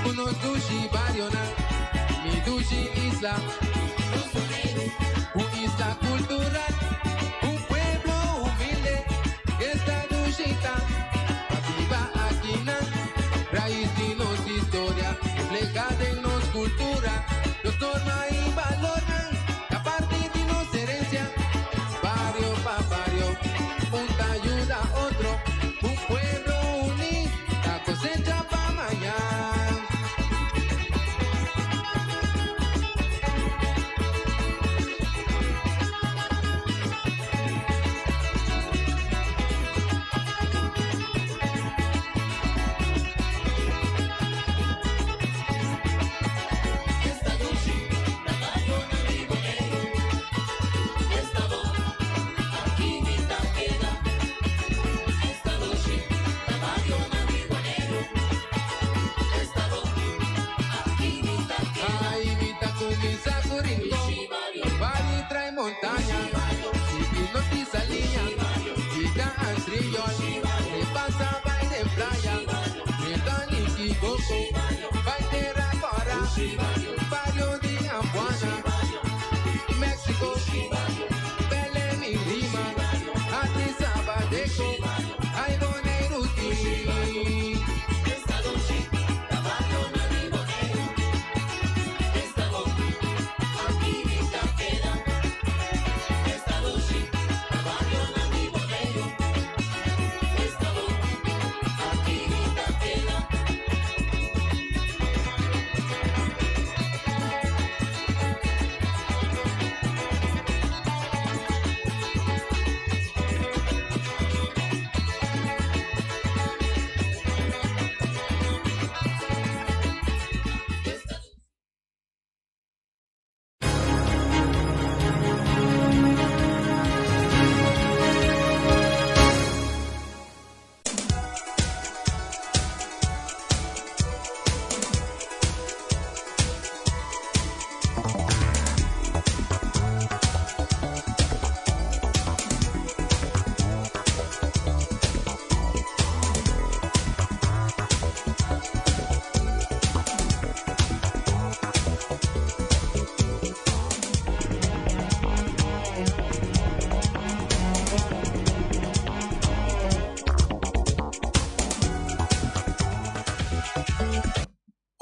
Ku nos dushi barionan, mi dushi isla. Un isla kultural, un pueblo humilde, esta dushi ta pa biba akinan. Rais di nos historia, reflehá den nos kultura, nos norma i balornan ta parti di nos herensia. Bario pa bario, un ta yuda otro, un pueblo uní ta kosecha pa mañan. Ai mi ta kuminsá ku Rincon, Bari trai montaña, sigui nos di Saliña, yega Antriol, repasa bai den playa, drenta Nikiboko, bai Tera Kòrá, bario di Ambuana, Mexico, Belém i Lima, hasi Sabadeko, ai Boneiru tin.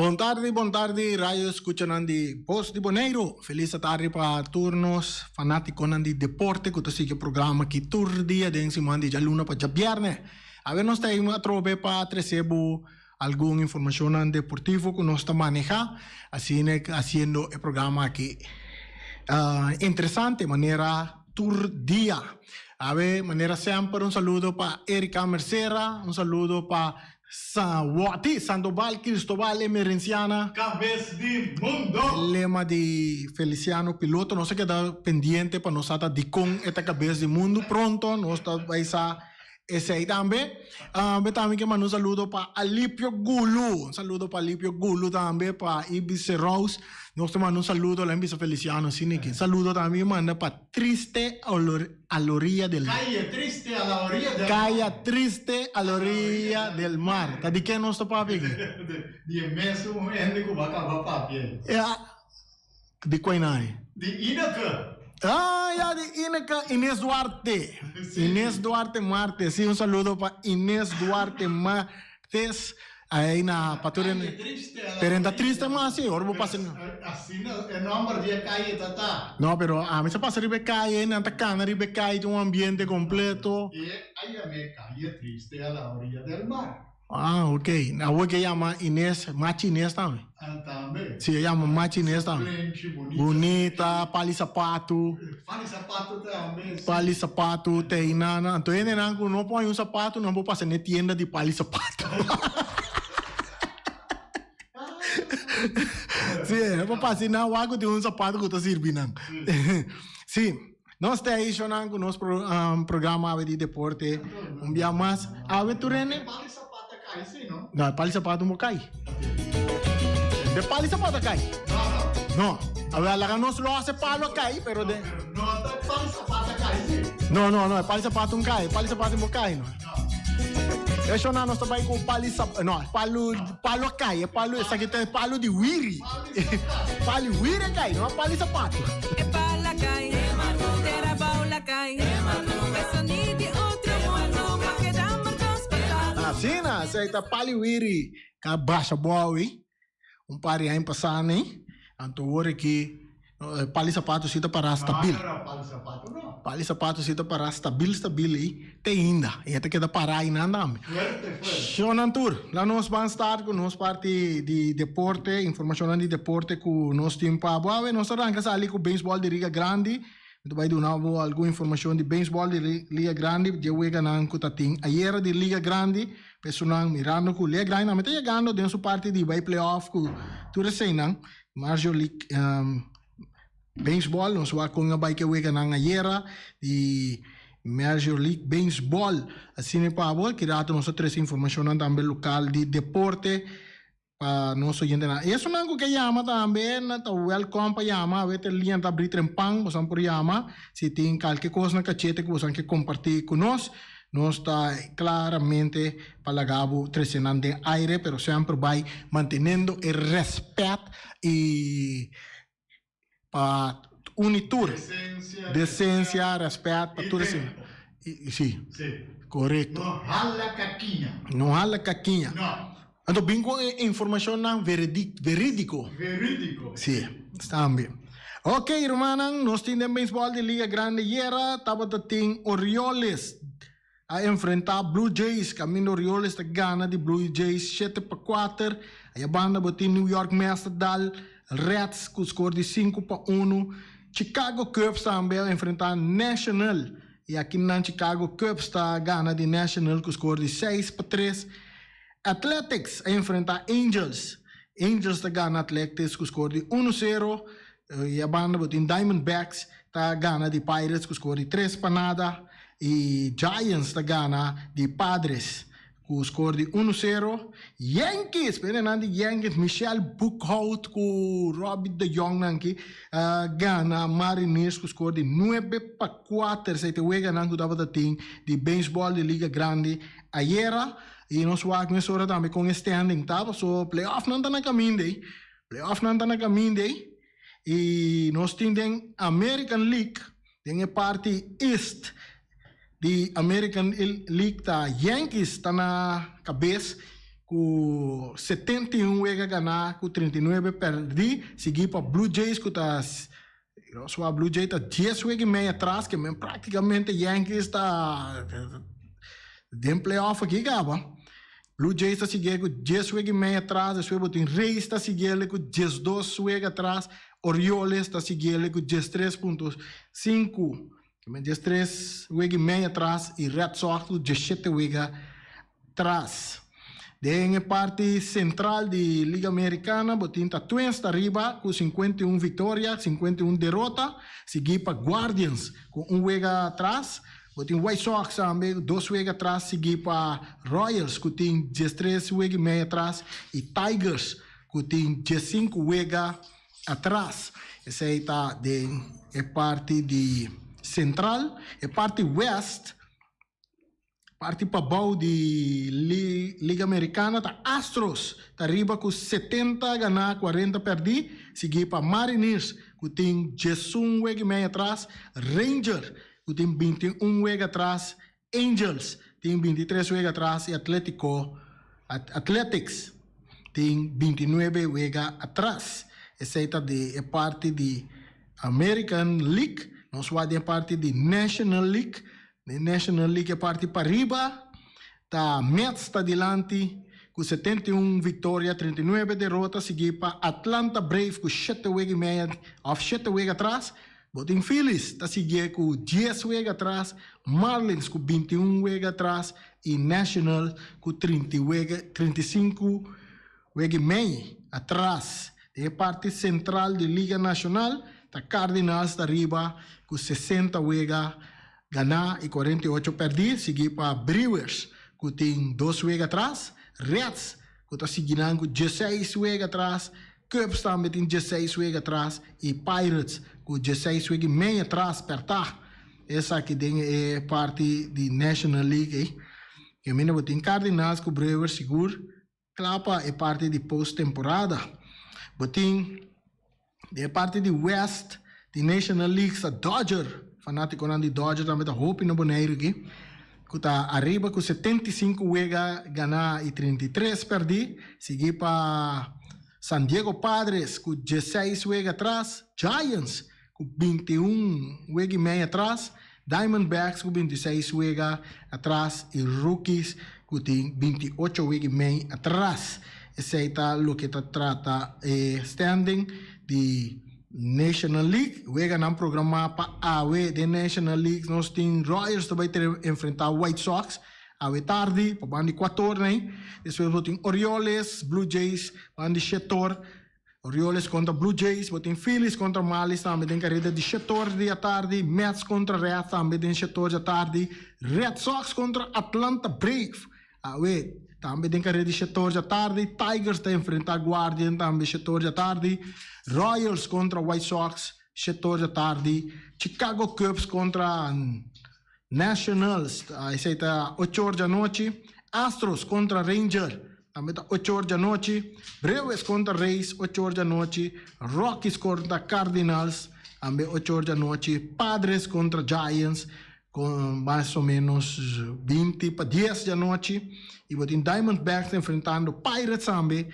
Bon tardi, bon tardi radio escuchanan di Voz di Boneiru. Feliz atardi pa tur nos fanaticonan di deporte cu ta sigui e programa aki tur dia den siman di djaluna pa djabierne. Awe nos ta ey atrobe pa trece bo algun informacionnan deportivo cu nos ta maneha, asina haciendo e programa aki interesante manera tur dia. Awe manera semper un saludo pa Erika Mercera, un saludo pa San Wati, Sandoval Cristobal Emerenciana. Cabes di mundo! Lema di Feliciano Piloto, nos a keda pendiente pa nos sa ta dikon e ta cabes di mundo. Pronto nos ta bai sa esei tambe. Be tambe ke manda un saludo pa Alipio Gulu, un saludo pa Alipio Gulu tambe, pa Ibis Serous. Nos ta manda un saludo, lain bisa Feliciano asina aki. Saludo tambe manda pa Triste a la orilla del Calle triste a la orilla del Calla triste a la orilla del mar. Ta di ken nos ta papia aki? Di e mesun hende ku bo a kaba papia ei. Ya, di kua inai? Di Ineke. Ah, ya, di Ineke Inés Duarte. Sí. Inés Duarte Martes. Sí, un saludo pa Inés Duarte Martes. Ahí na pa tur Calle triste a la Pero ta orilla triste del mas sí, ora bo pasa Asina e nomber di e calle ta ta. No, pero ami sa pasa riba e calle, nan ta cana riba e calle, tin un ambiente completo. E a yam'é calle triste a la orilla del mar. Ah, ok. Awor ke yama Inés, Machi Inés tambe. Ah, tambe. Sí, e yama Machi Inés tambe. Plenchi, bonita. Bonita, pali sapatu. Pali sapatu tambe, sí. Pali sapatu, teinana. Anto hendenan ku no por haña un sapatu, nan por pasa n'e tienda di pali sapatu. Sí, nan por pasa nan wak ku tin un sapatu ku ta sirbi nan. Sí, nos ta ei shownan ku nos programa awe di deporte un bia mas. Awe tur hende. E pali sapatu a kai sí, no? No, e pali sapatu no kai. De pali sapatu a kai? No, no. No. Awe laga nos los e palo a kai, pero de. No, ta e pali sapatu a kai sí. No, no, no, e pali sapatu no kai. E pali sapatu no kai, no. No. E shona nos ta bai ku pali sap, no, palu, palu a kai, e palu, esaki ta e palu di wiri. Pali wiri a kai, no pali sapato. E pala kai, tera bou la kai. E soni di otro mundu, ma keda marcos pasado. Asina, esei ta pali wiri ka basha bou ei. Un par di aña pasá nei, anto wor aki pali sapato si ta pará stabil. Pali sapato si ta pará stabil stabil ei te ainda. I e ta keda pará einan tambe. Shownan tur, la nos ban start ku nos parti di deporte, informashonnan di deporte ku nos tin pa bo. Awe nos ta ranka sali ku beisbòl di Riga Grandi. Mi ta bai duna bo algun informashon di beisbòl di Liga Grandi, dje weganan ku ta tin ayera di Liga Grandi. Personan mirando ku Liga Grandi tambe ta yegando den su parti di bai playoff ku tur eseinan. Major League Baseball, nos wak kon a bai ke weganan ayera di Major League Baseball. Asina pa bo, ki rato nos ta trese informashonnan tambe lokal di deporte pa nos oyentenan. Esunnan ku ke yama tambe nan ta welkom pa yama. Awor te liña ta abri trempan, bosan por yama si tin kalke kos na kachete ku bosan ke kompartí ku nos. Nos ta klaramente pa laga bo trese nan den aire, pero semper bai mantenendo e rèspèt i pa uni tur. Desensia, Desensia, rèspèt pa i tur esei. tempo. I, si, Sí. korekto. No hala kakiña. No hala kakiña. No. Anto bin ku e informashonnan veredik, verídiko. Verídiko. Sí, tambe. Ok, rumannan, nos tin den beisbòl di Liga Grandi ayera tabata tin Orioles a enfrentá Blue Jays, kaminda Orioles ta gana di Blue Jays 7-4. Aya banda bo tin New York Mets ta dal Reds ku skor di 5-1. Chicago Cubs tambe a enfrentá National i akinan Chicago Cubs ta gana di National ku skor di 6-3. Athletics a enfrentá Angels. Angels ta gana Athletics ku skor di 1-0. I a banda bo tin Diamondbacks ta gana di Pirates ku skor di 3-0. I Giants ta gana di Padres ku skor di 1-0. Yankees, pende nan di Yankees, Michel Boekhoudt ku Robbie de Jong nan ki a gana Mariners ku skor di 9-4. Esei ta e weganan ku tabata tin di beisbòl di Liga Grandi ayera. I nos wak mesora tambe kon e standing ta, paso playoffnan ta na kaminda ei. Playoffnan ta na kaminda ei. I nos tin den American League, den e parti East di American League ta Yankees ta na kabes ku 71 wega ganá ku 39 pèrdí, siguí pa Blue Jays ku ta nos wak Blue Jays ta 10 wega i mei atras, ke men práktikamente Yankees ta den playoff aki kaba. Blue Jays ta siguié ku 10 wega i mei atras, despues bo tin Rays ta siguié ku 12 wega atras, Orioles ta siguié ku 13.5, ke men 13 wega i mei atras i Red Sox ku 17 wega tras. Den e parti sentral di Liga Americana bo tin ta Twins ta riba ku 51 viktoria, 51 derota, siguí pa Guardians ku un wega atras. Bo tin White Sox tambe ku dos wega atras, siguí pa Royals ku tin 13 wega i mei atras i Tigers ku tin 15 wega atras. Esei ta den e parti di sentral. E parti west, parti pabou di Liga Americana ta Astros ta riba ku 70 ganá, 40 pèrdí, siguí pa Mariners ku tin 11 wega i mei atras, Ranger ku tin 21 wega atras, Angels tin 23 wega atras i Atletico Athletics tin 29 wega atras. Esei ta di e parti di American League. Nos wak den e parti di National League. Den National League e parti pariba ta Mets ta dilanti ku 71 viktoria, 39 derota, siguí pa Atlanta Brave ku shete wega i meia òf shete wega atras. Bo tin Phillies ta siguié ku 10 wega atras, Marlins ku 21 wega atras i National ku 35 wega i mei atras. Den e parti sentral di Liga Nashonal ta Cardinals ta riba ku 60 wega ganá i 48 pèrdí, siguí pa Brewers ku tin 2 wega atras, Reds ku ta sigui nan ku 16 wega atras, Cubs tambe tin 16 wega atras i Pirates ku 16 wega i mei atras pèrtá. Esaki den e parti di National League ei. Caminda bo tin Cardinals ku Brewers sigur kla pa e parti di post temporada. Bo tin den e parti di West di National League sa Dodger, fanatikonan di Dodger tambe ta hopi na Boneiru aki, ku ta ariba ku 75 wega ganá i 33 pèrdí, sigui pa San Diego Padres ku 16 wega atras, Giants ku 21 wega i mei atras, Diamondbacks ku 26 wega atras i Rookies ku tin 28 wega i mei atras. Esei ta loke ta trata e standing di National League. Weganan programá pa awe den National League nos tin Royals ta bai enfrentá White Sox awe tardi pa banda di kuator nei. Despues bo tin Orioles, Blue Jays banda di shetor. Orioles kontra Blue Jays, bo tin Phillies kontra Marlins tambe den kareda di shetor di atardi, Mets kontra Reds tambe den shetor di atardi, Red Sox kontra Atlanta Brave awe tambe den kareda di shetor di atardi, Tigers ta enfrenta Guardian tambe shetor di atardi, Royals kontra White Sox shetor di atardi, Chicago Cubs kontra Nationals, esei ta ocho or di anochi. Astros kontra Ranger, tambe ta ocho or di anochi. Brewers kontra Rays, ocho or di anochi. Rockies kontra Cardinals, tambe ocho or di anochi. Padres kontra Giants, mas o menos binti pa dies di anochi. I bo tin Diamondbacks enfrentando Pirates tambe.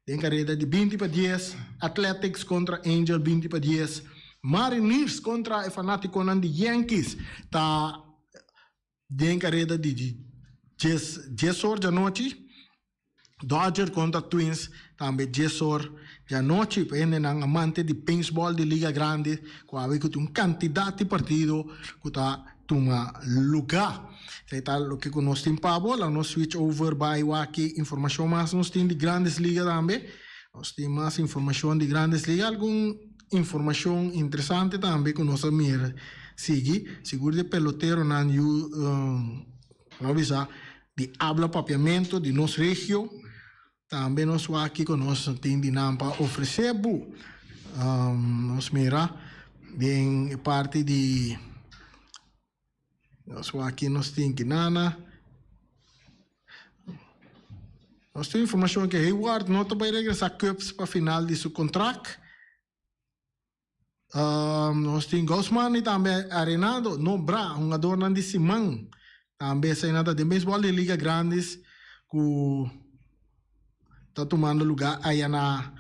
Den kareda di binti pa dies, Athletics kontra Angel binti pa dies, Mariners kontra e fanatikonan di Yankees ta den kareda di dies dies or djanochi, Dodger kontra Twins tambe dies or djanochi. Pa hendenan amante di beisbòl di Liga Grandi ku awe ku tin un kantidat di partido ku ta tuma lugá. Esei ta loke ku nos tin pa bo. Laga nos switch over bai wak ki informashon mas nos tin di Grandes Liga tambe. Nos tin mas informashon di Grandes Liga, algun informashon interesante tambe ku nos a mira sigui. Sigur di e peloteronan yu lo bisa di abla papiamento di nos regio. Tambe nos wak kiko nos tin di nan pa ofresé bo. Nos mira den e parti di nos wak ki nos tin kinana. Nos tin informashon ke Hayward no ta bai regresá Cubs pa final di su kontrakt. Nos tin Gosman y tambe Arenado nombra hungadornan di siman. Tambe eseinan ta den beisbol di Liga Grandis cu ta tumando lugar aya na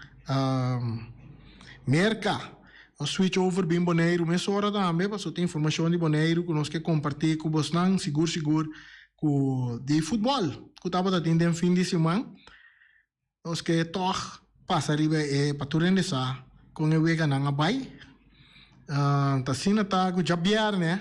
Merca. Nos switch over bin Boneiru mesora tambe pasobra tin informacion di Boneiru cu nos ke comparti cu bosnan sigur sigur cu di futbol cu tabata tin den fin di siman. Nos ke tòg pasa riba e pa tur hende sa kon e weganan a bai. Ta asina ta ku djabièrnè,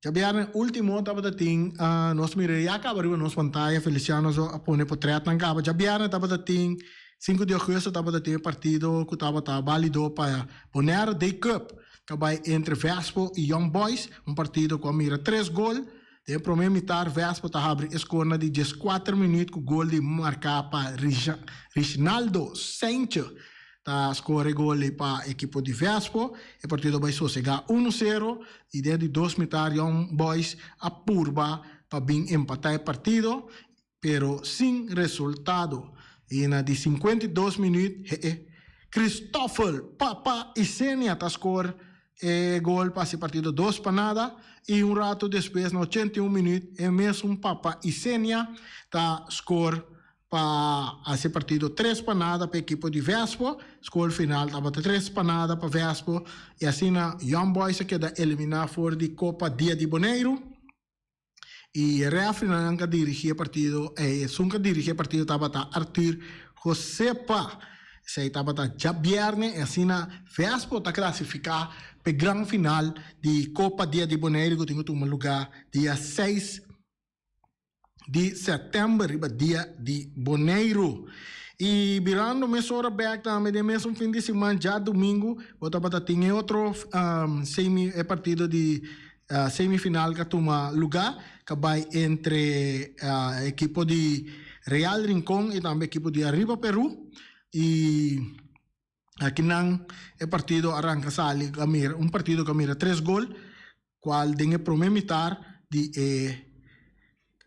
djabièrnè último tabata tin, nos mira ya kaba riba nos pantaya, Feliciano so a pone potrètnan kaba. Djabièrnè tabata tin, sinku di ogusto tabata tin e partido ku tabata bálido pa Bonaire Day Cup, ku a bai entre Vespo i Young Boys, un partido ku a mira tres gol. Den e prome mitar Vespo ta habri e skor na di dieskuater minuut ku gol di marká pa Rignaldo Saintje ta skor e gol ei pa ekipo di Vespo. E partido a bai sosegá uno sero i den di dos mitar Young Boys a purba pa bin empatá e partido pero sin resultado. I na di 52 minuut he Christoffel Papa Isenia ta skor e gol pa hasi partido dos pa nada i un rato despues na 81 minuut e mesun Papa Isenia ta skor pa hasi partido tres pa nada pa ekipo di Vespo. Skor final tabata tres pa nada pa Vespo i asina Young Boys a keda eliminá for di Kopa Dia di Boneiru. I e refrinan ku a dirigí e partido, e esun ku a dirigí e partido tabata Arthur Josepa. Esei tabata djabièrnè i asina Vespo ta klasifiká pa e gran final di Kopa Dia di Boneiru ku tin ku tuma lugá dia seis di sèptèmber riba Dia di Boneiru. I birando mesora bèk tambe den mesun fin di siman djadumingu bo tabata tin e otro semi e partido di Semifinal ka tuma lugá ka bai entre ekipo di Real Rincon i tambe ekipo di Arriba Peru i akinan e partido a ranka sali a mira un partido ku a mira tres gol kual den e prome mitar di e.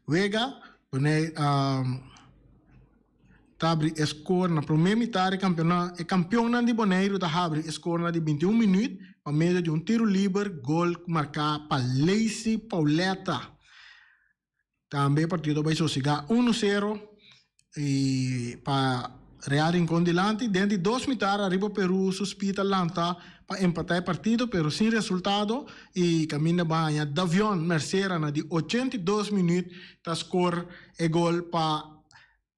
Wega, Bonei ta habri e score na prome mitar e campeona e campeonnan di Boneiru ta habri e score na di 21 minuut pa medio di un tiro liber gol marca pa Lacey Pauletta. Tambe e partido bai sosega uno sero y pa Real Rincon dilanti. Den di dos mitar ariba Peru su spita lanta pa empata e partido pero sin resultado y caminda ba haña Davion Mercera na di 82 minuut ta score e gol pa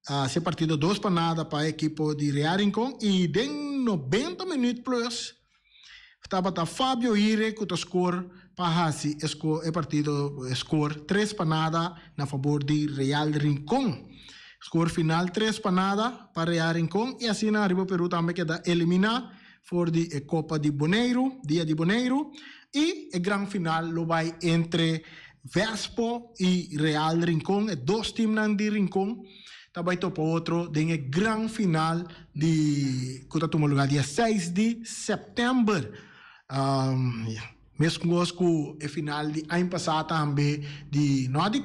haci e partido dos pa nada pa e ekipo di Real Rincon y den 90 minuut plus Tabata Fabio Ire ku ta skor pa hasi e sko e partido e skor tres pa nada na fabor di Real Rincon. Skor final tres pa nada pa Real Rincon i asina Ariba Peru tambe keda eliminá for di e Kopa di Boneiru, Dia di Boneiru, i e gran final lo bai entre Vespo i Real Rincon, e dos timnan di Rincon ta bai topa otro den e gran final di ku ta tuma lugá dia seis di sèptèmber. Meskos ku e final di aña pasá tambe di no di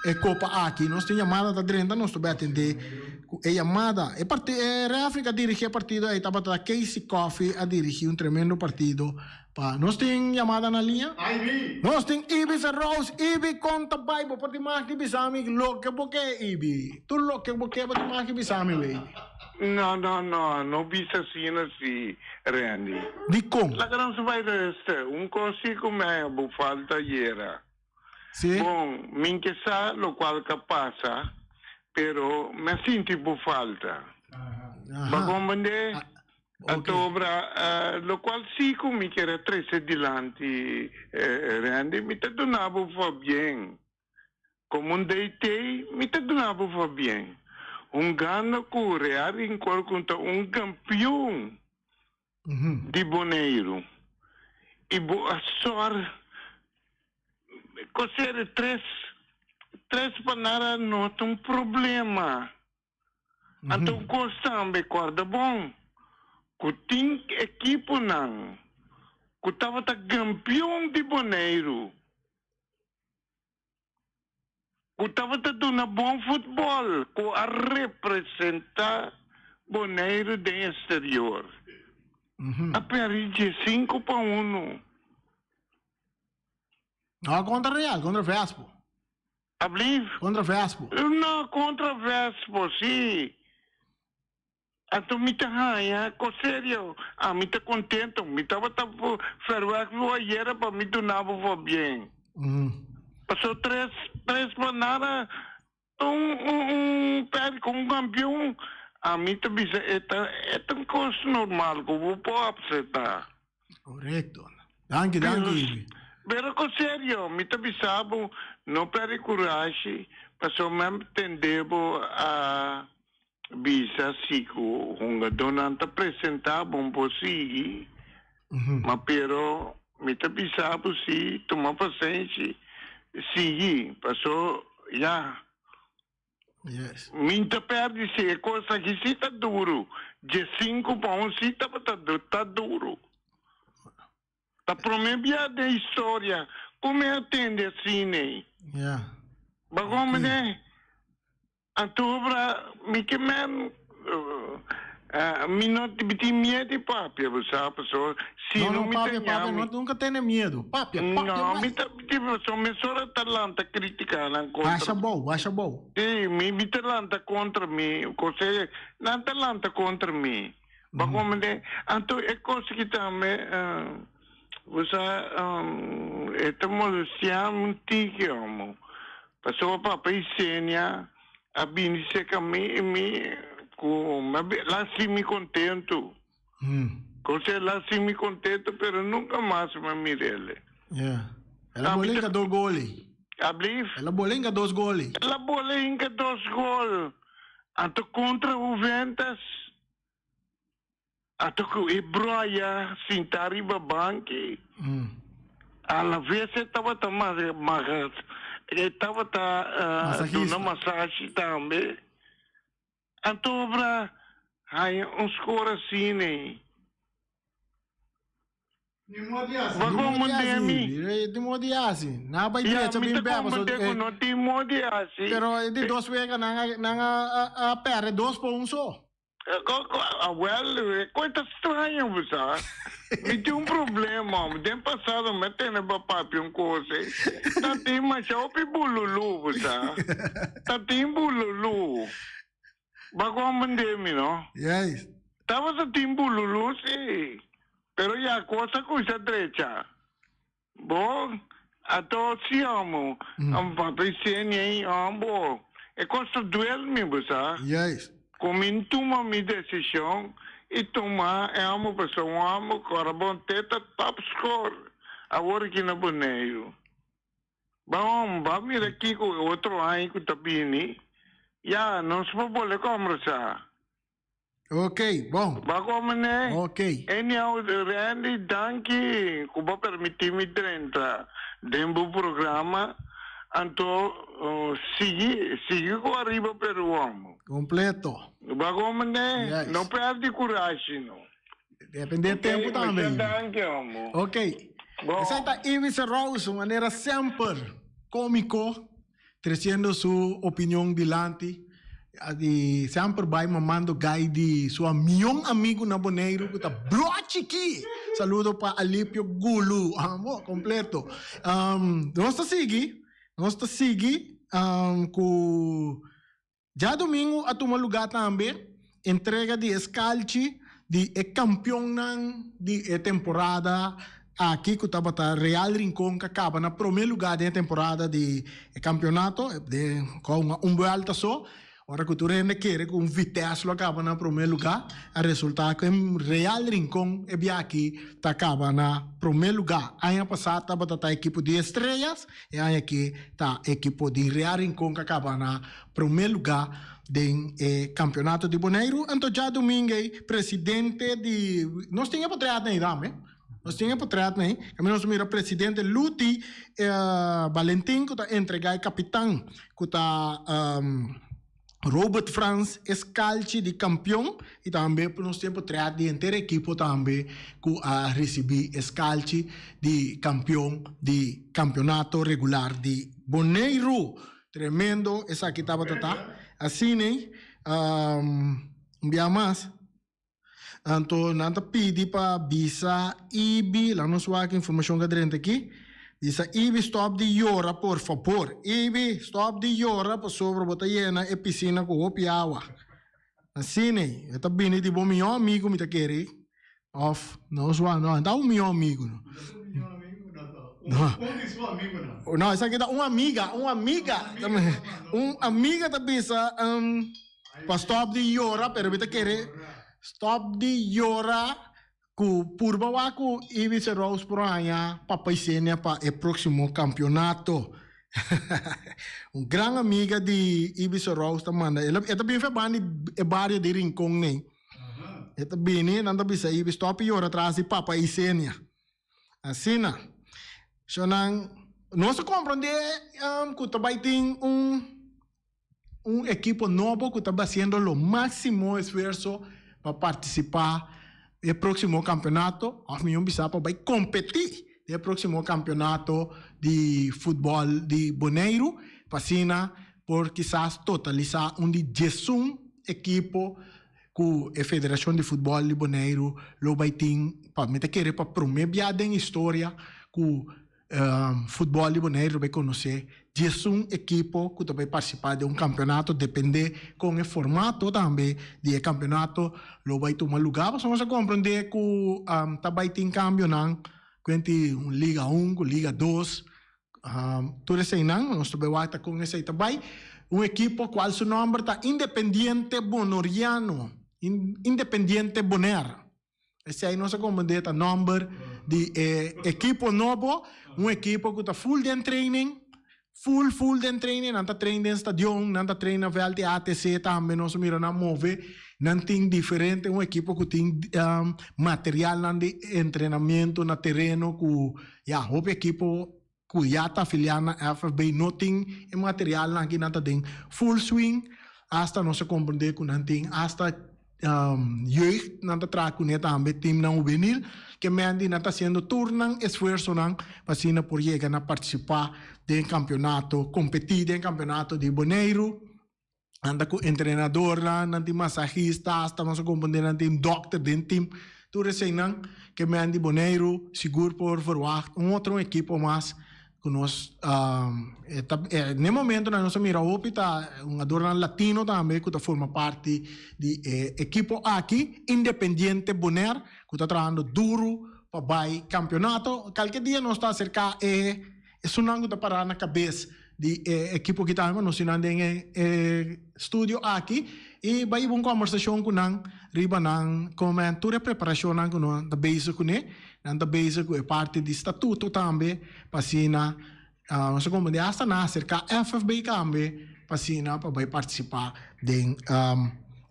e kopa aki nos tin yamada ta drenta nos ta bai atendé ku e yamada. E parti e rèfri ku a dirigí e partido ei tabata Casey Coffey a dirigí un tremendo partido Pa nos tin yamada na liña? Ibi! Nos tin Ibi Ferroos. Ibi, kon ta bai? Bo por tin mag di bisa mi loke bo ke, Ibi. Tur loke bo ke bo tin mag di bisa mi, wey. No, no, no, no bisa asina si, Randy. Dikon? Laga nos bai resta. Un kos si ku mi haña bo falta ayera. Si? Bon, mi ke sa lokual ka pasa, pero mi a sinti bo falta. Aha. Bo a komprendé? Ok. Antobra, locual si cu mi kier a trece dilanti, Randy, mi ta duna bo fabien. Como un DT, mi ta duna bo fabien. Hungando cu Real Rincon cu ta un campeon di Boneiru. Y bo a sor cosere tres, tres pa nada no ta un problema. Anto un kos tambe, kòrda bon ku tin ekiponan ku tabata kampion di Boneiru ku tabata duna bon futbòl ku a representá Boneiru den eksterior. A pèrdè diesinku pa unu. No kontra Real, kontra Vespo. Ablief? Kontra Vespo. No, kontra Vespo, si. Anto mi ta haña ko serio. Ami ta kontento. Mi tabata verwagt bo ayera pa mi duna bo pabien. Paso tres, tres pa nada un, un, un pèrdè ku un kampion. Ami ta bisa e ta, e ta un kos normal ku bo por apseptá. Korekto. Danki, danki Ibi. Pero ko serio, mi ta bisa bo, no perde kurashi, pasobra mi a tende bo a bisa si ku hungadónan ta presentá bon por sigui, ma pero mi ta bisa bo si tuma pasenshi, sigui, paso ya. Yes. Mi ta perdi si e kos aki si ta duru. Diesinku pa un si tabata ta duru. Ta prome bia den historia ku mi a tende asina ei. Yeah. Bagon Okay. mene anto obra mi ke men mi no tin miedu di papia bo sa pasobra si No, no no, mi ta papia, papia, ñami. no, nunca tene miedo. Papia, papia No, mi mas. ta tipo mesora ta lanta critica nan contra. Basha bou, basha bou. Sí, mi mi ta lanta contra mi, cose nan ta lanta contra mi. Ba comprende? Anto e cos ki tambe bo sa e ta molestia mi un tiki homo. Pasobra papa Isenia a bini cerca mi y mi cu la haci mi contento. José la haci mi contento pero nunca mas mi a mirele. Yeah. El a bola hinca dos goli. Ablief? El a bola hinca dos goli. El a bola hinca dos gol. Anto contra Juventus. Anto cu e broya sinta riba banki. A la vez e tabata e tabata duna masashi tambe. Anto obra haña un score asina ei. Bo komprendé mi? Tin modo di hasi. Nan a bai Ya, drecha mi bin ta bèba. So, komprendé ku eh, no tin modo di hasi. pero e di dos wega nan a, nan a, a, a pèrdè dos pa un so. Awel, e kos ta straño, bo sa. Mi tin un problema. Den pasado mi a tene pa papia un kos ei. Ta tin masha hopi bululu, bo sa. Ta tin bululu. Bo a komprendé mi, no? Yes. Tabata tin bululu, sí. Pero ya kos a kuminsá drecha. Bo a to si amo. Am papia seni ei amo. E kos ta duel mi, bo sa. Juist. Ku mi tuma mi desishon i tuma e amo pasobra un amo ku ora bon te ta top score awor aki na Boneiru. Bon, ba mira kiko e otro aña ku ta bini. Ya, nos por bole kombersá. Ok, bon. Ba come ne? Ok. Anyhow, Randy, danki ku bo permití mi drenta den bo programa. Anto, sigui, sigui ku Ariba Peru amo. Completo. Ba come ne? Yes. No pèrdè kurashi no. Depende Ok, tempu tambe. masha danki amo. Ok. Bon. Esei ta Ivis Rose, manera semper kómiko. Treciendo su opinion dilanti di semper bai mamando gai di su mion amigo na Boneiru cu ta bro chiki. Saludo pa Alipio Gulu. Amo completo. Nos ta sigui, nos ta sigui cu Djadomingo a tuma lugá tambe entrega di e skalchi di e kampionnan di e temporada aki ku tabata Real Rincon ku a kaba na promé lugá den e temporada di e kampionato den ku un buelta so. Ora ku tur hende kere ku un Vitesse lo a kaba na promé lugá a resultá ku e Real Rincon e bia aki ta kaba na promé lugá. Aña pasá tabata ta ekipo di Estrellas, e aña aki ta ekipo di Real Rincon ku a kaba na Promé lugá den e kampionato di Boneiru. Anto djadumingu presidente di, nos tin e potret nei tambe, nos tin e potret nei, kaminda nos mira presidente Luti Balentin ku ta entregá e kapitan ku ta Robert Frans e skalchi di kampion i tambe nos tin e potret di henter ekipo tambe ku a risibí e skalchi di kampion di kampionato regular di Boneiru. Tremendo esaki tabata ta. Asina un bia mas. Anto nan ta pidi pa bisa Ibi, laat nos wak informacion ka drenta aki. Bisa Ibi stop di yora por fabor. Ibi stop di yora pasobra bo ta yena e piscina cu hopi awa. Asina e ta bini di bo mihor amigo mi ta kere. Of nos wak no, ta un mihor amigo no. No. Un di su amigonan. No, esaki ta un amiga, un amiga. Un amiga ta bisa um, pa stop di yora, pero mi ta kere stop di yora ku purba wak ku Ibis Rose por haña Papa Isenia pa e próksimo kampionato. Un gran amiga di Ibis Rose ta manda, e ta bin fe banda e bario di Rincon nei. E ta bini, nan ta bisa Ibis stop yora tras di Papa Isenia. Asina, shonnan, nos a komprondé ku ta bai tin un un ekipo nobo ku ta basiendo lo máksimo esfuerso pa partisipá e próksimo kampionato, òf mihó bisa pa bai kompetí den e próksimo kampionato di futbòl di Boneiru, pa asina por kisas totalisá un di diesun ekipo ku e Federashon di Futbòl di Boneiru lo bai tin pa mi ta kere pa promé bia den historia ku futbòl di Boneiru lo bai konosé diesun ekipo ku ta bai partisipá den un kampionato dependé kon e formato tambe di e kampionato lo bai tuma lugá pasobra nos a komprondé ku ta bai tin kambionan kuenti un liga un ku liga dos. Tur eseinan, nos ta bay wak ta con esei ta bay. Un ekipo cual su nomber ta Independiente Bonoriano, Independiente Bonaire. Esei nos a comprende ta nomber di e ekipo nobo, un ekipo cu ta full den training, full full den training, nan ta train den stadion, nan ta train na veld di ATC tambe, nos a mira nan move, nan tin diferente, un ekipo cu tin materialnan di entrenamiento na tereno cu Ya, hopi ekipo ku ya ta afiliá na FFB no tin e materialnan aki, nan ta den full swing, asta nos a komprendé ku nan tin asta Jeugd nan ta traha kuné tambe, teamnan hubenil, ke men di nan ta hasiendo tur nan esfuersonan pa asina por yega na partisipá den kampionato, kompetí den kampionato di Boneiru. Nan ta ku entrenadornan, nan tin masahista, asta nos a komprendé nan tin dòkter den team. Tur eseinan ke men di Boneiru sigur por verwagt un otro ekipo mas ku nos e ta n'e momentonan nos a mira hopi ta hungadornan latino tambe ku ta forma parti di e ekipo aki, Independiente Bonaire, ku ta trahando duru pa bai kampionato. Kalke dia nos ta aserká e esunnan ku ta pará na kabes di e ekipo aki tambe, nos tin nan den e studio aki i bai hiba un kòmbersashon ku nan riba nan komo tur e preparashonnan ku nan ta bezig kuné. Nan ta bezig ku e parti di statuto tambe pa asina nos a komprendé asta nan a aserká FFB tambe pa asina pa bai partisipá den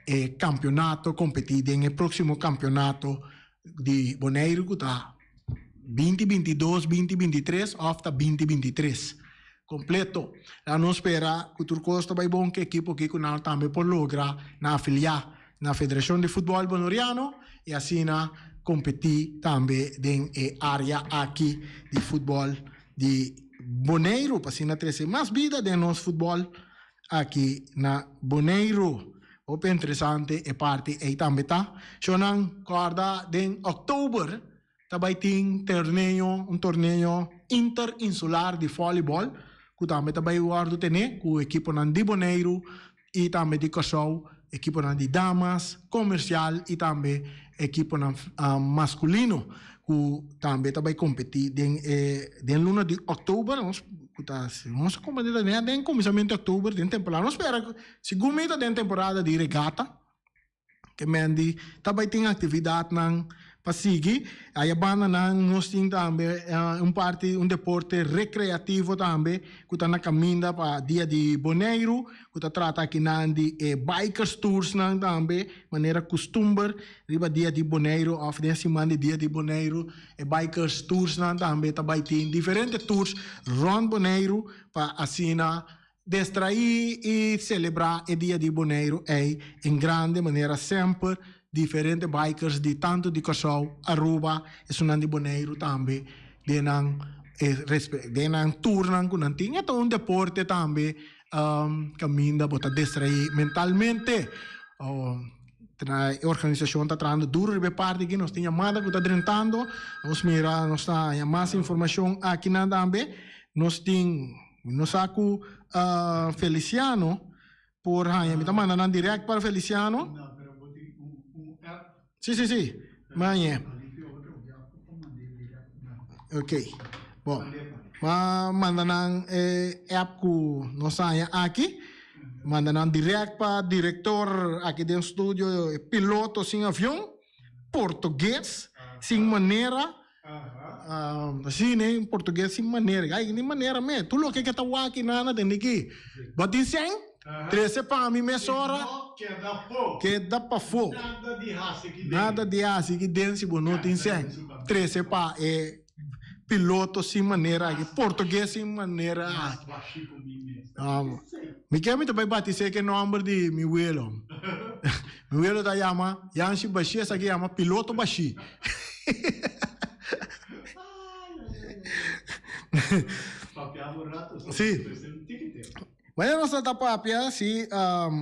e kampionato, kompetí den e próksimo kampionato di Boneiru ku ta binti 22, 2023 òf ta 2023 kompleto. Nan nos spera ku tur kos ta bai bon ku e ekipo aki ku nan tambe por logra nan afiliá na Federashon di Futbòl Bonoriano i asina kompetí tambe den e área aki di futbòl di Boneiru pa asina trese mas bida den nos futbòl aki na Boneiru. Hopi interesante e parti ei tambe ta. Shownan kòrda den òktober ta bai tin torneo, un torneo interinsular di vòlibòl ku tambe ta bai wòrdu tené ku ekiponan di Boneiru i tambe di Kòrsou, ekiponan di damas, komersial i tambe ekiponan maskulino ku tambe ta bai kompetí den e den luna di òktober, nos ku ta nos a kompetí ta den kuminsamentu di òktober den temporada, nos spera segun mi ta den temporada di regata. Ke men di ta bai tin aktividatnan pa sigui. Aya bandanan nos tin tambe un parti un deporte rekreativo tambe ku ta na kaminda pa dia di Boneiru ku ta trata akinan di e bikers toursnan tambe manera kustumber riba dia di Boneiru òf den siman di dia di Boneiru e bikers toursnan tambe ta bai tin diferente tours rònt Boneiru pa asina Destraí i selebrá e Dia di Boneiru ei en grande manera semper diferente bikers di tantu di Kòrsou, Aruba, esunnan di Boneiru tambe den nan den nan tournan ku nan tin. E ta un deporte tambe kaminda bo ta destraí mentalmente. E organisashon ta trahando duru riba e parti aki. Nos tin yamada ku ta drentando. Nos mira nos ta haña mas informashon akinan tambe. Nos tin. Mi no sa ku Feliciano por haña. Mi ta manda nan direct para Feliciano. No, pero bo tin un, un app. Sí, sí, sí. Mi hañ'é. Ok. Bon. Mi manda nan e app ku nos haña aki. Manda nan direct pa director aki den studio, e piloto sin avion, portugues, sin manera. Así ne, en portugués sin manera. Ay, ni manera me. Tur loke ke ta wak i nana tende ki. Bo tin sen? Trese pa mi mesora. No keda po. Keda pafó. Nada di hasi ki den. Nada di hasi ki den si bo no tin sen. Trese pa e piloto sin manera aki. Portugués sin manera aki. Mi ke mi ta bai batis'é ke nomber di mi welo. Mi welo ta yama Yanshi Bashí, esaki yama Piloto Bashí. Sí. Bueno, nos ta papia, sí,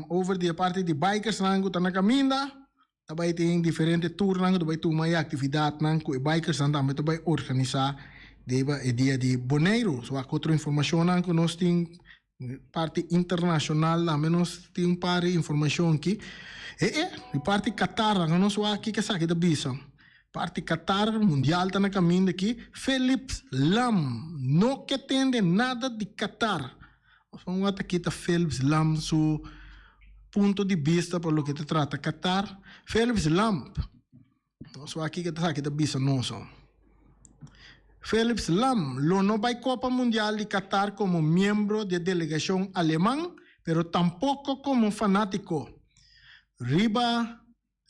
over di e parti di bikersnan ku ta na kaminda. Ta bai tin diferente tournan ku ta bai tuma i aktividatnan ku e bikersnan tambe ta bai organisá deba e dia di Boneiru. So wak otro informashonnan ku nos tin parti internashonal tambe nos tin un par di informashon aki. E e di parti Qatar laga nos wak kiko esaki ta bisa. Parti Qatar mundial ta na kaminda aki. Philips Lam no ke tende nada di Qatar. Nos ban wak aki ta Philips Lam su punto di bista pa loke ta trata Qatar. Philips Lam. Nos wak kiko esaki ta bisa nos. Philips Lahm lo no bai Copa Mundial di Qatar como miembro di e delegacion aleman, pero tampoco como fanatico. Riba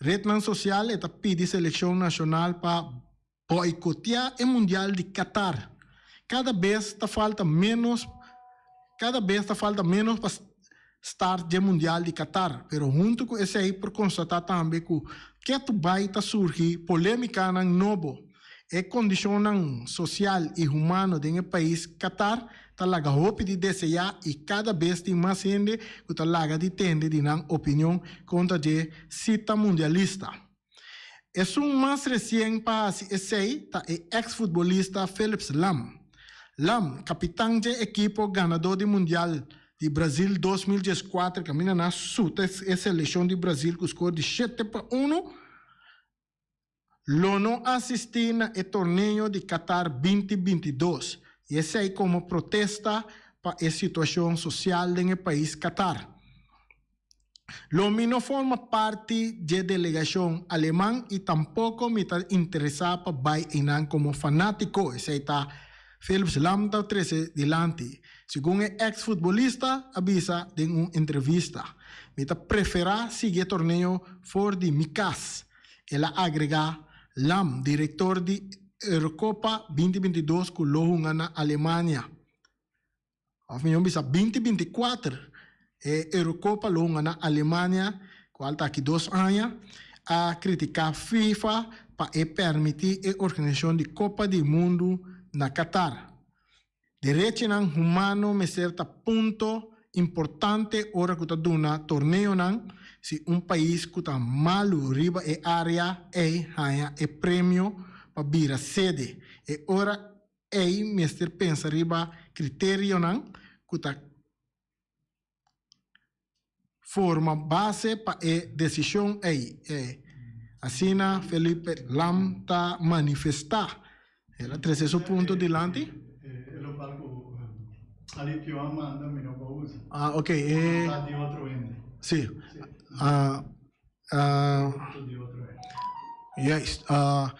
rednan social e ta pidi seleccion nacional pa boicotea e Mundial di Qatar. Cada bes ta falta menos cada bes ta falta menos pa. start dje Mundial di Qatar, pero huntu ku esei por konstatá tambe ku ketu bai ta surgi polémikanan nobo. E kondishonnan sosial i humano den e pais Qatar ta laga hopi di deseá i kada bes tin mas hende ku ta laga di tende di nan opinion kontra dje sita mundialista. Esun mas resien pa hasi esei ta e eks futbolista Philips Lam. Lam, kapitan dje ekipo ganadó di Mundial di Brazil 2014 kaminda nan a suta e selekshon di Brazil ku skor di 7-1, lo no asistí na e torneo di Qatar 2022 i esei komo protesta pa e situashon sosial den e pais Qatar. Lo mi no forma parti dje delegashon aleman i tampoko mi ta interesá pa bai einan komo fanátiko, esei ta Philips Lahm ta trese dilanti, segun e eks futbolista a bisa den un entrevista. Mi ta preferá sigui e torneo for di mi kas, el a agregá. Lahm, direktor di Eurocopa 2022 ku lo hunga na Alemania. Of mihó bisa 2024 e Eurocopa lo hunga na Alemania, cual ta aki dos aña, a critica FIFA pa e permiti e organisacion di Copa di Mundu na Qatar. Derechinan humano mester ta punto importante ora cu ta duna torneonan, si un pais cu ta malu riba e area ey haña e premio pa bira sede, e ora Ei mester pensa riba kriterionan ku ta forma base pa e desishon ei, asina Felipe Lam ta manifestá. El a trese su punto dilanti. E lokual ku Alipio a manda mi no por usa. Ah, ok. E. Ta di otro hende. Sí. Sí. Ah, ah. Ta di otro hende. Juist. Ah,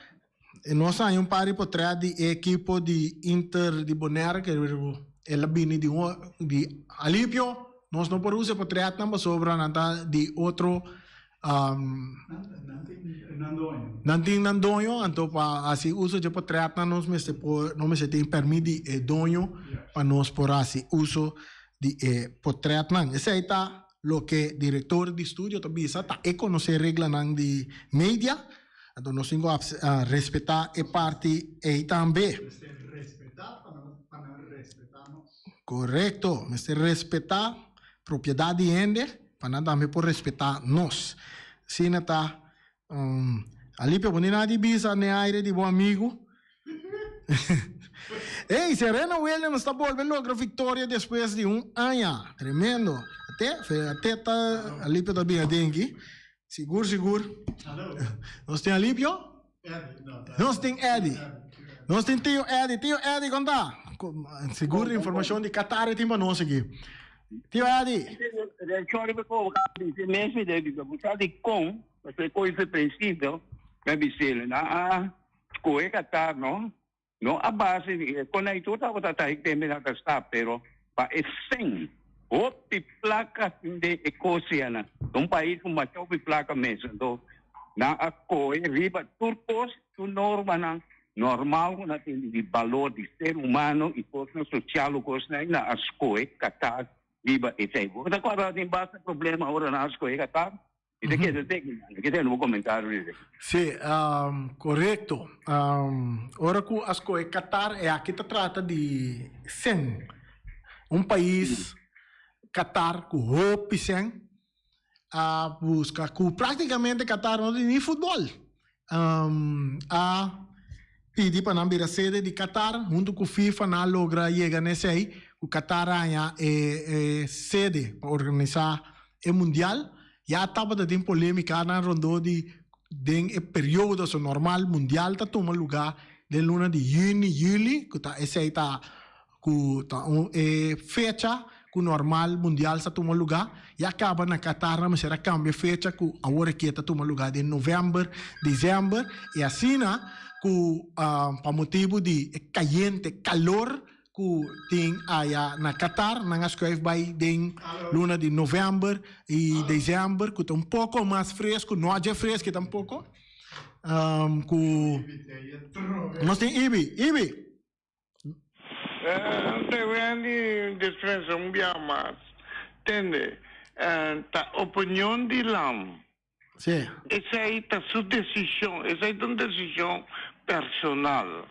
Nos haña un par di potret di e ekipo di Inter di Bonaire ke el a bini di un di Alipio. Nos no por usa e potretnan pasobra nan ta di otro nan tin nan doño anto pa hasi uso dje potretnan nos mester por nos mester tin permit di e doño pa nos por hasi uso di e potretnan. Esei ta loke direktor di studio ta bisa ta e konosé reglanan di media. Anto nos tin ku respetá e parti ei tambe. Mester respetá pa nos, pa nan respetá nos. Korekto, mester respetá propiedat di hende pa nan tambe por respetá nos. Asina ta. Alipio, bo ni nada di bisa n'e aire di bo amigu? Ey, Serena Williams ta bolbe logra viktoria despues di un aña. Tremendo. Ate, ate ta, Alipio ta bin aden aki. Sigur sigur. Nos tin Alipio? Nos tin Eddy. Nos tin tio Eddy. Tio Eddy kon ta? Sigur informashon di Qatar e tin pa nos aki. Tio Eddy. Sorry pa provoca bis'e mes mi debe bisa. Bo sa dikon pasobra e koe prinsipio mi a bis'el. Nan a skohe Qatar no. No a base di e konaitur tabata ta e tembe nan ta sta, pero pa e sen hopi plaka tin den e kosianan. Ta un pais ku masha hopi plaka mes. Anto nan a kohe riba tur kos, tur normanan normal ku nan tin di balor di ser humano i kosnan sosial ku kosnan ei, nan a skohe Qatar riba esei. Bo ta kòrda tin basta problema ora nan a skohe Qatar? Mi ta keda te aki, mi ke tene bo komentario riba esaki. Sí, korekto. Ora ku a skohe Qatar, e aki ta trata di sen. Un pais, Qatar, ku hopi sen a buska ku praktikamente Qatar no tin ni futbòl. A pidi pa nan bira sede di Qatar, huntu ku FIFA nan a logra yega na esei ku Qatar a haña e sede pa organisá e mundial. Ya tabata tin polémikanan rondó di den e periodo so normal mundial ta tuma lugá den luna di yüni, yüli, ku ta esei ta ku ta un e fecha ku normal mundial sa tuma lugá, ya kaba na Qatar nan mester a kambia fecha ku awor aki e ta tuma lugá den novèmber, desèmber, i asina ku pa motibu di e kayente, kalor ku tin aya na Qatar nan a skuif bai den luna di novèmber i desèmber ku ta un poko mas fresku, no a dje freski tampoko, ku nos tin Ibi, Ibi! Te Wendy despensa un bia mas. Tende. Ta opinion di Lam. Sí. Esei ta su desishon, esei ta un desishon personal.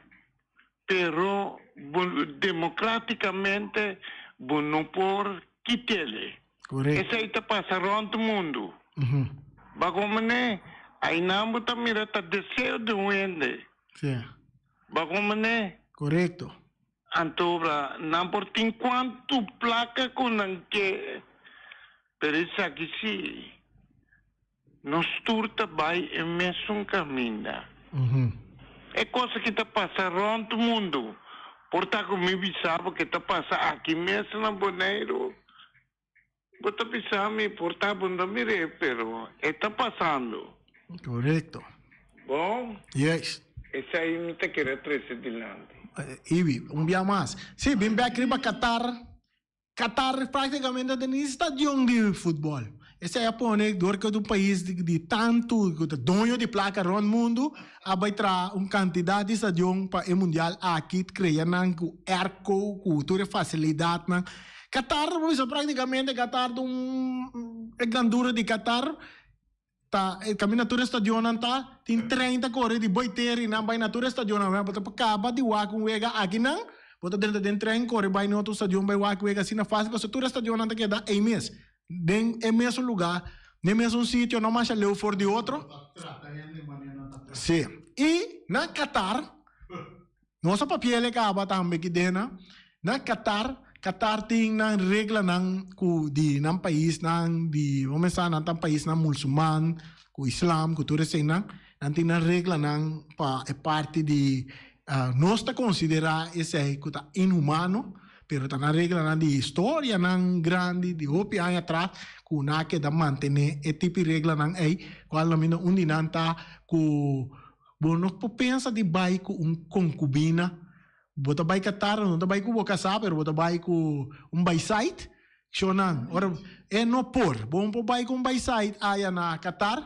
Pero bo demokratikamente bo no por kit'ele. Korekto. Esei ta pasa rònt mundu. Bago manera einan bo ta mira ta deseo di un hende. Sí. Bago manera. Korekto. Anto nan por tin kuantu plaka ku nan ke, pero esaki sí, nos tur ta bai e mesun kaminda. E kos aki ta pasa rònt mundu. Por ta ku mi bisa bo ke ta pasa aki mes na Boneiru, bo ta bisa mi por ta bo no mir'é, pero e ta pasando. Korekto. Bon? Yes. Esei mi ta kere trese dilanti. Ibi, un bia mas. Sí, bin bek riba Qatar. Qatar práktikamente ta ni stadion di futbòl. Esei a pone dor ku ta un pais di tantu ku ta doño di plaka rònt mundu a bai traha un kantidat di stadion pa e mundial aki krea nan ku airco ku tur e fasilidatnan. Qatar bo bisa práktikamente Qatar ta un e grandura di Qatar ta e kaminda tur e stadionnan ta tin trein ta kore di boiteri nan bai na tur e stadionnan bo ta por kaba di wak un wega akinan bo ta drenta den trein kore bai na otro stadion bai wak wega asina fásil pasobra tur e stadionnan ta keda ei mes den e mesun lugá den e mesun sitio no masha leu for di otro si i na Qatar Nos a papia el caba tambe ki dena. Na Qatar, Qatar tin nan reglanan cu di nan paisnan di, bo mester sa nan ta paisnan mulsuman, cu islam, cu tur eseinan. Nan tin nan reglanan pa e parti di, nos ta considera esei cu ta inhumano, pero ta nan reglanan di historianan grandi di hopi aña atras cu nan a keda mantene e tipo di reglanan ei, cual na mi un di nan ta cu Bo no por pensa di bai ku un konkubina. Bo ta bai Qatar, no ta bai ku bo kasá, pero bo ta bai ku un baisait. Shonnan, ora e no por. Bo no por bai ku un baisait aya na Qatar.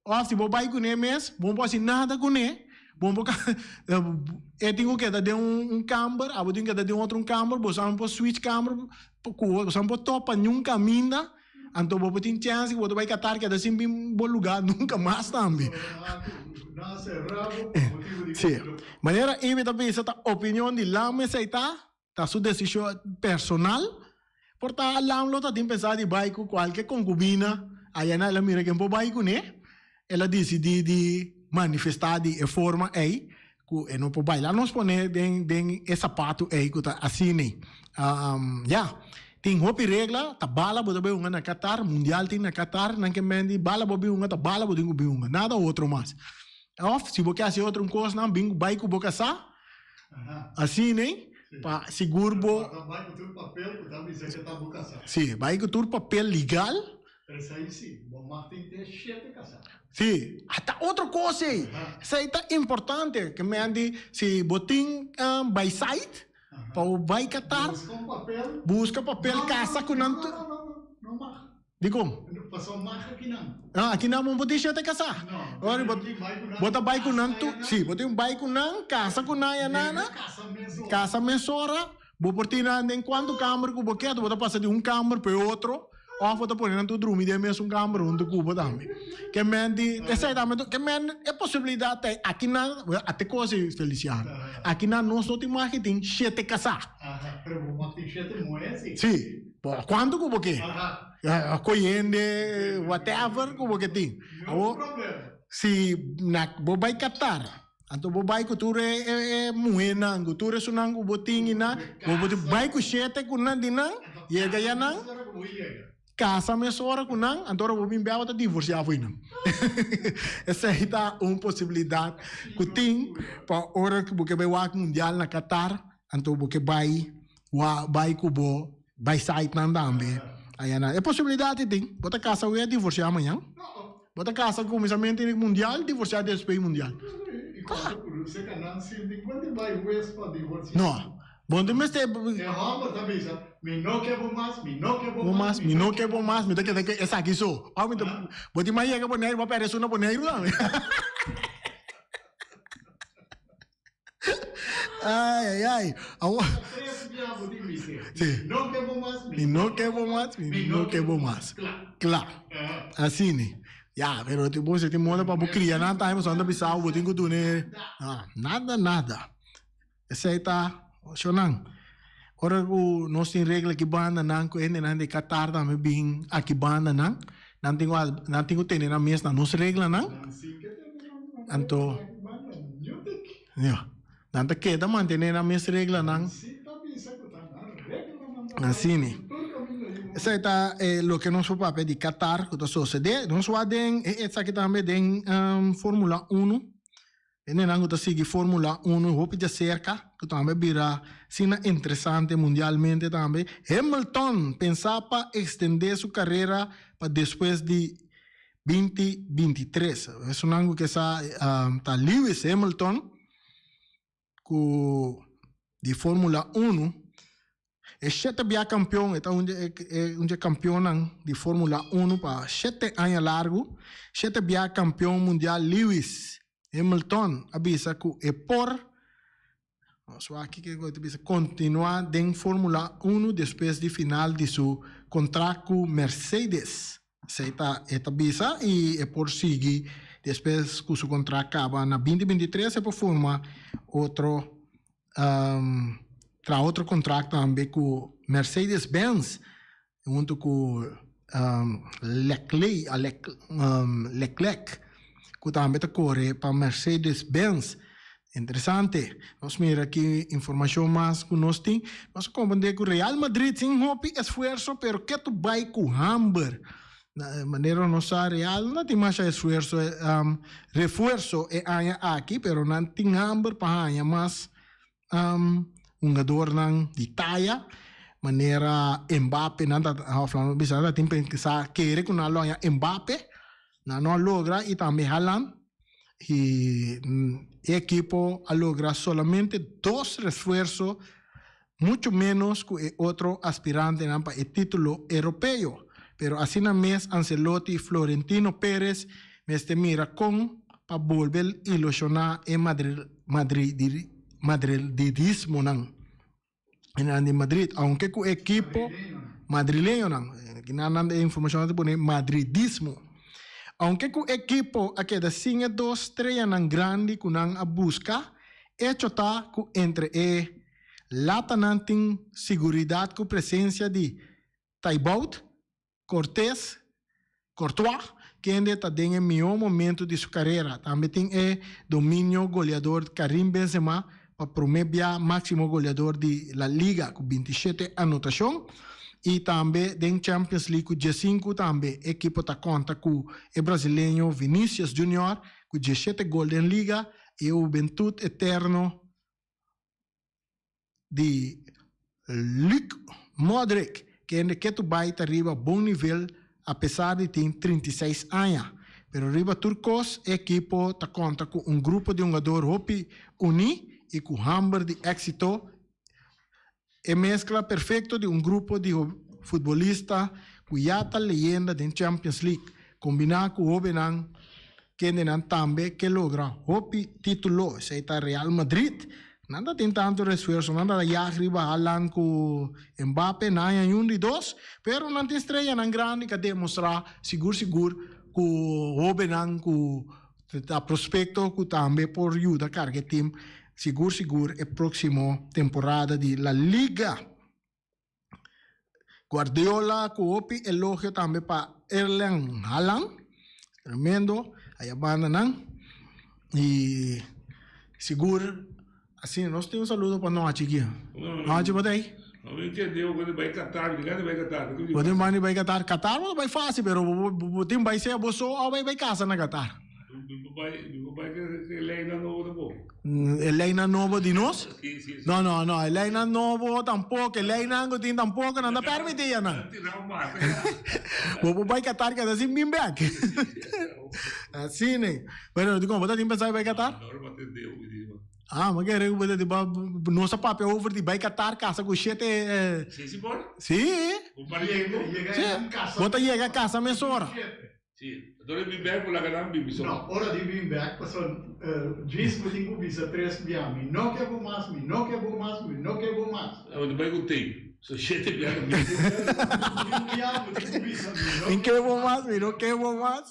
Òf si bo bai kuné mes, bo no por hasi nada kuné. Bo no por e tin ku keda den un kamber, abo tin ku keda den otro un kamber, boso no por switch kamber ku boso no por topa niun kaminda. Anto bo por tin chèns ku bo ta bai Qatar keda sin bin bo lugá nunka mas tambe. Sí. Manera Ivy ta bisa ta opinion di Lam esei ta, ta su desishon personal. Por ta Lam lo ta tin pensá di bai ku kualke konkubina aya na el a mira ken por bai kuné. El a disidí di manifestá di e forma ei ku e no por bai. Laat nos pone den den e sapatu ei ku ta asina. Ya, tin hopi regla, ta bala bo ta bai hunga na Qatar, mundial tin na Qatar, nan ke men di bala bo bin hunga ta bala bo tin ku bin hunga, nada otro mas. Òf si bo ke hasi otro kosnan bin bai ku bo kasá, asina pa sigur bo. Bai ku tur papel ku ta bisa ke ta bo kasá. Si, bai ku tur papel legal. Esei si, bo mag tin te shete kasá. Si, ata otro kos ei. Esei ta importante, ke men di si bo tin baisait pa bo bai Qatar, Buska un papel. buska papel kasa ku nan. No, no, no, no mag. Dikon? Pasobra mag akinan. Ah, akinan bo no por tin shete kasá. No, Ora bo tin bai ku nan. Bo ta bai ku nan tu, si, bo tin bai ku nan, kasa ku nan yanana. Kasa mesora. Kasa mesora. Bo por tin nan den kuantu kamber ku bo ke, bo ta pasa di un kamber pa e otro, òf bo ta pone nan tur drumi den e mesun kamber huntu ku bo tambe. Ke men di, esei tambe tur, ke men e posibilidat ta aki nan, ate kos ei Feliciano, aki nan nos no tin mag tin shete kasá. Aha, pero bo mag tin shete muhé si. Si, bo kuantu ku bo ke, Aha. koyende, whatever ku bo ke tin. No problema. Si na bo bai Qatar, Anto bo bai ku tur e e muhénan, ku tur esunnan ku bo tin i nan, bo por bai ku shete ku nan di nan, yega ya nan, kasa mesora ku nan, anto ora bo bin bia bo ta divorsiá fo'i nan. Esei ta un posibilidat ku tin pa ora ku bo ke bai wak mundial na Qatar, anto bo ke bai wa bai ku bo bai site nan tambe aya nan. E posibilidat ei tin, bo ta kasa awe a divorsiá mañan. Bo ta casa cuminsamente di mundial, divorcia despues di mundial. No, bo no mester. E homber ta bisa, mi no ke bo mas, mi no ke bo mas, mas, mi no ke bo mas, mi ta keda ke esaki so. Of mi ta, bo tin mas yega Boneiru, bo a perde esun na Boneiru tambe. Ai, ai, ai. Awo. Sí. No ke bo mas, Mi no ke bo mas, mi no ke bo mas. Kla. Asina. Ya, pero ti bo si tin moda pa bo kria nan tambe, pasobra nan ta bisa bo tin ku duna ah, nada, nada. Esei ta shownan. Ora ku nos tin regla ki banda nan ku hendenan di Qatar tambe bin aki banda nan, nan tin ku nan tin ku tene nan mes na nos reglanan. Anto, ya, nan ta keda mantene nan mes reglanan. Asina. Esei ta e loke nos por papia di Qatar ku ta sosede. Nos wak den e esaki tambe den Formula Uno. Hendenan ku ta sigui Formula Uno hopi djaserka, ku tambe a bira asina interesante mundialmente tambe. Hamilton pensa pa ekstendé su karera pa despues di binti 23. Esunnan ku ke sa ta Lewis Hamilton ku di Formula Uno. E shete bia kampion, e ta un e un dje kampionnan di Formula Uno pa shete aña largu. Shete bia kampion mundial Lewis Hamilton a bisa ku e por, nos wak aki ke ta bisa, kontinuá den Formula Uno despues di final di su kontrakt ku Mercedes. Esei ta e ta bisa i e por sigui despues ku su kontrakt kaba na binti 23 e por forma otro Traha otro contract tambe cu Mercedes Benz hunto cu Leclerc cu tambe ta core pa Mercedes Benz. Interesante. Nos mira ki informacion mas cu nos tin. Nos a comprende cu Real Madrid sin hopi esfuerzo pero ketu bay cu hamber. Na manera nos sa Real no tin masha esfuerzo refuerzo e aña aki pero nan tin hamber pa haña mas hungadornan di taya manera Mbappe nan ta of nan bisa nan ta tin pensa kere ku nan lo haña Mbappe nan no a logra y tambe Haaland y e ekipo a logra solamente dos refuerzo mucho menos ku e otro aspirantenan pa e título europeo. Pero asina mes Ancelotti y Florentino Perez mester mira kon pa bolbe ilushoná e madridismonan hendenan di Madrid, aunke ku e ekipo madrileñonan, kinan nan e informashon ta pone madridismo, aunke ku e ekipo a keda sin e dos streanan grandi ku nan a buska, echo ta ku entre e Latanan tin siguridat ku presensia di Thibaut Cortés, Courtois, kende ta den e mihó momentu di su karera. Tambe tin e dominio goleador Karim Benzema pa promé bia máksimo goleador di La Liga ku 27 anotashon i tambe den Champions League ku 15. Tambe e ekipo ta konta ku e brasileño Vinicius Junior ku 17 gol den liga i e hubentut eterno di Luke Modric, kende ketu bai ta riba bon nivel apesar di tin 36 aña. Pero riba tur kos e ekipo ta konta ku un grupo di hungador hopi uní i ku hamber di éksito. E meskla perfekto di un grupo di futbolista ku ya ta leyenda den Champions League, kombiná ku hóbennan kendenan tambe ke logra hopi título, esei ta Real Madrid. Nan ta tin tantu refuerso, nan ta yag riba Haaland ku Mbappe, nan haña un di dos, pero nan tin streyanan grandi ku a demostrá sigur sigur ku hóbennan ku ta prospekto ku tambe por yuda karga e tim sigur sigur e próksimo temporada di La Liga. Guardiola ku hopi elogio tambe pa Erling Haaland. Tremendo, aya banda nan. I sigur asina nos tin un saludo pa Nochi aki. Nochi bo ta ei? No mi entende bo tin bai Qatar, mi tin bai Qatar. Bo tin bai bai Qatar. Qatar bo ta bai fácil pero bo tin bai sea bo so of bai bai casa na Qatar. Mi por bai, mi por bai ke e leynan nobo tampoco. E leynan nobo di nos? Si, si, si. No, no, no, e leynan nobo tampoco, e leynan ku tin tampoco nan ta permiti ya nan. Bo por bai Qatar keda sin bin bek. Asina. Pero dikon bo ta tin pensa di bai Qatar? No, no atende hopi di man. Ah, mi kere ku bo ta di ba nos a papia over di bai Qatar kasa ku shete. Si, si por? Si. Un par di tempo? Si. Bo ta yega kasa mesora. Si, anto di bin bek bo laga nan bibi so. No, ora di bin bek paso djis bo tin ku bisa tres bia, mi no ke bo mas, mi no ke bo mas, mi no ke bo mas. Bo ta bai ku tape, so shete bia ta bin. Un bia bo tin ku bisa mi no Mi ke bo mas, mi no ke bo mas.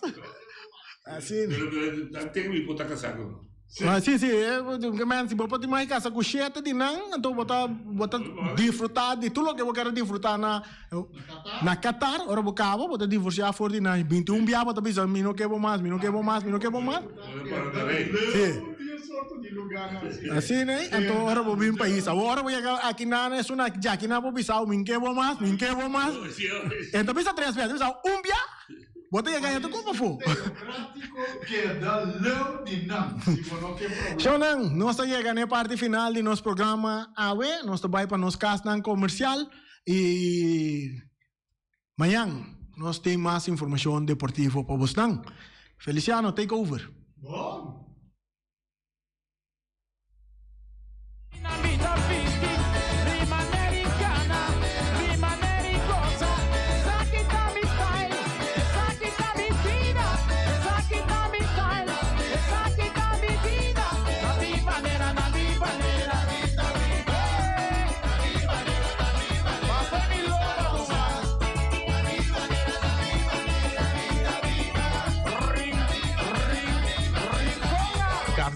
Asina. Pero nan ten mi por ta kasá ku nan. Ah, sí, sí, eh, men, si bo por tin mai casa cu shete di nan, anto bo ta, bo ta disfruta di tur loke bo kere disfruta na, na Qatar. Ora bo caba, bo ta divorcia for di nan. 21 bia bo ta bisa, mi no ke bo mas, mi no ke bo mas, mi no ke bo mas. Sí. Así, ne? Anto ora bo bin pais. Awor ora bo yega aki nan, esun aki djaki nan bo bisa, mi ke bo mas, mi ke bo mas. E ta bisa tres bia, ta bisa un bia. Bo ta yega ta kopa afó. Teocrático keda leu di nan, si bo no ke problema. Shownan, nos ta yega na e parti final di nos programa awe. Nos ta bai pa nos kasnan komersial i mañan nos tin mas informashon deportivo pa bosnan. Feliciano, take over. Bon!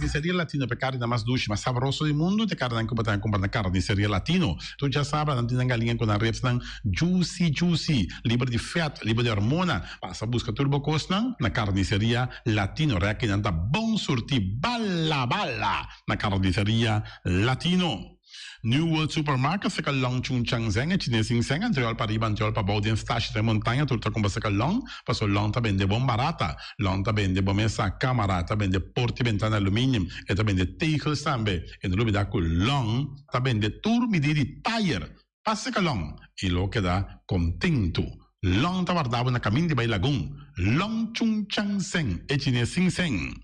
Carniceria Latino pa e carninan mas dushi, mas sabroso di mundu, ta e carninan cu bo ta cumpra na Carniceria Latino. Tur djasabra nan tin nan galiña cu nan ribsnan juicy juicy, liber di vet, liber di hormona. Pasa busca tur bo cosnan na Carniceria Latino. Rekinan ta bon surti bala bala na Carniceria Latino. New World Supermarket seka long Chung Chang Zeng e chines sin seng antriol pa riba antriol pa bou den stashi den montaña tur ta kumpra seka long paso long ta bende bon barata long ta bende bo mesa kamara ta bende porti bentana aluminium e ta bende tegels tambe e no lubida ku long ta bende tur midi di tayer pa seka long i lo keda kontentu long ta warda bo na kamin di bai lagun long Chung Chang Zeng e chines sin seng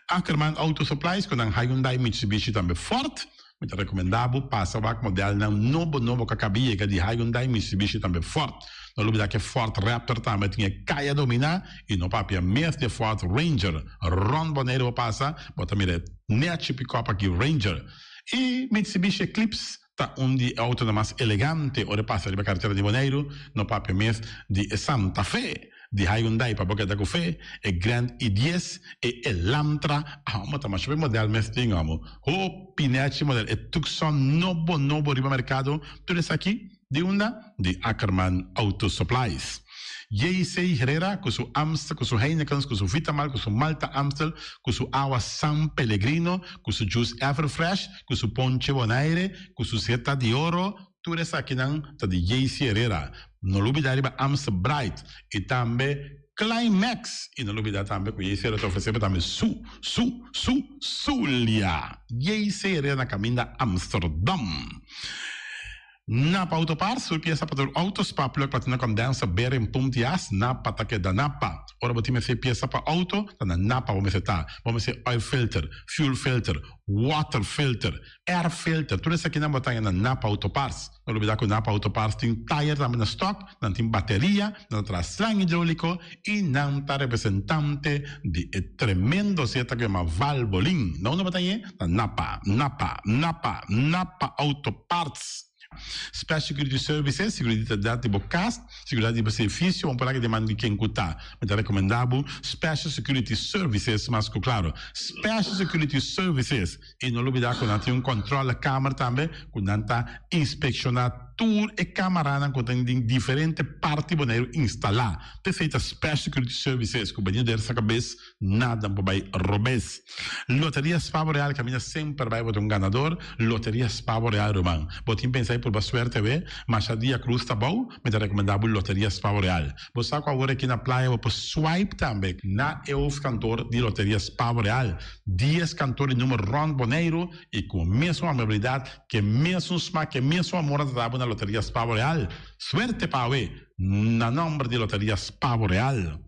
Ackerman Auto Supplies ku nan Hyundai Mitsubishi tambe Ford Mi ta rekomendá bo pasa wak modelnan nobo nobo ku a kaba yega di Hyundai, Mitsubishi tambe Ford. No lubidá ku e Ford Raptor tambe tin e kaya dominá i no papia mes di e Ford Ranger. Rònt Boneiru bo pasa, bo ta mira e nèchi pikòp aki Ranger. I Mitsubishi Eclipse ta un di e outonan mas elegante ora e pasa riba karetera di Boneiru, no papia mes di e Santa Fe. Di Hyundai pa bo keda ku fe, e Grand i dies, e Elantra, amo ta masha be model mes tin amo. Hopi nechi model, e Tucson nobo nobo riba merkado, tur esaki di unda? Di Ackerman Auto Supplies. JC Herrera ku su Amstel, ku su Heinekens, ku su Vitamal, ku su Malta Amstel, ku su awa San Pellegrino, ku su juice Everfresh, ku su ponche Bonaire, ku su Zeta di Oro, Tur esakinan ta di JC Herrera. No lubida riba Amstel Bright y tambe Climax. Y no lubida tambe cu JC Herrera ta ofrece bo tambe su, su, su, Zulia. JC Herrera na caminda Amsterdam. Napa Auto Parts, tur pieza pa tur auto, spark plug, platina condenser, bearing, pump di as, Napa ta keda Napa. Ora bo tin mester pieza pa auto, ta na Napa bo mester ta. Bo mester oil filter, fuel filter, water filter, Air filter, tur esakinan bo ta haña na Napa Auto Parts. No lubida ku Napa Auto Parts tin tayer tambe na stock, nan tin bateria, nan ta traha slang hidroliko i nan ta representante di e tremendo zeta ku yama Valvoline. Na unda bo ta hañ'é? Na Napa, Napa, Napa, Napa Auto Parts. Special Security Services, Seguridat di bo kas, seguridat di bo servisio, un por aki den man di ken ku ta. Mi ta rekomendá bo Special Security Services mas ku klaro. Special Security Services. I no lubidá ku nan tin un kòntròlekamer tambe ku nan ta inspekshoná tur e kamaranan ku tin den diferente parti Boneiru instalá. P'esei ta Special Security Services ku bini der sa kabes nada por bai robes. Loteria Spavo Real kaminda semper bai bo ta un ganador. Loteria Spavo Real ruman. Bo tin pensa di purba suerte awe? Masha dia krus ta bou, mi ta rekomendá bo Loteria Spavo Real. Bo sa ku awor aki na playa bo por swipe tambe na e hoofdkantoor di Loteria Spavo Real. Dies kantoor di number rònt Boneiru i ku mesun amabilidat, ku e mesun smak, ku e mesun amor nan ta dabo na Loteria Spavo Real. Suerte pa awe na nòmber di Loteria Spavo Real.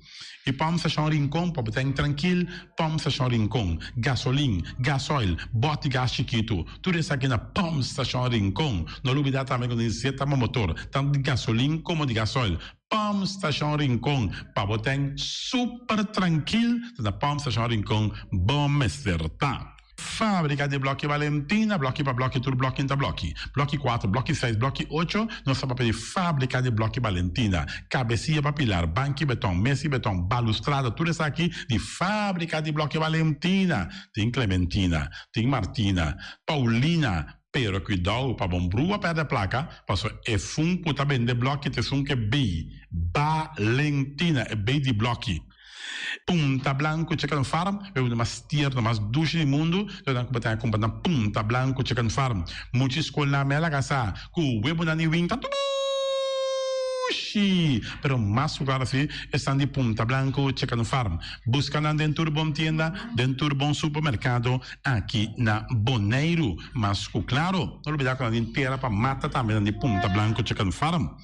I Pòmp Stashon Rincon pa bo ta en trankil, Pòmp Stashon Rincon, gasolin, gasoil, bòt di gas chikitu, tur esaki na Pòmp Stashon Rincon. No lubidá tambe ku nan zeta bo motor, tantu di gasolin komo di gasoil. Pump Station Rincon pa bo ten super trankil ta na Pump Station Rincon bo mester ta. Fabrica di bloki Valentina, bloki pa bloki tur bloki ta bloki. Bloki 4, bloki 6, bloki 8, nos ta papia di Fabrica di bloki Valentina. Cabecia pa pilar, banki beton, mesi beton, balustrada, tur esaki di Fabrica di bloki Valentina. Tin Clementina, tin Martina, Paulina, Pero cuidao pa bon brua perde placa, paso esun cu ta bende bloki ta esun ke bay, Balentina, e bay di bloki. Punta Blanco Chicken Farm, e uno mas tierno, mas dushi di mundu, lo nan cu bo ta cumpra na Punta Blanco Chicken Farm. Muchi school na mela casa cu webonan di winta dushi, pero mas cu claro si esnan di Punta Blanco Chicken Farm. Busca nan den tur bon tienda, den tur bon supermercado. Aki na Boneiru. Mas ku klaro, no lubidá ku nan tin tera pa mata tambe nan di Punta Blanco Chicken Farm.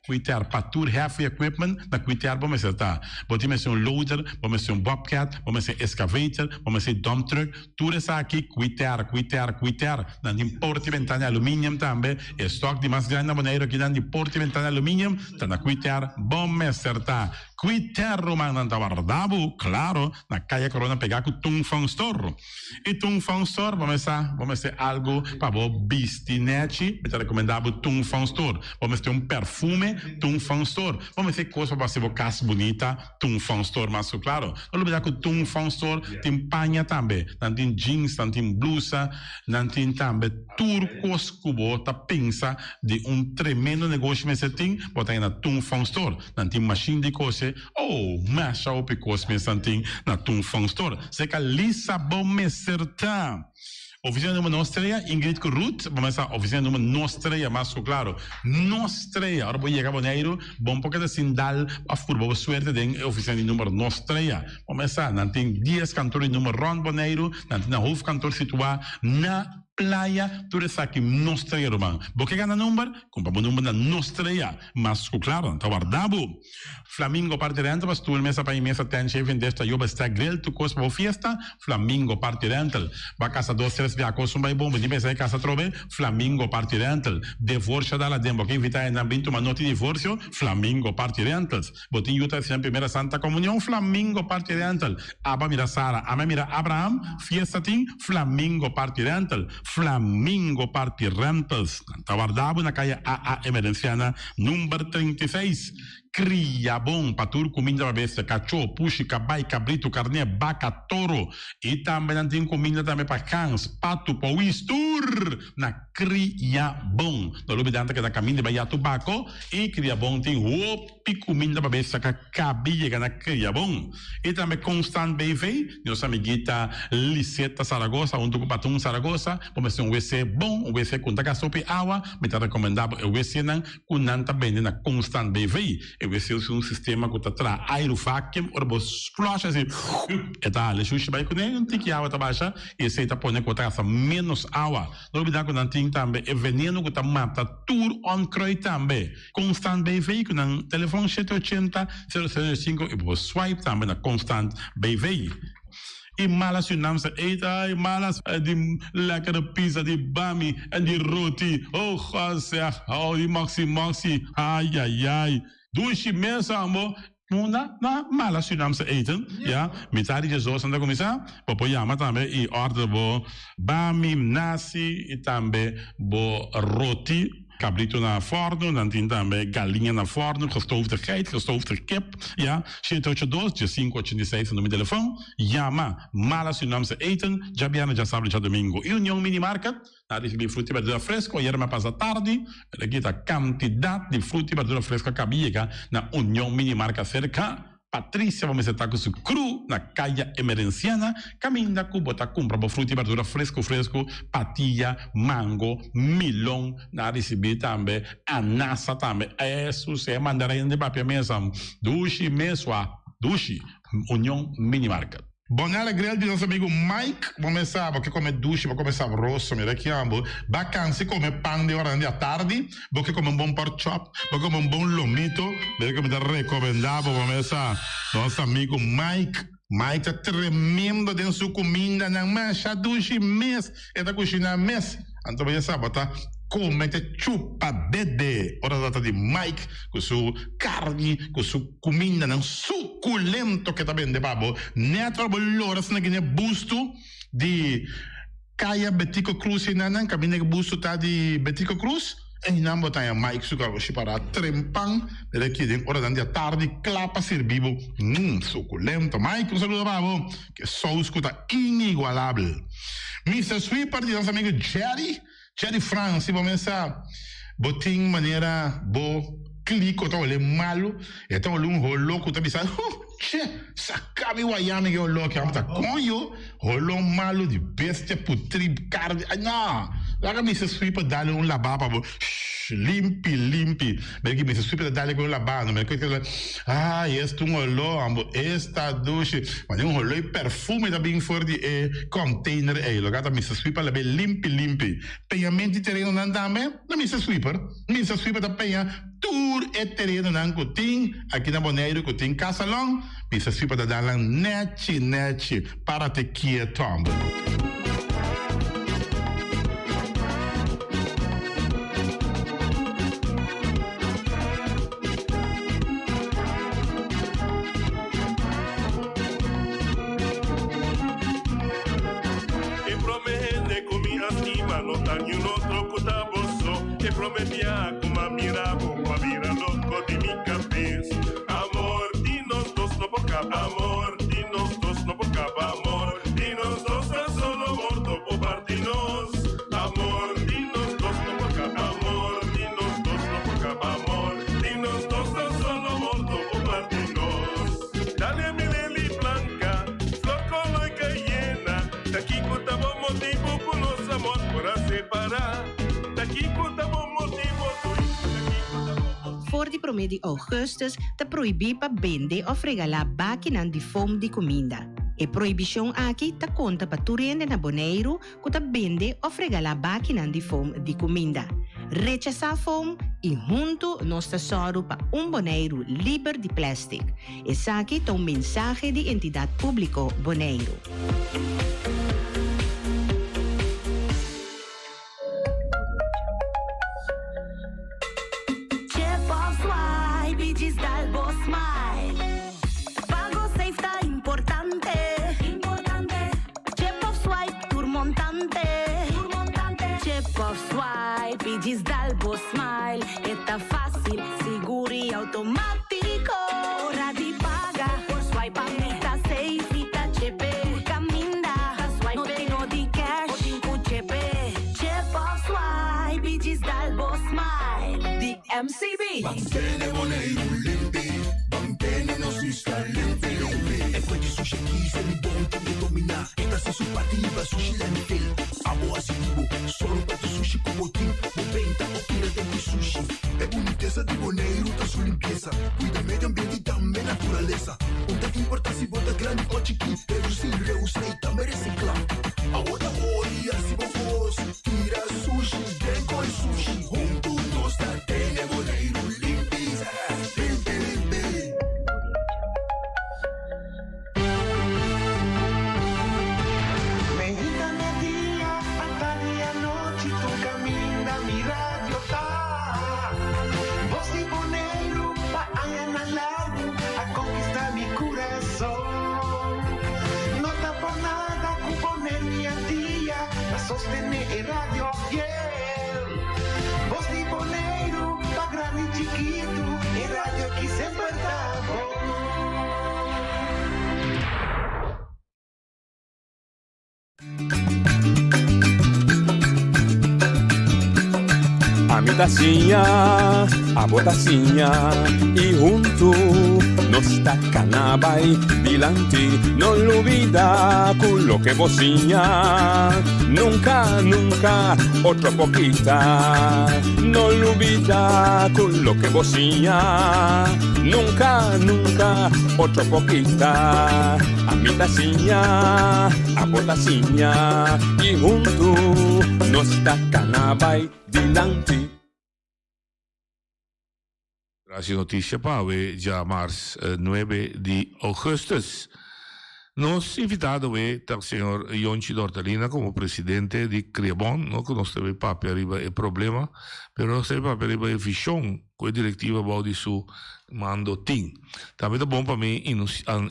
Kuiter pa tur heavy equipment na kuiter bo mester ta. Bo tin mester un loader, bo mester un bobcat, bo mester excavator, bo mester dump truck, tur esaki kuiter, kuiter, kuiter. Nan tin porta y ventana aluminium tambe. E stock di mas grandi na Boneiru aki nan di porta y ventana aluminium ta na kuiter bo mester ta. Kuiter rumannan ta warda bo, klaro. Na Kaya Corona pegá ku Tung Fong Store. I Tung Fong Store bo mester bo mester algu pa bo bisti nèchi, mi ta rekomendá bo Tung Fong Store. Bo mester un perfume, Tung Fong Store. Bo mester kos pa bo hasi bo kas bunita, Tung Fong Store mas ku klaro. No lubidá ku Tung Fong Store tin paña tambe. Nan tin jeans, nan tin blusa, nan tin tambe tur kos ku bo ta pensa di un tremendo negoshi mester tin, bo ta haña na Tung Fong Store. Nan tin mashin di kose. Oh, masha hopi kos mes nan tin na Tung Fong Store. Seka Lisa bo mester ta. Oficina numero nos trea, Ingrid ku Ruth, bo mester oficina numero nos trea, mas ku klaro. Nos trea. Ora bo yega Boneiru, bon por keda sin dal of purba bo suerte den e oficina di numero nos trea. Bo mester nan tin dies kantor di numero rond Boneiru, nan tin nan hoofdkantoor situa na Playa, tur esaki nos trea ruman. Bo ke gana number? Kumpra bo number na nos trea. Mas ku klaro, nan ta warda bo. Flamingo Party Rental pa stoel, mesa pa i mesa, tent, shaving dish, tayoba, stack, grill, tur kos pa bo fiesta, Flamingo Party Rental. Bo a kasa dos, tres bia kos un bai bon, bo tin pensa e kasa atrobe, Flamingo Party Rental. Devorsio dal aden, bo ke invita hendenan bin tuma noti divorsio, Flamingo Party Rentals. Bo tin yu ta hasi nan primera Santa Comunion, Flamingo Party Rental. Aba mira Sara, ame mira Abraham, fiesta tin, Flamingo Party Rental. Flamingo Party Rentals. Nan ta warda bo na kaya AA Emerenciana number 36. Kria bon pa tur kuminda pa bestia, kachó, pushi, kabai, kabritu, karné, baka, toro. I tambe nan tin kuminda tambe pa gans, patu, powis, tur na Kria Bon. No lubida nan ta keda kaminda bai ya tubako i Kria Bon tin hopi kuminda pa bestia ka kabi yega na Kria Bon. I tambe Constant BV, nos amiguita Liseta Zaragoza huntu ku Patun Zaragoza, bo mester un wc bon, un wc ku no ta gasta hopi awa, mi ta rekomendá bo e wcnan ku nan ta bende na Constant BV. E wc usa un sistema ku ta traha airu vacuum, ora bo flush asi e ta hala e shushi bai kuné, un tiki awa ta basha i esei ta pone ku bo ta gasta ménos awa. No olbida ku nan tin tambe e veneno ku ta mata tur onkruid tambe. Constant BV ku nan telefon shete ochenta, sero sero sinku i bo por swipe tambe na Constant BV. I malas yu nam sa eet ay malas di lekkere pizza di bami en di roti oh God zeg oh di moxie moxie ayayay dushi mes ambo na na malas yu nam sa eten ya mitad di djesdos nan ta kuminsa bo por yama tambe i order bo bami nasi i tambe bo roti. Cabrito na forno, nan tin tambe galiña na forno, gestoofde geit, gestoofde kip, ya. Shete ocho dos, diesinco ochenta i seis ta numero di telefon. Yama Mala Surinaamse Eten, djabièrnè, djasabra i djadomingo. I Union Mini Market, nan a ricibi fruta i berdura fresco, ayera mi a pasa tardi, pero aki ta cantidad di fruta i berdura fresco a caba yega na Union Mini Market cerca. Patricia bo mester ta ku su kru na Kaya Emerenciana kaminda ku bo ta kumpra bo fruta i berdura fresku fresku, patia, mango, milon, nan a risibí tambe anasa tambe, esus e mandarin di papia mesa dushi mesua dushi, Union Mini Market. Bonella Grill di nos amigo Mike, bo mes sa bo ke come dushi, bo come sabroso, mira ki amo, ba cansi come pan den oranan di atardi, bo ke come un bon pork chop, bo ke come un bon lomito, mira ke mi ta recomenda bo, bo mes sa, nos amigo Mike, Mike ta tremendo den su cumindanan, masha dushi mes, e ta cushina mes, anto bo ya sa bo ta. Come te chupa dede ora ta trata di Mike cu su carni cu su cumindanan suculento ke ta bende pa bo. Net ora bo lora asina gine busto di Caya Betico Cruz enanan caminda ke busto ta di Betico Cruz einan bo ta haña Mike su garoshi para trempan mira aki den oranan di atardi cla pa sirbi bo. Mmm suculento Mike un saludo pa bo ke saus cu ta inigualabel. Mister Sweeper di nos amigo Jerry. Jerry Frans, si bo mesa bo tin manera bo kliko ta hole malu, e ta hole un holo ku ta bisa, huh, che, saka mi waya mi ke holo aki, amo ta koño, holo malu di bestia putri karni, ay no, laga Mister Sweeper dale un laba pa bo, shh, limpi, limpi, mira ki Mister Sweeper ta dale ku un laba, no mira ku ay, esta un holo, amo, esta dushi, mane un holo i perfume ta bin for di e container ei, loke ta Mister Sweeper labe limpi limpi. Peñamento di terenonan tambe na Mister Sweeper. Mister Sweeper ta peña tur e terenonan ku tin aki na Boneiru ku tin kasalon, Mister Sweeper ta dal nan nechi nechi para te kieto. E prome hende ku mi a stima no ta niun otro ku ta bo so. E prome bia ku m'a mira bo, m'a bira loko di mi kabes. Amor di nos dos no por kaba, amor di nos dos no por kaba, amor di nos dos ta solo morto por parti nos. Amor di nos dos no por kaba, amor di nos dos no por kaba, amor di nos dos ta solo morto por parti nos. Dale mi leli blanca, flor color cayena, ta kico ta bo motibo cu nos amor por a separa? Ta kico ta bo motibo tuy? Ta kico ta bo motibo? For di promé di ougùstùs ta prohibí pa bende òf regalá bakinan di foam di kuminda. E prohibishon aki ta konta pa tur hende na Boneiru ku ta bende òf regalá bakinan di foam di kuminda. Rechasá foam i huntu nos ta sòru pa un Boneiru liber di plèstik. Esaki ta un mensahe di Entidat Públiko Boneiru. Chip of swipe i djis dal bo smile. Pago safe ta importante. Chip of swipe tur montante. Chip of swipe i djis dal bo smile. E ta fácil, sigur i automátiko. Ora di paga, por swipe pa mi ta safe. Mi ta chepe, tur kaminda. No tin no di cash, bo tin ku chepe. Chip of swipe i djis dal bo smile. Di MCB. Ban tene Boneiru limpi, ban tene nos isla limpi limpi. E kue di sushi aki semi bon tin e dominá. E ta hasi su parti liba sushi landfill. Abo hasi di bo, sòru pa tur sushi ku bo tin. Bo benta o tira den ku sushi. E bunitesa di Boneiru ta su limpiesa. Kuida medio ambiente i tambe naturalesa. Un ta importá si bo ta grandi o chikí. Redusí, reusá i tambe resiklá. Abo ta hori hasi bo kos. Tira sushi den koi sushi. Huntu nos ta tene Boneiru limpi. Limpi limpi. Meinta media, atardi anochi, tur caminda mi radio ta. Voz di Boneiru pa añanan largu a conquista mi curason. No ta por nada cu Boneiru y Antia ta sostene e radio fiel. Voz di Boneiru pa grandi y chikitu, e radio aki semper ta bon. Ami ta siña, abo ta siña y huntu nos ta cana bay dilanti. No lubida cu loke bo siña nunca, nunca otro por kita. No lubida cu loke bo siña nunca, nunca otro por kita. Ami ta siña, abo ta siña y huntu nos ta cana bay dilanti. Gracias noticia pa awe djamars 9 di augustus. Nos invitado awe ta señor Yonchi Dortalina como presidente di Criabon. No cu nos ta bay papia riba e problema, pero nos ta bay papia riba e vision cu e directiva bao di su mando tin. Tambe ta bon pa mi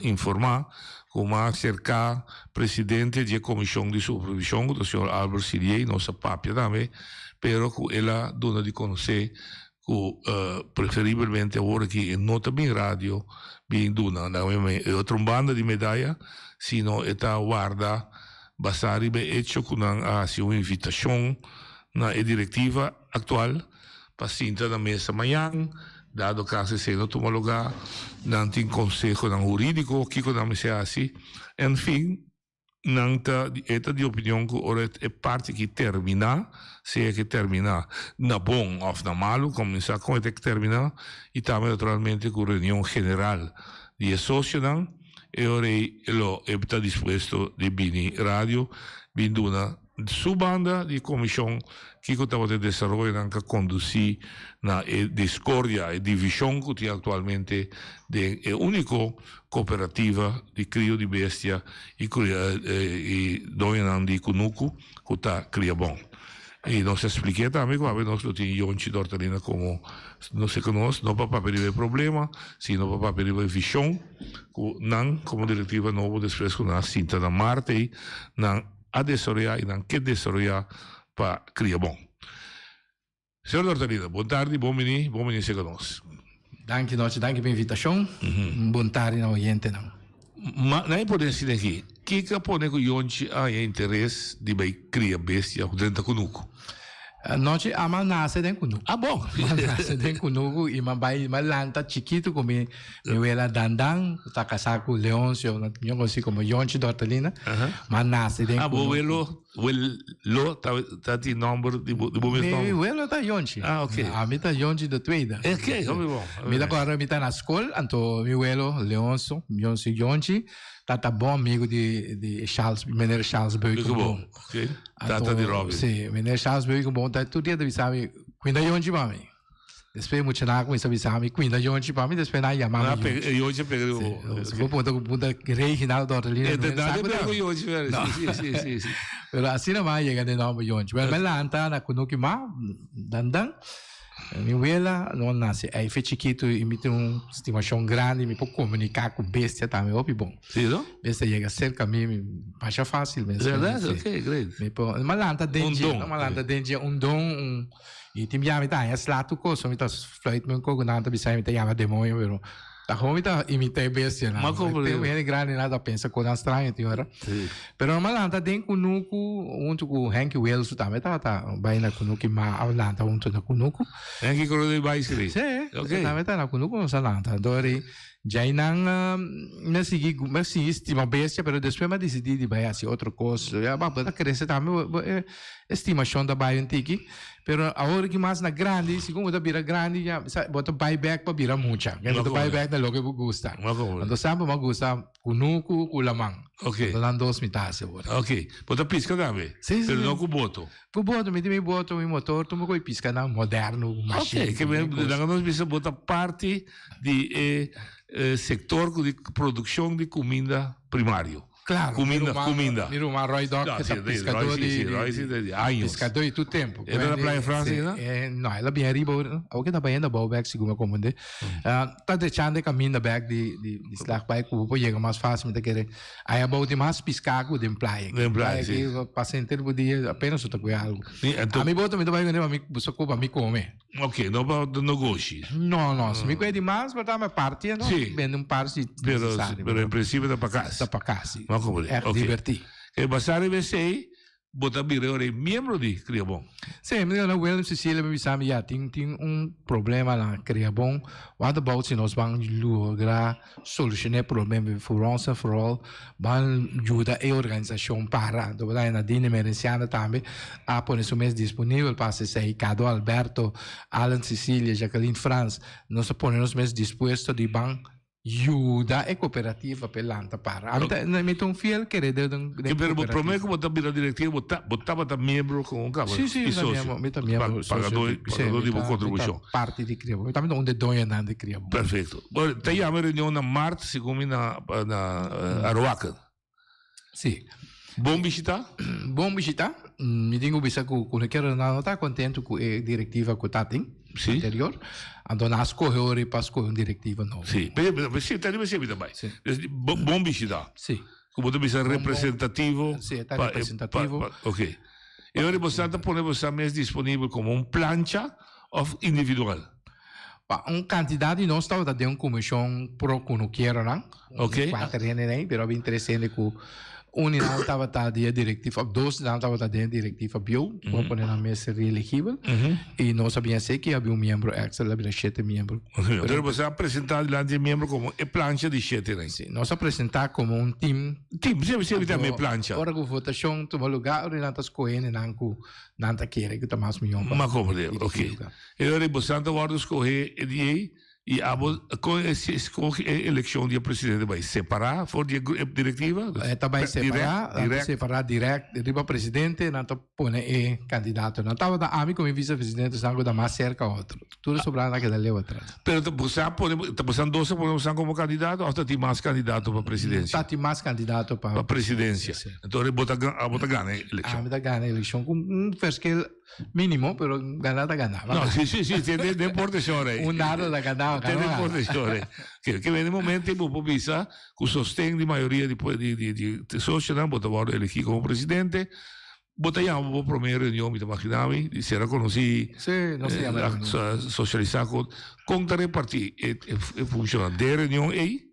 informa cu mi a acerca presidente di e comision di supervision cu ta señor Albert Silié, nos a papia tambe, pero cu el a duna di conoce cu preferiblemente awor aki e no ta bin radio bin duna e otro un banda di medaya, sino e ta warda basa riba e hecho cu nan a haci un invitacion na e directiva actual pa sinta na mesa mañan, dado caso esey no tuma lugar, nan tin consehonan huridico kico nan mester haci, en fin. Nan ta e ta di opinion ku ora e parti aki terminá, sea ke terminá na bon òf na malu, kuminsá kon e ta terminá i tambe naturalmente ku reunion general di e sosionan, e ora ei lo e ta dispuesto di bini radio bin duna su banda di komishon kiko tabata e desaroyonan ku a kondusí na e diskordia, e divishon ku tin aktualmente den e úniko kooperativa di krio di bestia i i doñonan di kunuku ku ta kria bon. I nos a splik'é tambe ku awe nos lo tin Yonchi Dortalina komo nos e ku nos, no pa papia riba e problema, sino pa papia riba e vishon ku nan komo direktiva nobo despues ku nan a sinta na mart ei, nan a desaroyá i nan ke desaroyá pa kria bon. Señor Dortalina, bon tardi, bon bini, bon bini serka nos. Danki Nochi, danki pa invitashon. Un bon tardi na oyentenan. Ma nan e por desi aki, kiko a pone ku Yonchi a haña interes di bai kria bestia ku drenta kunuku? Nochi a ma nase den kunuku. Ah bon! Ma nase den kunuku i ma bai ma lanta chikitu ku mi mi wela Dandan ku ta kasá ku Leoncio, mi konosí komo Yonchi Dortalina. Ma nase den Ah, bo kunuku. welo Welo ta ta tin nomber di bo di bo mes nomber? Mi welo ta Yonchi. Ah, ok. Ami ta Yonchi de tweede. Ok, hopi bon. Mi ta kòrda mi ta na skol, anto mi welo Leoncio, Leoncio Yonchi, ta ta bon amigu di di Charles, meneer Charles Beukenboom. Ok, tata di Robin. Si, meneer Charles Beukenboom ta tur dia ta bisa mi, Cuida Yonchi pa mi. Despues muchanan a cuminsa bisa mi, Cuida Yonchi pa mi, despues nan a yama mi Yonchi. E Yonchi a pega di bo. Si bo punta cu punta Reginald Dortelina. E ta nan a pega cu Yonchi pero. Si, si, si, si. Pero asina nan a yega den nomber Yonchi. Bueno, mi a lanta na Kunuki Ma, Dandan. Mi wela no a nace ei fe chikito y mi tin un stimacion grandi, mi por comunica cu bestia tambe hopi bon. Si, no? Bestia yega cerca mi, mi masha facil mes. Verdad? Ok, great. Mi por, mi a lanta den dje, mi a lanta den dje un don, un. I tin bia mi ta haña sla tur kos, mi ta fluit mi un koko, nan ta bisa mi ta yama demoño, pero ta kon mi ta imita e bestianan. Ma kon Tin hende grandinan ta pensa kosnan straño tin ora. Pero mi a lanta den kunuku huntu ku Henky Wilson tambe tabata bai na kunuku i ma a lanta huntu na kunuku. Henky koro di bai skri? Si, e tambe ta na kunuku nos a lanta. Anto ri djainan mi a sigui mi a sigui stima bestia pero despues mi a disidí di bai hasi otro kos. Ya bo ta krese tambe bo e Estimashon ta bai un tiki, pero awor ki mas na grandi, segun bo ta bira grandi ya sa bo ta bai bek pa bira mucha. Bo ta bai bek na loke bo gusta. Anto semper bo a gusta kunuku ku laman. Anto nan dos mi ta hasi awor. Ok. Bo ta piska tambe? Si, si. Pero no ku boto? Ku boto. Mi tin mi boto, mi motor, tur mi koe piska nan moderno, ku mashin. Ok. Ke men laga nos bisa bo ta parti di e sektor ku di produkshon di kuminda primario. Claro, Cuminda, mi ruman, cuminda. Mi ruman Roy Dok No, ta sí, pescador Roy, sí, di, sí, di, Roy sí, di, de años. pescador di tur tempo. E ta na Playa Francia, Sí, no? eh, no, el a bien ariba, awor ke ta bayendo abou bek segun mi a comprende. Ah, ta drechando e caminda bek di, di, di Slagbaai ku bo por yega mas fácil, mi ta kere. Aya abou tin mas piská ku den playa. Den playa, Playa sí. aki pasa henter bo dia apenas bo ta kohe algo. Sí, anto- A mi boto mi ta bai kuné pa mi buska ku pa mi kome. Ok, no pa negoshi. No, no. Si mi kue di mas, por ta mi parti, no? Sí. Bende un par si Pero, necesario. pero en principio ta pa cas. Ta pa cas, sí. Ma como Echt ok. divertí. E basá riba esei, bo ta bira ora e miembro di Kriabon. Sí, mi na Willem Cecilia mi bisa mi, ya, tin, tin un problema na Kriabon. What about si nos ban logra soluciona e problema for once and for all, ban yuda e organisacion para. Anto bo ta Nadine Emerenciana tambe a pone su mes disponibel pa haci esey. Cado Alberto, Allen Cecilia, Jacqueline Frans, nos a pone nos mes dispuesto di ban yuda e cooperativa pa e lanta para. Ami ta, mi ta un fiel keredor den Pero bo cooperativa. prome cu bo ta bira directivo, bo ta, bo tabata miembro con un caba Sí, sí, y mi ta socio. miembro, mi ta miembro, Pa, pagador, socio, sí, pagador mi di bo ta, mi ta contribucion. parti di Kriabon. Mi ta un de doñonan di Kriabon. Perfecto. Bueno, ta yama e reunion na maart, segun mi na, na Aruaca. Si. Bon bishita? Bon bishita. Mi tin ku bisa ku ku kero nan no ta kontentu ku e direktiva ku ta tin anterior. Anto nan a skohe ora pa skohe un direktiva nobo. Si. Si, ta riba esei mi ta bai. Si. Bon bishita. Si. Ku bo ta bisa representativo. Si, e ta representativo. Ok. E ora boso ta pone boso mes disponibel komo un plancha òf individual? Pa un kantidat di nos tabata den un komishon pro kunukeronan. Ok. Kuater hende nei, pero a bin tres hende ku un di nan tabata di e direktiva, òf dos di nan tabata den e direktiva bieu, ku a pone nan mes reelegibel. I nos a bin hasi ki habia un miembro èkstra, el a bira shete miembro. Pero boso a presentá dilanti e miembro komo e plancha di shete nei? Si, nos a presentá komo un tim. Tim, si, si, tambe e plancha. Ora ku votashon tuma lugá, ora nan ta skohe hendenan ku nan ta kere ku ta mas mihó pa. M'a komprendé, ok. E ora boso ta wòrdu skohé e di ei i abo kon e skohe e elekshon di e presidente bai separá for di e direktiva? E ta bai separá, nan ta separá dirèkt riba presidente nan ta pone e kandidatonan. Tabata ami ku mi visepresidente esnan ku ta mas serka otro. Tur e sobrá nan a keda leu atras. Pero ta boso a pone, ta boso dos a pone boso komo kandidato òf ta tin mas kandidato pa presidensia? Ta tin mas kandidato pa. Pa presidensia. Entonces bo ta abo ta gana e elekshon. Ami ta gana e elekshon ku un verschil mínimo, pero gana ta gana. No, si, si, si, tin den deporte shor ei. Un dado ta gana, Tin gana. deporte shor ei. Ke ke den e momento ei bo por bisa ku sosten di mayoria di di di di sosionan bo ta wòrdu elegí komo presidente. Bo ta yama bo promé reunion, mi ta magina mi, di sera konosí, Sí, nos ta yama reunion. sosialisá ku kon ta repartí e e funshonnan den e reunion ei?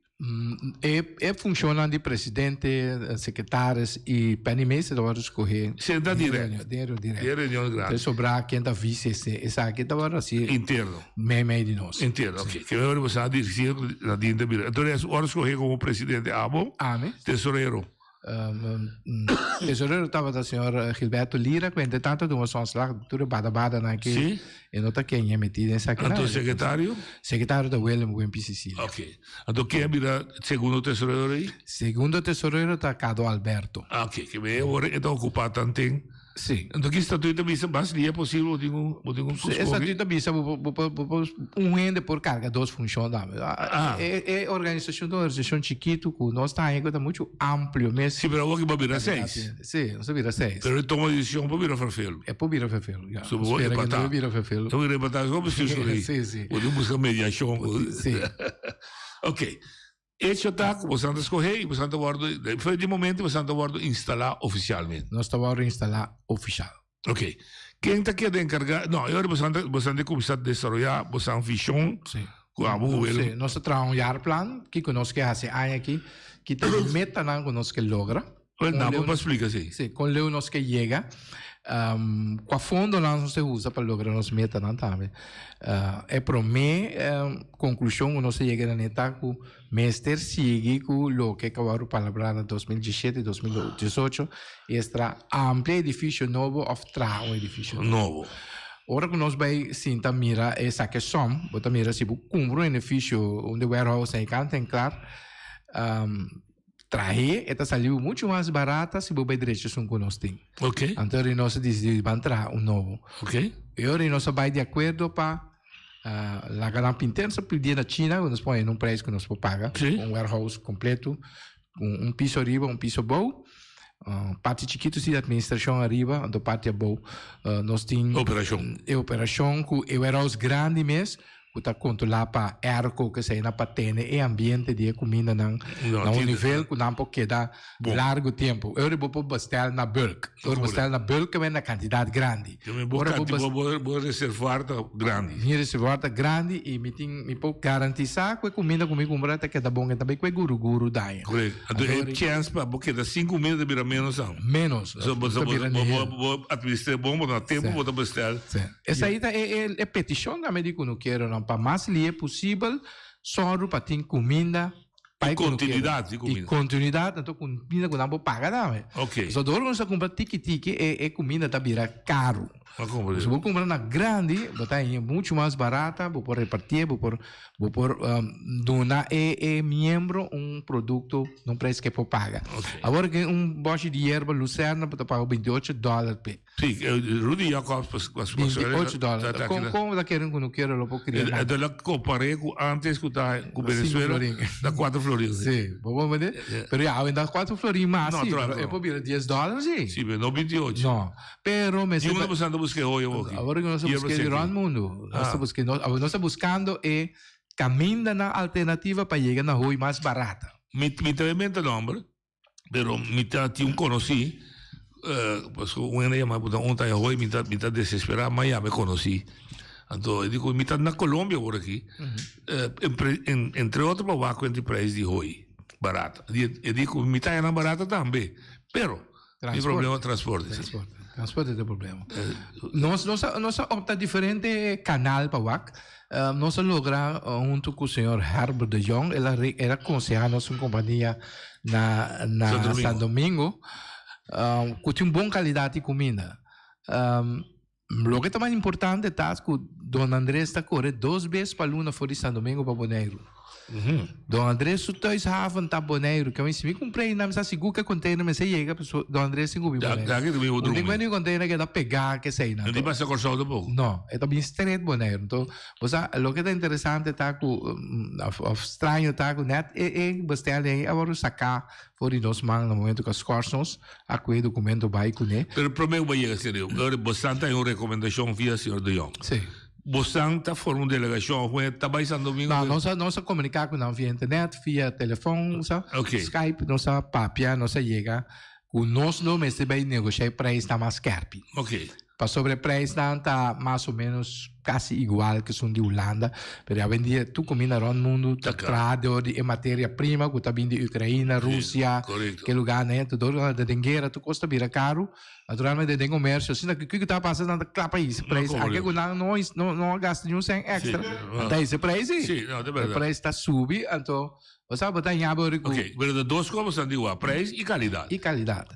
E e funshonnan di presidente, sekretaris i penningmeester ta wòrdu skohé Senta den dirèkt. den reunion dirèkt. Den reunion grandi. Te sobrá ken ta vise esei, esaki ta wòrdu hasi Interno. mei mei di nos. Interno, ok. Ke ora bo sa dirigí na dinta bira. Entonces wòrdu skohé komo presidente abo? Ami. Tesorero? Tesorero tabata señor Gilberto Lira cu entre tanto dun su ontslag tur e bada bada nan aki Sí. e no ta ken e meti den esaki Anto secretario? Secretario ta Willem Wimpy Cecilia. Ok. Anto ken a bira segundo tesorero ei? Segundo tesorero ta Cado Alberto. Ah, ok. Ke me ora e ta ocupa tanten. Sí. Anto ki statuut ta bisa mas lia posibel bo tin ku bo tin ku E statuut ta bisa bo bo bo bo un hende por karga dos funshon tambe. Ah. E e organisashon ta un organisashon chikitu ku nos ta haña ku ta muchu amplio mes. Sí, pero awor ki bo a bira seis. Sí, nos a bira seis. Pero e toma desishon por bira ferfelu. E por bira ferfelu, ya. So bo Spera ku repatá. no bira ferfelu. Bo repatá ku bestuurscollege. Sí, sí. Bo tin buska mediashon. Sí. Ok. Hecho ta ku boso ta skohé i boso ta wòrdu, for di momento boso ta wòrdu instalá ofisialmente. Nos ta wòrdu instalá ofisial. Ok. Ken ta keda enkargá? No, e ora boso ta boso ta kuminsá desaroyá boso vishon Sí. ku abo ku Sí, Willem. nos ta traha un jaarplan, kiko nos ke hasi aña aki, ki ta e metanan ku nos ke logra. Wel, Kon na leu bo pa splika esei. Sí, kon leu nos ke yega, kua fondonan nos ta usa pa logra nos metanan tambe. E promé konklushon ku nos a yega na ne ta ku mester sigui ku loke a wòrdu palabrá na 2017, 2018, esta amplia edifisio nobo òf traha un edifisio nobo. Ora ku nos bai sinta mira esaki sòm, bo ta mira si bo kumpra un edifisio, un di warehouse ei kant en klar, Trahe e ta saliu mucho mas barata si bo bai drecha esun ku nos tin. Ok. Anto ori nos a disidi ban traha un nobo. Ok. E ori nos a bai di akuerdo pa laga nan pinta. Nos a pidié na China ku nos pone un preis ku nos por paga. Si. Un warehouse kompleto ku un piso ariba un piso abou. Parti chikitu si di administrashon ariba anto parti abou nos tin. Operashon. E operashon ku e warehouse grandi mes. Ku ta kontrolá pa airco kesei na pa tene e ambiente di e kumindanan na un nivel ku nan por keda largu tempu. Ora bo por bestel na bulk. Ora bo bestel na bulk ta na kantidat grandi. Ora bo Bo reservoir ta grandi. Mi reservoir ta grandi i mi tin mi por garantisá ku e kuminda ku mi kumpra ta keda bon e tambe ku e guru guru daña. Korekto. Anto e chèns pa bo keda sin kuminda ta bira ménos an. Ménos. So bo bo administr'é bon bo na tempu bo ta bestel. Esei ta e e petishon tambe di kunukeronan pa mas lie posibel sòru pa tin kuminda pa I e kunukero. kontinuidat di kuminda. I kontinuidat, anto kuminda ku nan por paga tambe. Oké. Pasobra dor ku nos ta kumpra tiki tiki e e kuminda ta bira karu. A komprende. Si bo kumpra na grandi bo ta haña muchu mas barata, bo por repartié, bo por bo por duna e e miembro un produkto na un preis ku e por paga. Oké. Awor ke un bòshi di yerba luserna bo ta paga 28 dòler p'e. Sí, Rudy Jacobs pas pas 28 dólar. Con con ta keren ku no kere lo por kria nada. Entonces la comparé ku antes ku ta ku Venezuela florin. ta 4 florin. florin. Si, bo por mende? Pero ya, awe 4 florin mas, No, si, pero pero e por bira 10 dòler, si. Si, pero no 28. No, pero mester Di unda boso anda buska e hoy awoki? Awor ku nos ta Hierba buska di seki. rònt mundu. Nos ta Ah. buska, nos, awor nos ta buskando e kamindanan alternativa pa yega na hoy mas barata. Mi, mi ta inventa nomber, pero mi ta tin un konosí, eh, pasobra un hende yama punta un ta hoy, mi ta, mi ta desesperá, ma ya me konosí. Anto, e di ku mi ta na Colombia awor aki, eh, empre, en, entre otro pa wak kuenta e prijs di hoy barata. Di, e di ku mi ta haña nan barata tambe, pero mi Transporte. problema transporte. sí. Transporte. Transporte ta e problema. Nos, nos, a, nos a opta diferente kanal pa wak. Eh, nos a logra eh, hunto ku señor Herbert de Jong, el a, re- el a aconseha nos un kompania na, na Santo Domingo. San Domingo, eh, ku tin bon kalidat di kuminda. Um, loke ta mas importante ta ku Don Andres ta kore dos bes pa luna for di San Domingo pa Boneiru. Don Andres su thuishaven ta Boneiru. Ke si mi kumpra einan mi sa sigur ke container mester yega pasobra Don Andres tin ku bin Ya, Boneiru. ya ke ta bin Un drumi. tin ku container keda pegá ke eseinan. No tin pasa Kòrsou tampoco. No, e ta bin straight Boneiru. Enton, bo sa loke ta interesante ta ku of of straño ta ku net e e bestelling ei a wòrdu saká for di nos man na momento ku a skòrs nos a kue e dokumento bai kuné. Pero promé ku bo yega serio, bosan ta haña un rekomendashon via señor De Jong. Sí. Bosan ta forma un delegashon òf un ta bai San Domingo? No, nos a nos a komuniká ku nan via internet, via telefòn, sa, Ok. Skype, nos a papia, nos a yega ku nos lo mester bai negoshá e preisnan mas skèrpi. Ok. Pasobra e preisnan ta mas o menos kasi igual ku esun di Hulanda, pero awendia tur kuminda rònt mundu ta traha dor di e materia prima ku ta bin di Ukraina, Rusia, ke lugarnan, tur dor ku den guera tur kos ta bira karu. Naturalmente den comercio asina cu kico ta pasa nan ta klap ahí ese prijs anke cu nan no no no a gasta ni un cent extra ta ese prijs sí Sí, no, ta e berdad. prijs ta subi anto bo sa bo ta ña bo rico Ok, pero ta dos cos bo di wak, prijs y calidad. Y calidad.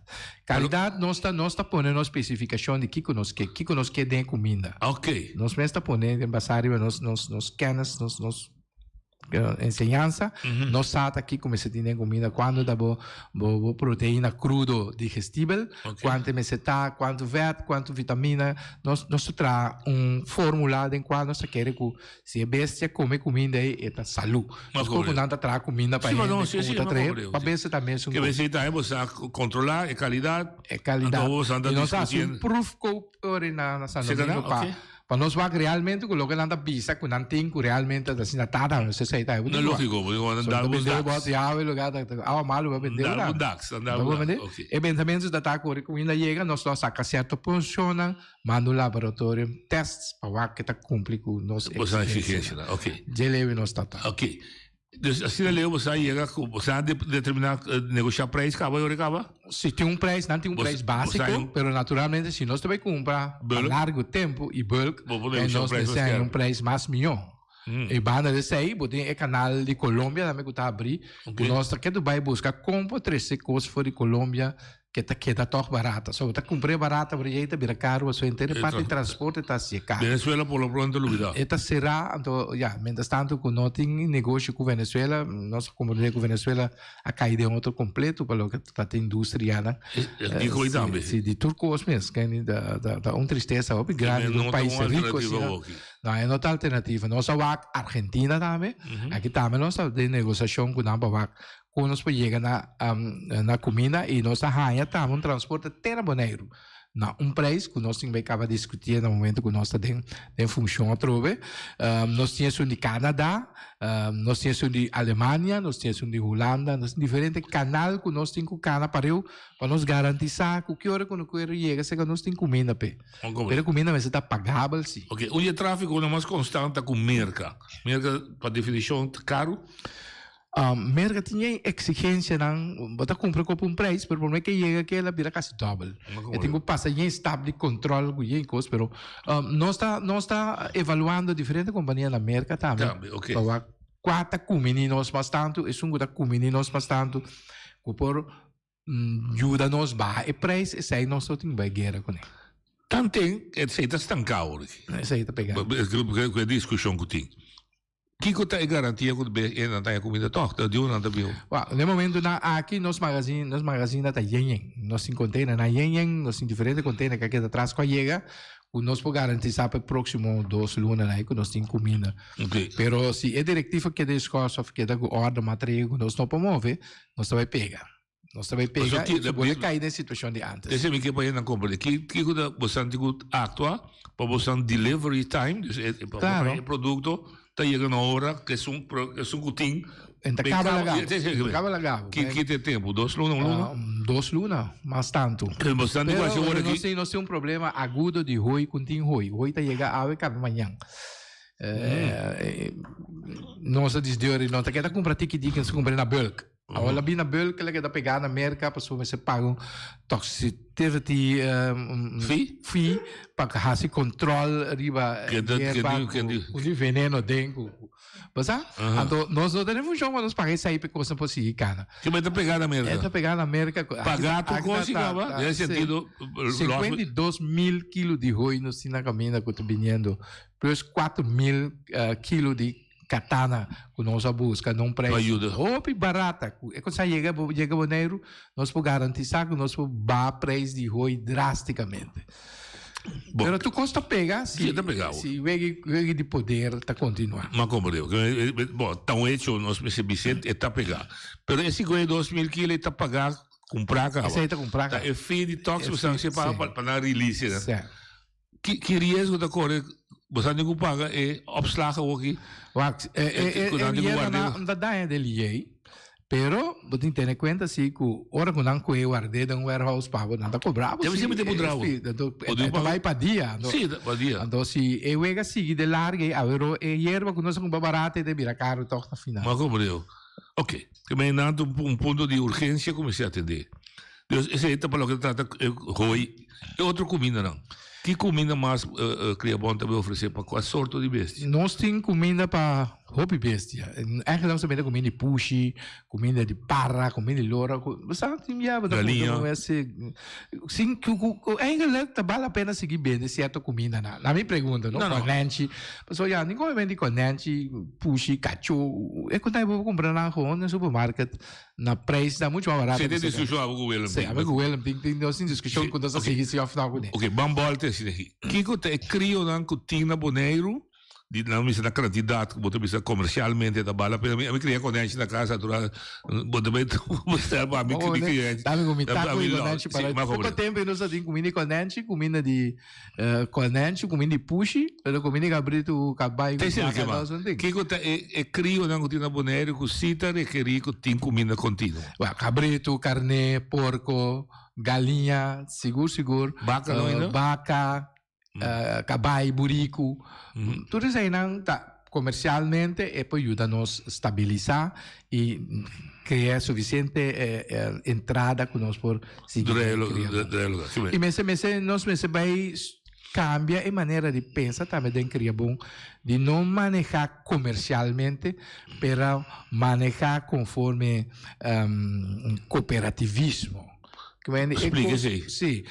Calidad nos ta nos ta pone nos specificacion di kico nos ke, kico nos ke den e cuminda. Ok. Nos mes ta pone den basa riba nos nos nos kennis, nos nos enseñansa, no sa ta kiko mester tin den comida, cuando ta bo, bo, bo proteína crudo digestibel, okay. cuanto mester ta, cuanto vet, cuanto vitamina, nos, nos ta traha un fórmula den cual nos ta kere cu si e bestia come cuminda ei, e ta salú. Nos como nan ta traha cuminda pa Sí, hende, no, sí, como sí, ta ma trae, compreo, pa sí. bestia también es un Que bestia también bo sa controlar e calidad. E calidad. Anto bo sa anda Y nos hace un discutiendo. proefkoop ora na, na San Sí, Domingo ¿verdad? pa, Ok. Pa nos wak realmente ku loke nan ta bisa ku nan tin ku realmente ta asina tata no se sei ta No lógico, porque cuando So, dar ta un bendeu dax. bot yawe lugar ta ta awa malu ba bendeu Dar na. un dax, dan dar Ta un bo dax, bende? ok. E pensamentu ta ta ku ora ku winda yega nos lo saka sierto porshonnan manda un laboratorio tests pa wak ke ta kumpli ku nos Bo sa exigencia. exigencia, ok. Dje lewe nos ta ta. Ok. Dus asina leu bo sa yega ku bo sa de determiná negoshá prijs kaba y ora kaba? Si tin un prijs, nan tin un Bo prijs bo sa básiko, un pero naturalmente si nos ta bai kumpra pa Bulk. largo tempu y bulk, Bo por eh, negoshá un nos prijs mas mester haña un skerp. prijs mas mihó. E banda di esei, bo tin e kanal di Colombia tambe ku ta abrí, ku nos ta ketu bai buska kon por trese kos for di Colombia ke ta keda tòg barata. So bo ta kumpr'é barata, pero yei ta bira karu, pasobra henter e parti di transporte ta hasié karu. Venezuela por lo pronto lubidá. E ta será, anto ya, mientras tanto ku no tin negoshi ku Venezuela, nos a komprendé ku Venezuela a kai den otro kompleto pa loke ta ta industrianan. E koi tambe. Si, di tur kos mes, kende ta ta ta un tristesa hopi grandi di un No ta pais un rico alternativa asina. hoki. No, e no ta alternativa. Nos a wak Argentina tambe, aki tambe nos ta den negosiashon ku nan pa wak Kon nos por yega na na kuminda i nos ta haña tambe un transporte te na Boneiru na un prijs ku nos tin bai kaba diskutié na momento ku nos ta den den funshon atrobe. Nos tin esun di Canada, nos tin esun di Alemania, nos tin esun di Hulanda, nos tin diferente kanal ku nos tin ku kana pareu pa nos garantisá ku ki ora ku no kuer yega seka nos tin kuminda p'e. Pero e kuminda mester ta pagabel si. Oke, un di e tráfikonan mas konstant ta ku Merka. Merka pa definishon ta karu. Merca tin e exigencianan, bo ta cumpra cu un prijs, pero prome ke yega ke el a bira casi dobel. E tin cu pasa yen stap di control cu yen cos, pero nos ta, nos ta evaluando diferente compania na Merca tambe. Tambe, ok. Pa wak cua ta cumini nos mas tanto, esun cu ta cumini nos mas tanto, cu por yuda nos baha e prijs, esey nos lo tin bai guera cune. Tanten, esey ta stanca awor aki. Esey ta pega. Cu e discusion cu tin. Kiko ta e garantia ku e nan ta haña kuminda tòg? Ta diu nan ta biu? Wak, na e momentunan aki nos magazin, nos magazinnan ta yen yen. Nos tin containernan yen yen, nos tin diferente container ku a keda tras ku a yega, ku nos por garantisá pa e próksimo dos lunanan ei ku nos tin kuminda. Pero si e direktiva keda eskòs òf keda ku òrdu matriga ku nos no por move, nos ta bai pega. Nos ta bai pega i bo kai den situashon di antes. Esei mi ke pa hende komprende. Kiko ta bosan tin ku aktua pa bosan delivery time, dus e pa e produkto ta yega na ora ku esun esun ku tin. En ta kaba laga bo. En ta kaba laga bo. Ki ta e tempu? Dos luna, un luna? Dos luna, mas tantu. Pero bosan tin ku hasi ora ki. Nos tin un problema agudo di hoi ku tin hoi. Hoi ta yega awe kaba mañan. Nos a disdeur no ta keda kumpra tiki tiki, nos ta kumpra na bulk. Awor la bina bulk la keda pegá na Merka pasobra mester paga un toxicity Fee? fee pa hasi control riba yerba ku tin veneno den ku bo sa? Anto nos no tene funshon pa nos paga esei pa e kosnan por sigui kana. Ke bai ta pegá na Merka? E ta pegá na Merka. Pagá tur kos i kaba? Den e sentido 52,000 kilo di hooi nos tin na kaminda ku ta biniendo plus 4,000 kilo di Katana ku nos a buska na un prijs hopi barata ku e cosa yega yega Boneiru nos por garantisa ku nos por baha prijs di hooi drasticamente. Pero tur kos ta pega si si wegi wegi di poder ta kontinua. Ma komprende. Bo ta un hecho nos mester bisa e ta pega. Pero e 52,000 kilo e ta paga kumpra kaba. Esei ta kumpra kaba. Ta e fee di toxico sanction paga pa nan release. Ki ki riesgo ta kore bo sa tin ku paga e opslag awoki? Wak, e e e Ku nan tin ku yerba ward'é. nan ta daña den liei, pero bo tin tene kuenta si ku ora ku nan kohe ward'é den un warehouse pa bo, nan ta kobra bo Debe si siempre te e puntra bo. fee. Anto Bo e tin ku ta paga. bai pa dia, anto Sí, ta pa dia. anto si e wega sigui de larga ei awero e yerba ku nos a kumpra barata ei ta bira karu tòg na final. M'a komprende. Ok, te mei nan ta un punto di urgensia ku mester atendé. Dus esei ta pa loke ta trata e hooi e otro kumindanan. Ki kuminda mas Kriabon ta bay ofresé pa kua sorto di bestia? Nos tin kuminda pa hopi bestia. Eigenlijk nos ta bende kuminda di pushi, kuminda di para, kuminda di lora. Bo sa tin bia bo ta Galiña. puntra Sin ku ku eigenlijk ta bal la pena sigui bende sierto kumindanan. Na mi pregunta no, No, no. konènchi. Pasobra ya ni kome bende konènchi, pushi, kachó. E ku ta bo kumpra nan gewoon den supermarket. Na prijs ta mucho mas barato. Sí, tin discusion abo ku Willem. Sí, abo ku Willem tin tin nos tin discusion ku nos a sigui si of no kuné. Ok, ban bolta esei aki. Kiko ta e krionan ku tin na Boneiru di nan bisa na kantidat ku bo ta bisa komersialmente ta bal la pena? Mi kria konènshi na kasa atura bo ta bai stel pa mi kria. Dame ku mi ta ku konènshi para. Poko tempu nos a tin kuminda di konènshi, kuminda di Konènchi, kuminda di pushi, pero kuminda di kabritu, kabai ku baka nos no tin. Kiko ta e krionan ku tin na Boneiru ku si ta rekerí ku tin kuminda kontinuo? Wèl, kabritu, karné, porko, galiña, sigur sigur. Baka no ainda? Baka, kabai, buriku. Tur eseinan ta komersialmente e por yuda nos stabilisá i krea sufisiente entrada ku nos por sigui kria. I mester mester nos mester bai kambia e manera di pensa tambe den kria bon di no maneha komersialmente pero maneha konforme kooperativismo. Splika esei. Si,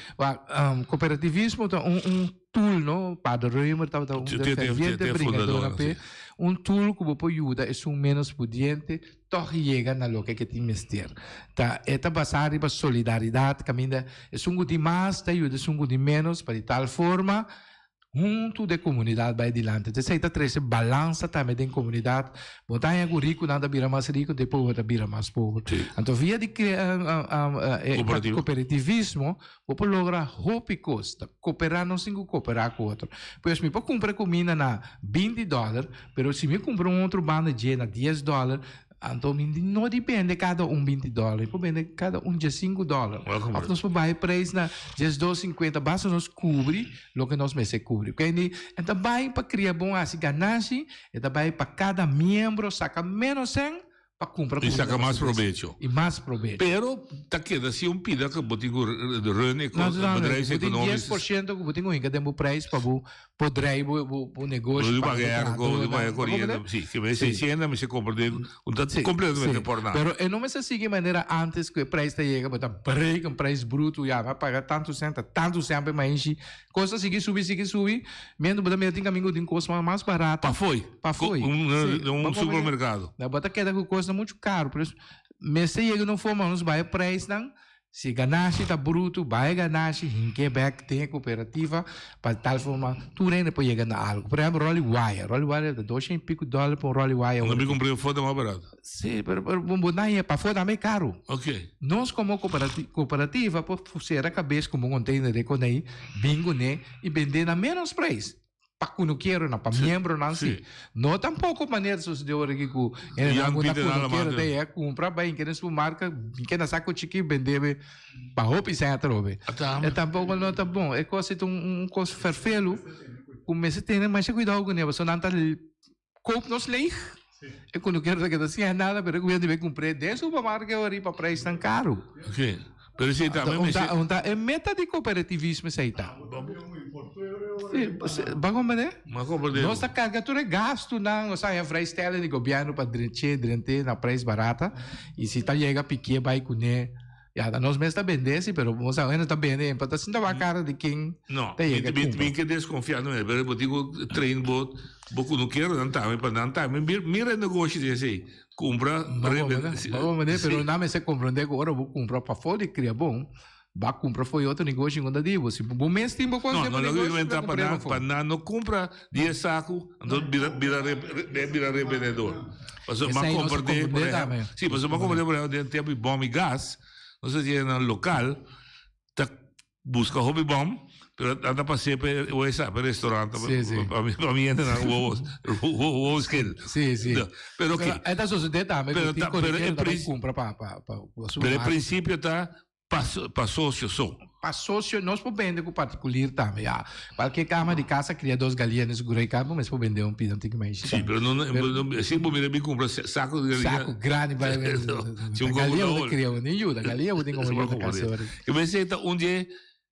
kooperativismo ta un tool no, Pader Römer tabata un ferviente bringador p'e, un tool ku bo por yuda esun menos pudiente tòg yega na loke ke tin mester. Ta e ta basá riba solidaridat kaminda esun ku tin mas ta yuda esun ku tin ménos pa di tal forma huntu den komunidat bai dilanti. Esei ta trese balansa tambe den komunidat. Bo ta haña ku rikunan ta bira mas riku, te pober ta bira mas pober. Anto via di kooperativismo Bo por logra hopi kos. Ta koperá nos tin ku koperá ku otro. Pues mi por kumpra kuminda na 20 dòler, pero si mi kumpra un otro banda dje na 10 dòler, anto mi no di bende kada un 20 dòler, mi por bende kada un 15 dòler. Òf nos por baha e preis na 12,50, basta nos kubri loke nos mester kubri. Kende e ta bai pa kria bon hasi ganashi, e ta bai pa kada miembro saka ménos sèn. pa kumpra I saka mas probecho. I mas probecho. Pero ta keda si un pida ku bo tin ku run e bedrijf ekonomisch. 10% ku bo tin ku hinka den bo prijs pa bo por drei bo bo negoshi. Bo tin paga airco, bo tin paga koriente. Si, ke mester seishenda mester kompra den un ta kompletamente por nada. Pero e no mester sigui manera antes ku e prijs ta yega bo ta break un prijs bruto ya bo a paga tantu sèn ta tantu sèn pa e mainshi. Kos ta sigui subi sigui subi mientras bo ta mira tin kaminda ku tin kos mas barata. Pafoi. Pafoi. Un supermerkado. Bo ta keda ku kosnan muchu karu pero mester yega na un forma nos bai e prijsnan si ganashi ta brutu bai e ganashi hink'é bek den e kooperativa pa tal forma tur hende por yega na algu. Por ehempel roli waya, roli waya ta doshen i piku dòler pa un roli waya. Nan mi kumpr'é afó ta mas barato. Si pero bo nan yega pafó tambe e karu. Ok. Nos komo kooperativa por sera kabes ku un container de konei bin kuné i bend'é na ménos preis. Pa kunukeronan, pa miembronan si. No tampoko manera sosodé ora aki ku hendenan ku ta kunukero ta yega kumpra bai hinka den supermarka, hinka na sako chiki bende be pa hopi sèn atrobe. E tampoko no ta bon. E kos ei ta un kos ferfelu ku mester tene masha kuidou kuné pasobra nan ta koop nos leeg. E kunukero ta keda sin nada pero e gobierno debe kumpr'é den supermarka ora pa preisnan karu. Pero esei tambe mester. Un ta e meta di cooperativismo esei ta. Si, bo a comprende? Mi a comprende. Nos ta carga tur e gastunan, nos ta haña vrijstelling di gobierno pa drech'é, drent'é na prijs barata, y si ta yega pikié bai kuné, ya ta nos mes ta bendé si, pero bo sa hende ta bende en pa ta sinta wak cara di ken No, ta yega mi kumpra. mi ke desconfia no, pero bo tin ku train bo bo kunukeronan tambe pa nan tambe mira e negoshi di esei. Kumpra Bo mane, pero nan mester komprende ku ora bo kumpra pafó di Kriabon, bo a kumpra for e otro negoshi ku ta di bo. Si bo mes tin bo kos den bo negoshi, bo ta kumpr'é pafó. Pa nan no kumpra di e saku, anto bira bira bira rebendedor. Pasobra bo a komprende, por ehèmpel, si, pasobra bo a komprende, por ehèmpel, den tempu di bòm i gas, nos a yega na lokal, ta Busca hopi bom, pero nan ta pas'é pa e wesa, pa e restaurant, Sí, sí. pa mi, pa mi hende nan wowo, wowo skil. Sí, sí. No, pero oké. Pero e ta sosodé tambe Pero ku tin ta- pero e korikero ta bai prin- kumpra pa pa pa pa Pero e supermarket. principio ta pa so- pa socio so. Pa socio nos por bende ku partikulir tambe, ya. Kualke kama di kasa kria dos galia den su gurei kampo mes por bende un pida un tiki maishi Sí, tambe. pero no, no, no, si bo mira mi kumpra saco di galia. Saco grandi pa Si un galia computador. bo ta kria bo ni yuda, galia bo tin como yuda kasi ora. Ke mester ta un dje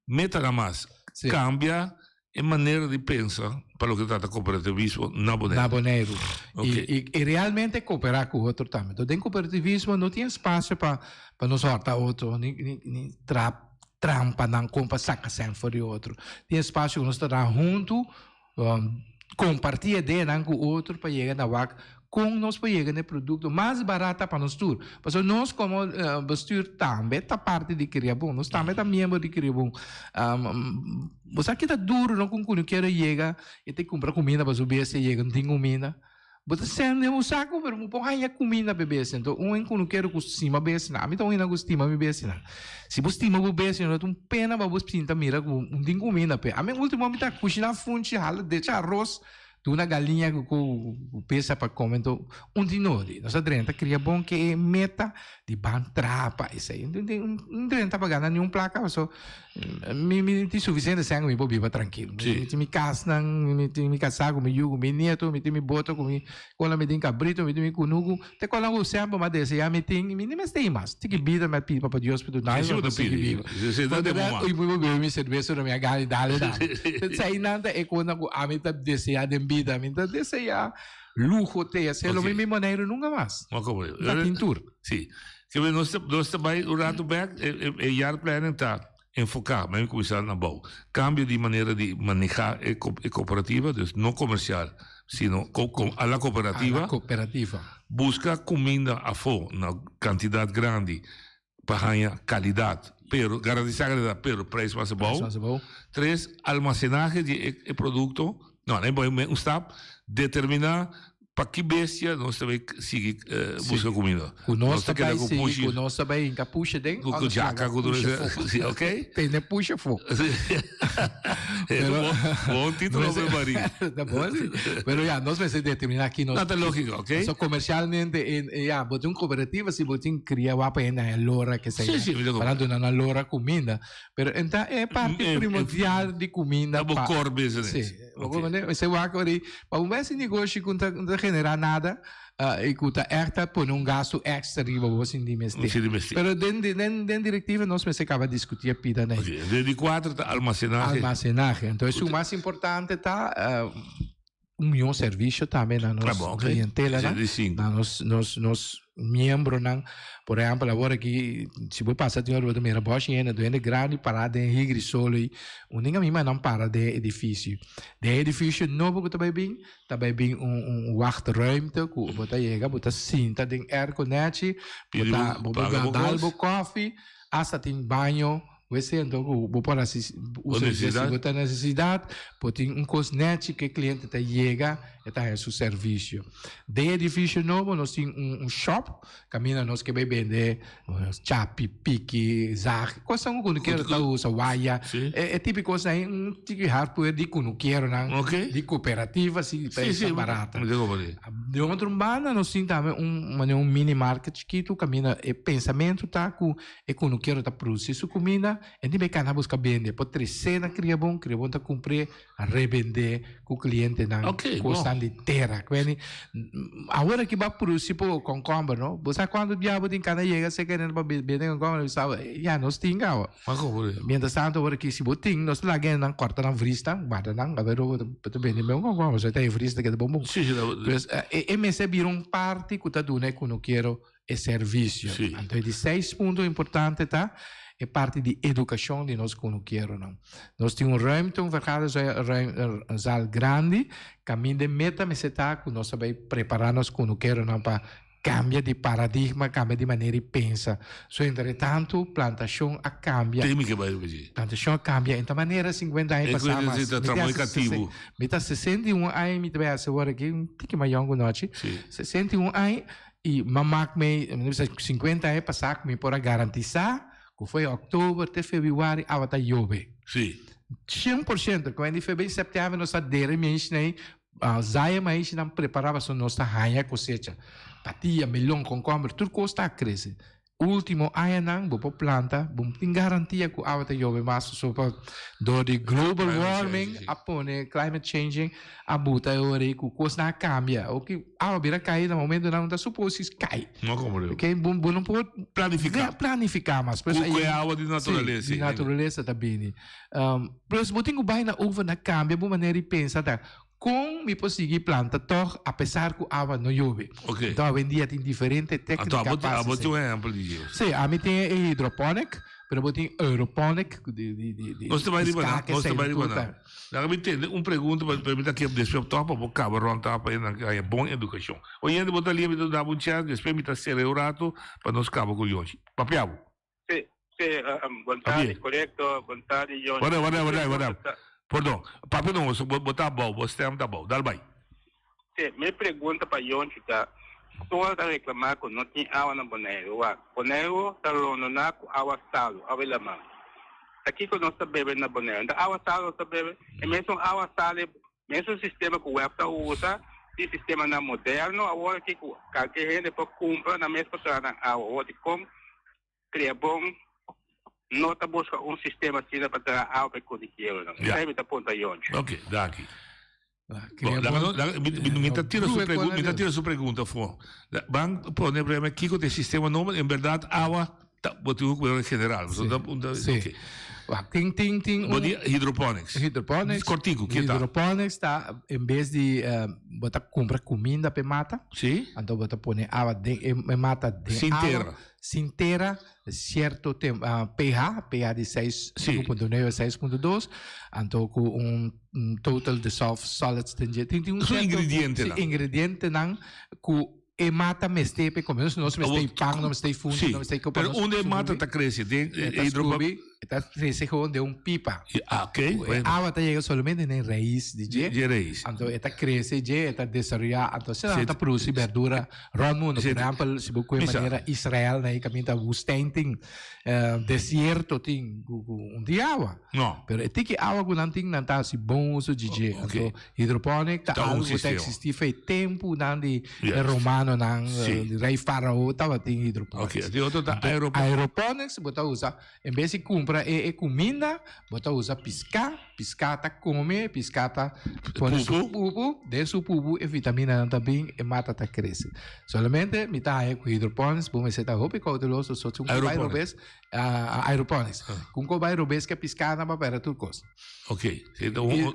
metanan mas. Cambia e manera di pensa pa loke trata cooperativismo na Boneiru. Na Boneiru. Ok. Y, y, y realmente coopera cu otro tambe. Entonces, den cooperativismo no tin espacio pa, pa nos horta otro, ni, ni, ni tra trampanan kon pa saka sèn for di otro. Tin espasio ku nos ta traha huntu, kompartí ideanan ku otro pa yega na wak kon nos por yega na e produkto mas barata pa nos tur. Pasobra nos komo bestuur tambe ta parti di Kriabon, nos tambe ta miembro di Kriabon. Bo sa ki ta duru no ku un kere yega i ta kumpra kuminda pa su bestia yega no tin kuminda. Bo ta sende un saku pero bo por haña kuminda pa e bestia. Enton un hende ku no kere ku stima bestianan. Ami ta un hende ku stima mi bestianan. Si bo stima bo bestia no ta un pena pa bo sinta mira ku no tin kuminda p'e. Ami ultimo mi ta kushiná funchi hala decha aros duna galiña ku ku bestia pa kome. Enton un di nodi nos a drenta kria bon ke e meta di ban traha pa esei. No drenta pa gana niun plaka paso Mi mi tin suficiente sèn ku mi por biba trankil. Sí. Mi tin mi kasnan, mi tin mi kasá ku mi yu, ku mi nieto, mi tin mi boto ku mi kola, mi tin kabrito, mi tin mi kunuku. Te kola ku semper mi a deseá mi tin, mi no mester mas. Tiki bida mi a pidi Papa Dios pa duna mi, Sí, mi bo ta por sigui pidi. biba. Sí, sí, Por ta de den resto, mama. mi por bebe mi serbesa ora mi a gana i dale dale. Eseinan ta e kosnan ku ami ta deseá den bida. Mi ta deseá luho te esei lo Ok. mi mi Boneiru nunka mas. Ma komo yo? Ta tin tur. Sí. Ke men nos ta nos ta bai un rato bek e e e jaarplanning ta enfoká, men kuminsá na bou. Kambio di manera di manehá e ko e kooperativa, dus no komersial, sino ko ko a la A kooperativa. la kooperativa. Buska kuminda afó na kantidat grandi pa haña kalidat, pero garantisá kalidat, pero preis mas abou. Preis mas abou. Tres, almasenahe di e e produkto, no, nan bai un stap, determiná Pa ki bestia nos ta bay sigui busca cuminda? Cu nos ta keda bay cu sigui, pushi. cu nos ta bay hinca pusha den. Cu cu jaca cu tur ese. Si, ok. Tene pusha fo. Pero bon titulo pe Marie. Ta bon si. Pero ya, nos mester determina aki nos. No, ta logico, ok. So comercialmente, en, ya, bo tin un cooperativa si bo tin cria wapa hende na e lora que sea. Si, si, mi ta Para duna nan lora cuminda. Pero enta e parti primordial di cuminda Ta bo core business. Si. Bo comprende? Esei wak ori, pa un bes e negoshi ku no ta genera nada. I ku ta ègt ta pone un gastu èkstra riba bo sin di mester. Sin di mester. Pero den den den direktiva nos mester kaba diskutí e pida nei. Oké, den di kuater ta almasenahe. Almasenahe. Enton esun mas importante ta un mihó servisio tambe na nos Ah, bon, oké. klientelanan, Ese di sinku. na nos nos nos miembronan. Por ehèmpel awor aki si bo pasa tin ora bo ta mira bòshi hende, hende grandi pará den higri solo ei. Un ding a mi nan para den e edifisio. Den e edifisio nobo ku ta bai bin, Ta bai bin un un wachtruimte ku bo ta yega, bo ta sinta den airco nechi, bo ta bo por dal bo koffie, hasta tin baño, wc anto ku bo por hasi uso di si bo ta nesesidat, bo tin un kos nechi ku e kliente ta yega e ta haña su servisio. Den edifisio nobo nos tin un shop kaminda nos ke bai bende Chapi, piki, zag, kosnan ku kunukero ta usa, waya, e tipiko kosnan ei, un tiki hardware di kunukeronan, di kooperativa si pa e ta barata. Di otro banda nos tin tambe un manera un mini market chikitu kaminda e pensamentu ta ku e kunukero ta produsi su kuminda e tin bai kana buska bende, por tresé na Kriabon, Kriabon ta kumpr'é rebendé ku klientenan kosnan di tera. Kweni, awor aki bo a produsi por kònkòmber, no? Bo sa kuantu bia bo tin kana yega serka hende pa bende kònkòmber? Bo sa, ya, nos tin awa. Mientras tanto, awor aki si bo tin, nos ta laga hendenan kòrta nan vrisnan, guarda nan, aver bo ta bende mes un kònkòmber, pasobra ta e vris ta keda bon bon. Pues, e mester bira un parti ku ta duna e kunukero e servisio. Anto e di seis punto importante ta e parti di edukashon di nos kunukeronan. Nos tin un ruimte, un vergaderzaal grandi, kaminda e meta mester ta ku nos ta bai prepará nos kunukeronan pa kambia di paradigma, kambia di manera di pensa. So entretantu plantashon a kambia. Temi ke bai riba dje. Plantashon a kambia en ta manera sinkuenta aña pasá mas. E ku ta katibu. Mi ta 61 aña mi ta bai hasi awor aki, un tiki mayon ku nochi. 61 aña. I m'a mak mei, mi bisa 50 aña pasá ku mi por a garantisá ku foi òktober te febrüari awa ta yobe. Sí. 100%, ku di febrüari sèptèmber nos ta dere meishi zaya meishinan prepará pasobra nos ta haña kosecha. Patia, melon, kònkòmber, tur kos ta krese. Ultimo añanan bo por planta, bo no tin garantia cu awa ta yobe mas pasobra dor di global warming a pone climate changing a buta e ora ei cu cosnan a cambia. Oki awa bira cay na momentonan no ta suposis cay. No como Oké, bo bo no por planifica. Planifica mas. Cu e awa di naturalesa. Si, di naturalesa ta bini. Plus bo tin cu bay na over na cambia bo manera di pensa ta Kon mi por sigui planta tòg apesar ku awa no yobe? Oké. Enton awendia tin diferente Anto téknika abo pa abo hasi tin un esei. ehèmpel di dje. Sí, ami tin e hidroponic, pero bo tin aeroponic ku di di di di Nos ta bai riba nan, piska nos ta esei bai riba tur nan. ta. Laga mi tende un pregunta pa pa mi ta kep despues tòg pa bo kaba rònt ta pa nan haña bon edukashon. Oyente bo ta lia mi ta duna bo un chèns despues mi ta sera e un rato pa nos kaba ku Yoshi. Papia bo. Sí, sí, bon tardi, korekto, bon tardi, Johnny. Wada, wada, wada, wada. Pordon, papia no, bo, bo ta abou, bo stem ta abou. Dal bai. Sí, mi pregunta pa Yonchi ta, Tur ta reklamá ku no tin awa na Boneiru. Wak, Boneiru ta rondoná ku awa salu, awa di laman. Ta kiko nos ta bebe na Boneiru? Ta awa salu nos ta bebe? E mesun awa salu, mesun sistema ku web ta usa, tin sistemanan moderno awor aki ku kalke hende por kumpra nan mes por traha nan awa. Awor dikon Crea bon no ta busca un sistema asina pa traha awa pa e konikiero-nan. Ja. Esei mi ta puntra Yonchi. Ok, danki. Crea Bon, laga bon. no, laga, mi, mi, mi ta tira su Broer pregunta, mi ta con tira su pregunta afó. La- Ban pone preme kiko ta e sistema nobo, en berdad awa ta bo tin ku en general. So da un da, Sí. ok. Wak, tin, tin, tin Bo un di hydroponics. hydroponics. Kortiku, ki ta? Hydroponics ta en bes di eh, bo ta kumpra kuminda p'e mata. Sí. Anto bo ta pone awa den e, e mata den Sin awa. tera. Sin tera, sierto tem, pH, pH di seis, Sí. 5.9, 6.2, anto ku un, un total dissolved solids den dje. Tin, tin un Su sierto- ingredientenan. Sí, ingredientenan ku e mata mester pe come. Nos, nos mester Awor, pan, nos mester funchi, Sí, nos mester kopa, pero nos unda e mata subi. ta crece? Den E ta hidropo- subi, e ta crece gewoon den un pipa. Ah, ok. E Bueno. awa ta yega solamente den rais di dje. Dje rais. Anto e ta crece dje, e ta desaroya, anto asina Sí, ta produci berdura rond mundo. Sí, Por ehempel, si bo koe Misa. manera Israel na e kaminda woestijn tin, desierto tin, ku, ku un tin awa. No. Pero e tiki awa ku nan tin, nan ta hasi bon uso di dje. Ok. Anto hidroponic ta Ta un algo ku ta sistema. existi fe tempunan di Yes. e romanonan, Sí. di rei Farao tabatin hidroponics. Ok, di otro ta Anto aeroponics. Aeroponics bo ta usa, en bes di kumpra. kumpra e e kuminda, bo ta usa piská, piská ta kome, piská ta pone su pupu, den su pupu e vitaminanan ta bin, e mata ta krese. Solamente mi ta haña ku hydroponics bo mester ta hopi kouteloso, so si un bai robes, aeroponics, ku un bai robes ku e piskánan bo a pèrdè tur kos. Ok.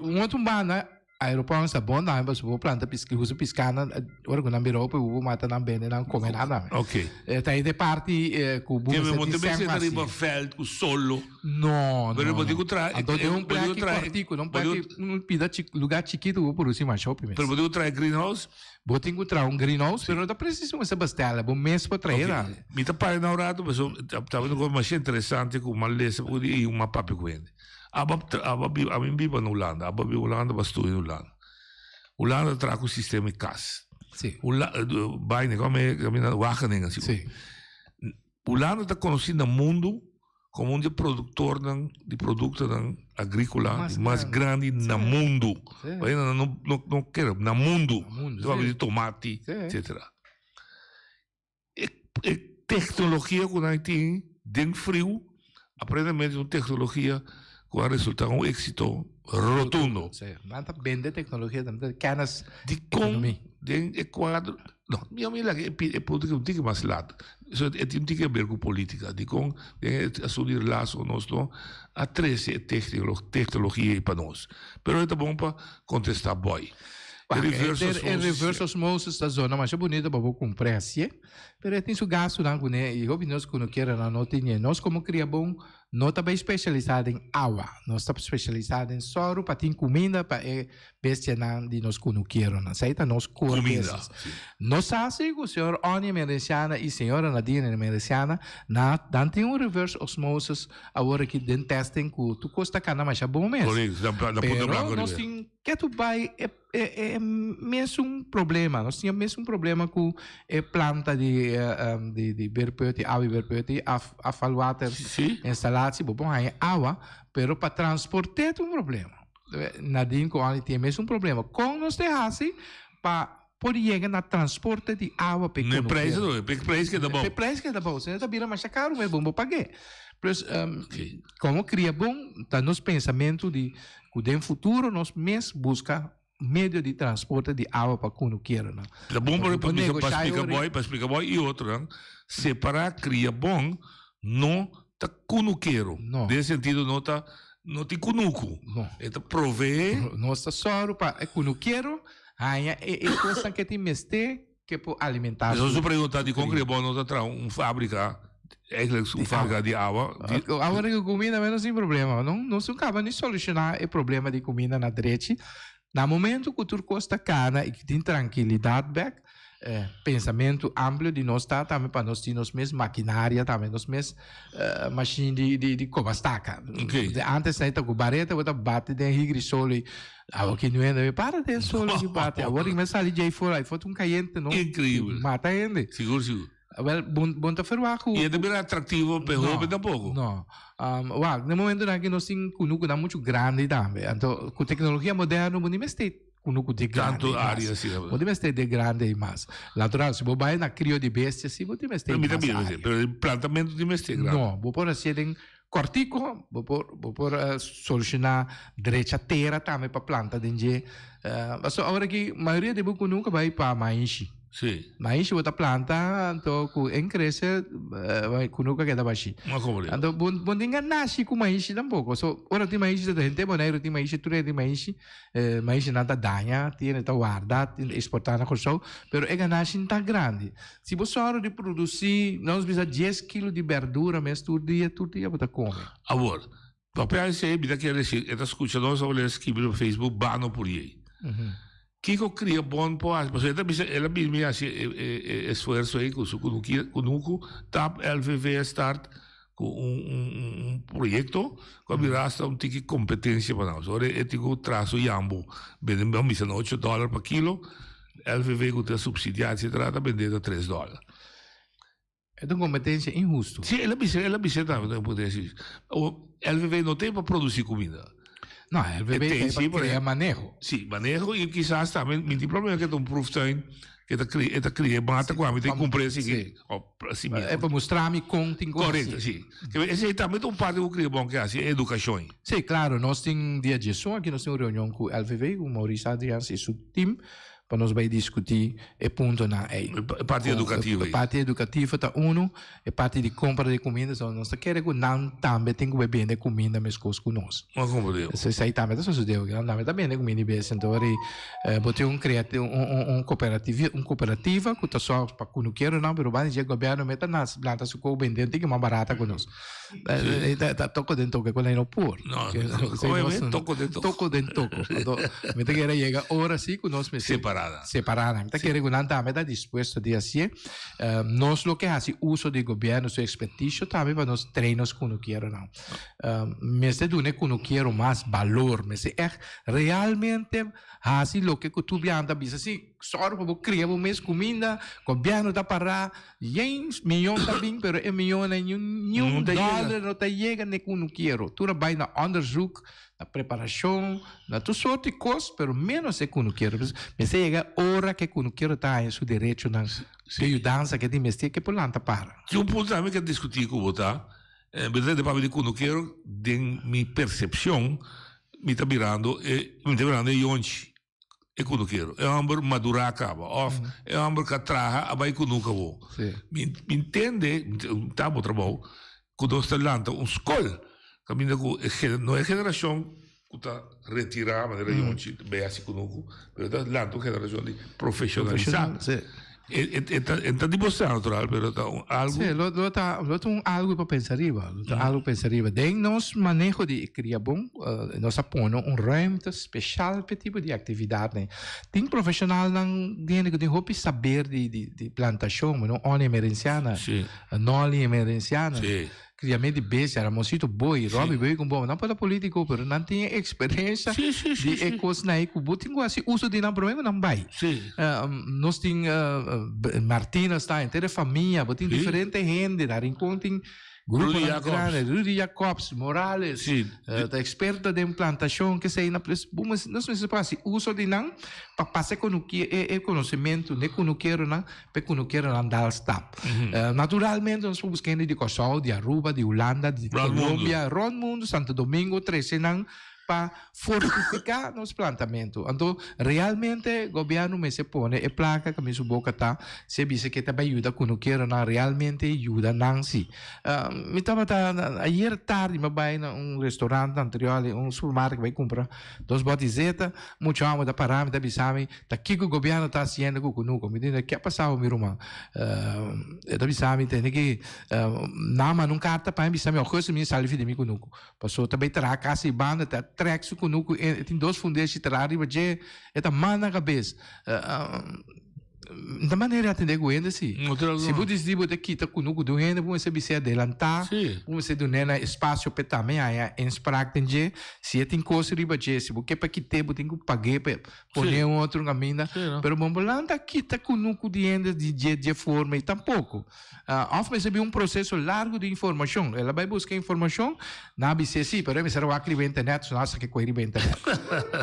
Un otro banda Aeroponics ta bon tambe pasobra bo planta pisca, usa piscanan ora cu nan bira hopi bo mata nan bende nan come nan tambe. Ok. Ta e de parti cu bo mester tin tin sèn mester riba veld cu solo. No, no. Pero bo tin cu traha. Anto den un plaki cortico, un plaki un pida lugar chikito bo produci masha hopi mes. Pero bo tin cu traha greenhouse? Bo tin cu traha un greenhouse, pero no ta preciso mester bestela, bo mes por traha tambe. Mi ta para na un rato pasobra tabata un cosa masha interesante cu mi a lesa y mi a papia cu hende. Aba aba biba ami biba na Hulanda aba biba Hulanda aba studia na Hulanda Hulanda traha ku sistema di kas Sí. Hula baina kome e kaminda Wageningen si Sí. Hulanda ta konosí na mundu komo un di e produktornan di produktonan agríkola Mas mas grandi. grandi na mundu Sí. Pasobra nan no no no kere na mundu Na mundu, Ta papia sí. di tomati Sí. etcetera E e tecnologia cu nan tin den friu aparentemente un tecnologia cu a resulta un exito rotundo. Sí, nan ta bende tecnologia tambe, ta kennis Dicon economie. den e cuadro, no, mi a mira e e punto un tiki mas laat, so e tin un tiki haber cu politica, dicon den e asunto di relazo nos no a trece e tecnologia ey pa nos, pero e ta bon pa contesta boy. E reverse E osmosis. reverse osmosis ta zona masha bunito pa bo cumpra hacié, pero e tin su gastunan cune y hopi nos cu no kier nan no tin. Nos como Criabon no ta bay specialisa den awa, nos ta specialisa den soru pa tin cuminda pa e bestianan di nos cunukeronan. Esey ta nos core Cuminda, business. si. Nos sa si cu señor Onnie Emerenciana y señora Nadine Emerenciana na nan tin un reverse osmosis awor aki den testing cu tur cos ta cana masha bon mes. Correcto, na Punta Pero Blanco nos riba. tin Ke tu bai e e e mesun problema. Nos tin e mesun problema ku e planta di di di beerput, di awa di beerput, di af afvalwater Sí. instalatie. Bo por haña awa, pero pa transport'é ta un problema. Nadine ku Andy tin e mesun problema. Kon nos te hasi pa por yega na transporte di awa p'e Ne prijs kunukero? no, p'e prijs keda bou. P'e prijs keda bou. Sino ta bira masha karu mes bon bo pag'é. Plus, komo kria bon ta nos pensamentu di Cu den futuro nos mes busca medio di transporte di awa pa cunukeronan. Ta bon pa Bo pa negosha splica ori. boy, pa splica boy y otronan, separa cria bon no ta cunukero. No. Den sentido no ta no tin cunucu. No. E ta provee. Nos ta soru pa e cunukero haña e e cosnan ke tin mester ke por alimenta Eso su su pregunta di con cria. cria bon no ta traha un fabrica, eigenlijk un fabrica di awa. Di, Awa di cuminda menos sin problema. No, nos no caba ni soluciona e problema di cuminda na drechi. Na momento cu tur cos ta cana y tin tranquilidad bek, eh, pensamento amplio di nos ta tambe pa nos tin nos mes maquinaria tambe, nos mes eh, machine di, di, di coba staca. Ok. De antes ta cu bareta bo ta bati den higri solo y Awor ki nu hende para den solo ki bate. Awor ki me sali djei for, ai for un cayente no. Increíble. Mata hende. Sigur, sigur. Wel, bon, bon ta verwacht ku. Y e ta bira atractivo pe No, hoben tampoco. No. Um, wak, na momento nan ki nos tin kunukunan mucho grandi tambe. Anto, ku teknologia moderno, bo ni mester kunuku de grandi Tanto mas. área así, Bo tin mester de grandi mas. Natural, si bo bai na crio di bestia, si bo tin mester Pero mi ta mas mira, área. pero el plantamento tin mester grandi. No, bo por hacié den Kòrtiku, bo por bo por solushoná drecha tera tambe pa planta den dje. Pasobra awor aki mayoria di bo ku nunka bai pa maishi. Sí. Maishi bo ta planta anto ku en krese ku nunka keda bashí. Ma komo di? Anto bo bo no tin ganashi ku maishi tampoko. So ora tin maishi ta henter Boneiru tin maishi, tur hende tin maishi. Maishi nan ta daña, tin hende ta warda, tin eksportá na Kòrsou, pero e ganashi no ta grandi. Si bo sòru di produsí, nos bisa dies kilo di bèrdura mes tur dia, tur dia bo ta kome. Awor, papia esei mi ta kere deci, e ta scucha nos of el a skibi riba Facebook, Bano Puriey. Kico cria bon por haci? Pasobra e ta bisa, el a bini mi haci e esfuerzo ei cu su cunucu, tap LVV start cu un proyecto cu a bira hasta un tiki competencia pa nos. Ora e tin cu traha su yambo, bende, mi a bisa na ocho dollar pa kilo, LVV cu ta subsidia etcetera ta bende ta tres dollar. E ta un competencia inhusto. Si, el a bisa, el a bisa tambe ta un competencia inhusto. LVV no tin pa produci cuminda. No, LVV tin pa crea maneho. Si, maneho y kisas tambe mi tin problema ke ta un proeftuin. Ke ta kria, e ta kria e mata ku ami ta kumpr'é sigui. E pa mustra mi kon tin ku hasi. Korekto, si. Esei tambe ta un parti ku Kriabon ke hasi, e edukashon. Si, klaro. Nos tin dia diesun aki nos tin un reunion ku LVV, ku Maurice Adriaans i su tim, pa nos bai diskutí e puntonan ei. E parti edukativo ei. E parti edukativo ta unu, e parti di kompra di kuminda, so nos ta kere ku nan tambe tin ku bai bende kuminda meskos ku nos. Bo a komprendé. Esei tambe ta sosodé, nan tambe ta bende kuminda di bes. Anto ora bo tin un kreati un un un un kooperativa ku ta sòrg pa kunukeronan, pero banda di dje gobièrnu meta na planta su kou bende un tiki mas barata ku nos. Ta toko den toko, ku no por. No, toko den toko. Toko den toko. Anto mi ta kere yega ora si ku nos mester Separada. Separada. Mi ta kere ku nan tambe ta dispuesto di hasié. Nos lo ke hasi uso di gobièrnu su ekspertisio tambe pa nos train nos kunukeronan. Mester duna e kunukero mas balor. Mester ègt realmente hasi loke ku tur biaha ta bisa. Si, sòru pa bo kria bo mes kuminda, gobièrnu ta pará, yen miyon ta bin, pero e miyonnan niun dòler no ta yega na e kunukero. Tur a bai na onderzoek, na preparashon, na tur sorti kos, pero ménos e kunukero. Mester yega e ora ku e kunukero ta haña su derechonan, su yudansa ku e tin mester, ku e por lanta para. Tin un punto tambe ku a diskutí ku bo ta, Berdad de papia di kunukero den mi persepshon mi ta mirando e mi ta mirando e yonchi e kunukero e homber madura kaba of e homber ku a traha a bai kunuka bo mi mi ntende ta bo trabou ku nos ta lanta un skol kaminda ku e no e generashon ku ta retira manera yonchi ta bay hasi kunuku pero ta lanta un generashon di profeshonalisá e e ta e ta di bo sa natural pero ta un algu Sí, lo lo ta lo ta un algu pa pensa riba lo ta algu pa pensa riba den nos maneho di kria bon nos a pone un ruimte speshal pa e tipo di aktividatnan tin profeshonalnan hende ku tin hopi saber di di di plantashon bueno Onnie Emerenciana Nolly Emerenciana Kriamento di bestia, Ramonsito Boy, Robby Boy con bo, nan por ta politico, pero nan tin e experiencia di e cosnan ei cu bo tin cu haci uso di nan prome cu nan bay. Nos tin Martina sta, henter e famia, bo tin diferente hende, na Rincon tin gruponan grandi, Rudy Jacobs, Morales, ta experto den plantacion, kesey, nos mester por haci uso di nan pa pasa e conocimento n'e cunukeronan. P'e kunukeronan dal stap. Naturalmente nos por buska hende di Kòrsou, di Aruba, di Hulanda, di Colombia, rònt mundu, Santo Domingo, trese nan pa fortifiká nos plantamentu. Anto realmente gobièrnu mester pone e plaka kaminda su boka ta, si e bisa ke ta bai yuda kunukeronan, realmente yuda nan si. Mi tabata ayer tardi mi a bai na un restaurant anterior, un supermarket bai kumpra dos bòt di zeta, mucha hòmber ta pará mi ta bisa mi, Ta kiko gobierno ta haciendo cu Cunuco? Mi di, ke a pasado mi ruman? E ta bisa mi tende ki nan manda un carta pa mi bisa mi Augustus mi sali fi di mi Cunuco. Paso ta bay traha casa y banda ta trek su Cunuco e tin dos fundeshi traha riba dje e ta manda cabes. Ta manera di atende cu hende si. Si bo disidi bo ta kita Cunuco di un hende bo mester bis'e adelanta, bo mester dun'e na espacio p'e tambe haya inspraak den dje. Si e tin cos riba dje, si bo ke pa kit'e bo tin cu pag'e p'e. Pone un otro caminda. Pero bon bo lanta kita cunucu di hende di dje dje forma y tampoco. Of mester bin un proceso largo di informacion. El a bay busca informacion, nan a bis'é si, pero e mester a wak riba internet, so nan a saca koe riba internet.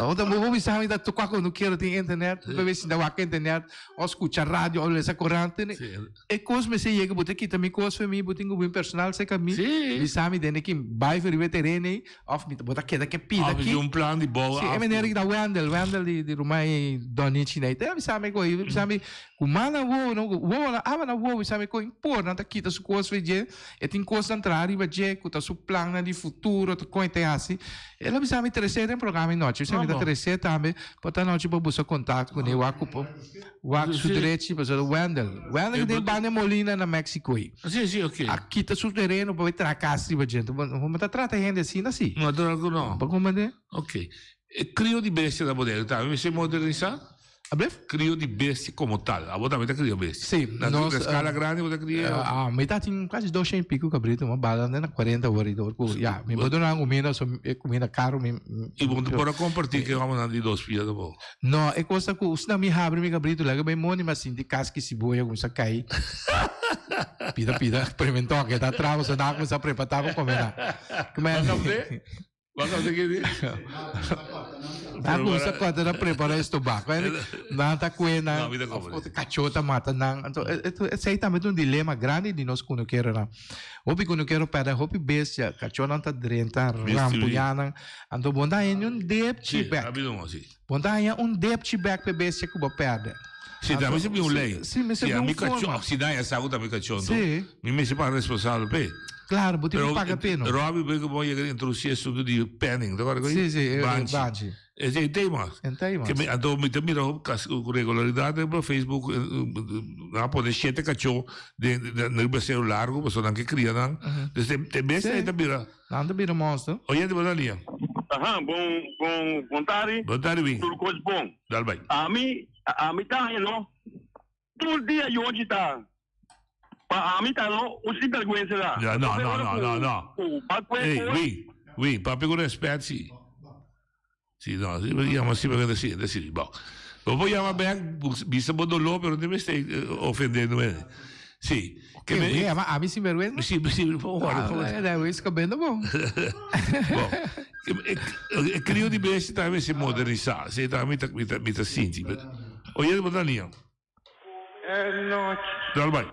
Ota bo bisa mi ta toca cunuquero tin internet, bo bay sinta wak internet, of scucha radio, of lesa corant. E kos mester yega, bo ta kita mi kos for mi, bo tin ku bin personal serka mi, bisa mi den ki bai for riba e tereno ei, òf mi bo ta keda ke pida Òf aki. di un plan di bou Sí, e af. manera ki ta Wendel, Wendel di di ruman ei Donichi nei, ta bisa mi ku ei, bisa mi ku mana wowo no, ku wowo nan aba na wowo, bisa mi ku impor nan ta kita su kos for dje, e tin kosnan traha riba dje ku ta su plannan di futuro, ta kon e ta hasi. El a bisa mi trese den programa e nochi, bisa mi ta trese tambe, por ta nochi bo buska kontakto kuné, wak ku por. Wak su drechi pasobra Wendel. Wendel ki den banda Molina na Mexico ei. Si, si, ok. A kita su tereno pa bai traha kas riba dje. Enton bo ta trata hende asina si. No, natural ku no. Bo komprende? Ok. E krio di bestia na Boneiru tambe mester modernisá? Ablef? Krio di bestia komo tal. Abo tambe ta kria bestia? Si. Na eskala grandi bo ta kria? Ah, mi ta tin kasi 200 i piko kabritu. Mi a bala na 40 ora i dor ku ya. Mi bo duna nan kuminda, so e kuminda karu mi. I bo por a kompartí ku e hòmbernan di dos pia tampoco? No, e kos ta ku usna mi habri mi kabritu laga bai moni mi a sinti kaski siboya kuminsá kai pida pida primentò ke ta traba so nan a kuminsá prepatá pa kome nan. Bo a kapte? Bo a kapte kende? Na gusta cuando na prepara estobaco. Nan ta kue nan, of cachó ta mata nan. Anto, esei tambe ta un dilema grandi di nos kunukeronan. Hopi kunukero pèrdè hopi bestia, kachónan ta drenta, rampuñá nan. Anto bo ta haña un depchi bèk. Bo ta haña un depchi bèk pa e bestia ku bo pèrdè. Si, tambe mester bin un lei. Si, mester bin un forma. Si nan ya sa ku ta mi kachó, anto mi mester paga responsabel p'e. Claro, bo tin ku paga p'e no. Pero Robbie bo ku bo yega di introdusi e asuntu di penning, ta kòrda ku ei? Si, si, e banchi. Esei tema. En tema. Ke mi, anto mi ta mira kas ku regularidat riba Facebook, nan a pone shete kachó den riba sero largu pasobra nan ke kria nan. Dus te bes ei ta bira. Nan ta bira monster. Oyente bo ta lia. Aha, bon, bon, bon tardi. Bon tardi, Win. Tur kos bon. Dal bai. Ami, ami ta haña no. Tur dia yonchi ta. Pa ami ta no un sinvergüenza ta. Ja, no, no, no, no, no. Ey, Win, Win, papia ku respet si. Si, no, si bo yama sinvergüenza si, ta sirbi. Bon. Bo por yama bek, bisa bo doló, pero no te mester ofende no hende. Si. Ke bo yama ami sinvergüenza? Si, si, por favor. Ah, da wis kabendo bon. Bon. E krio di bestia tambe mester modernisá. Esei tambe mi ta, mi ta sinti. Oye, bo ta nia. Nochi. Dal bai.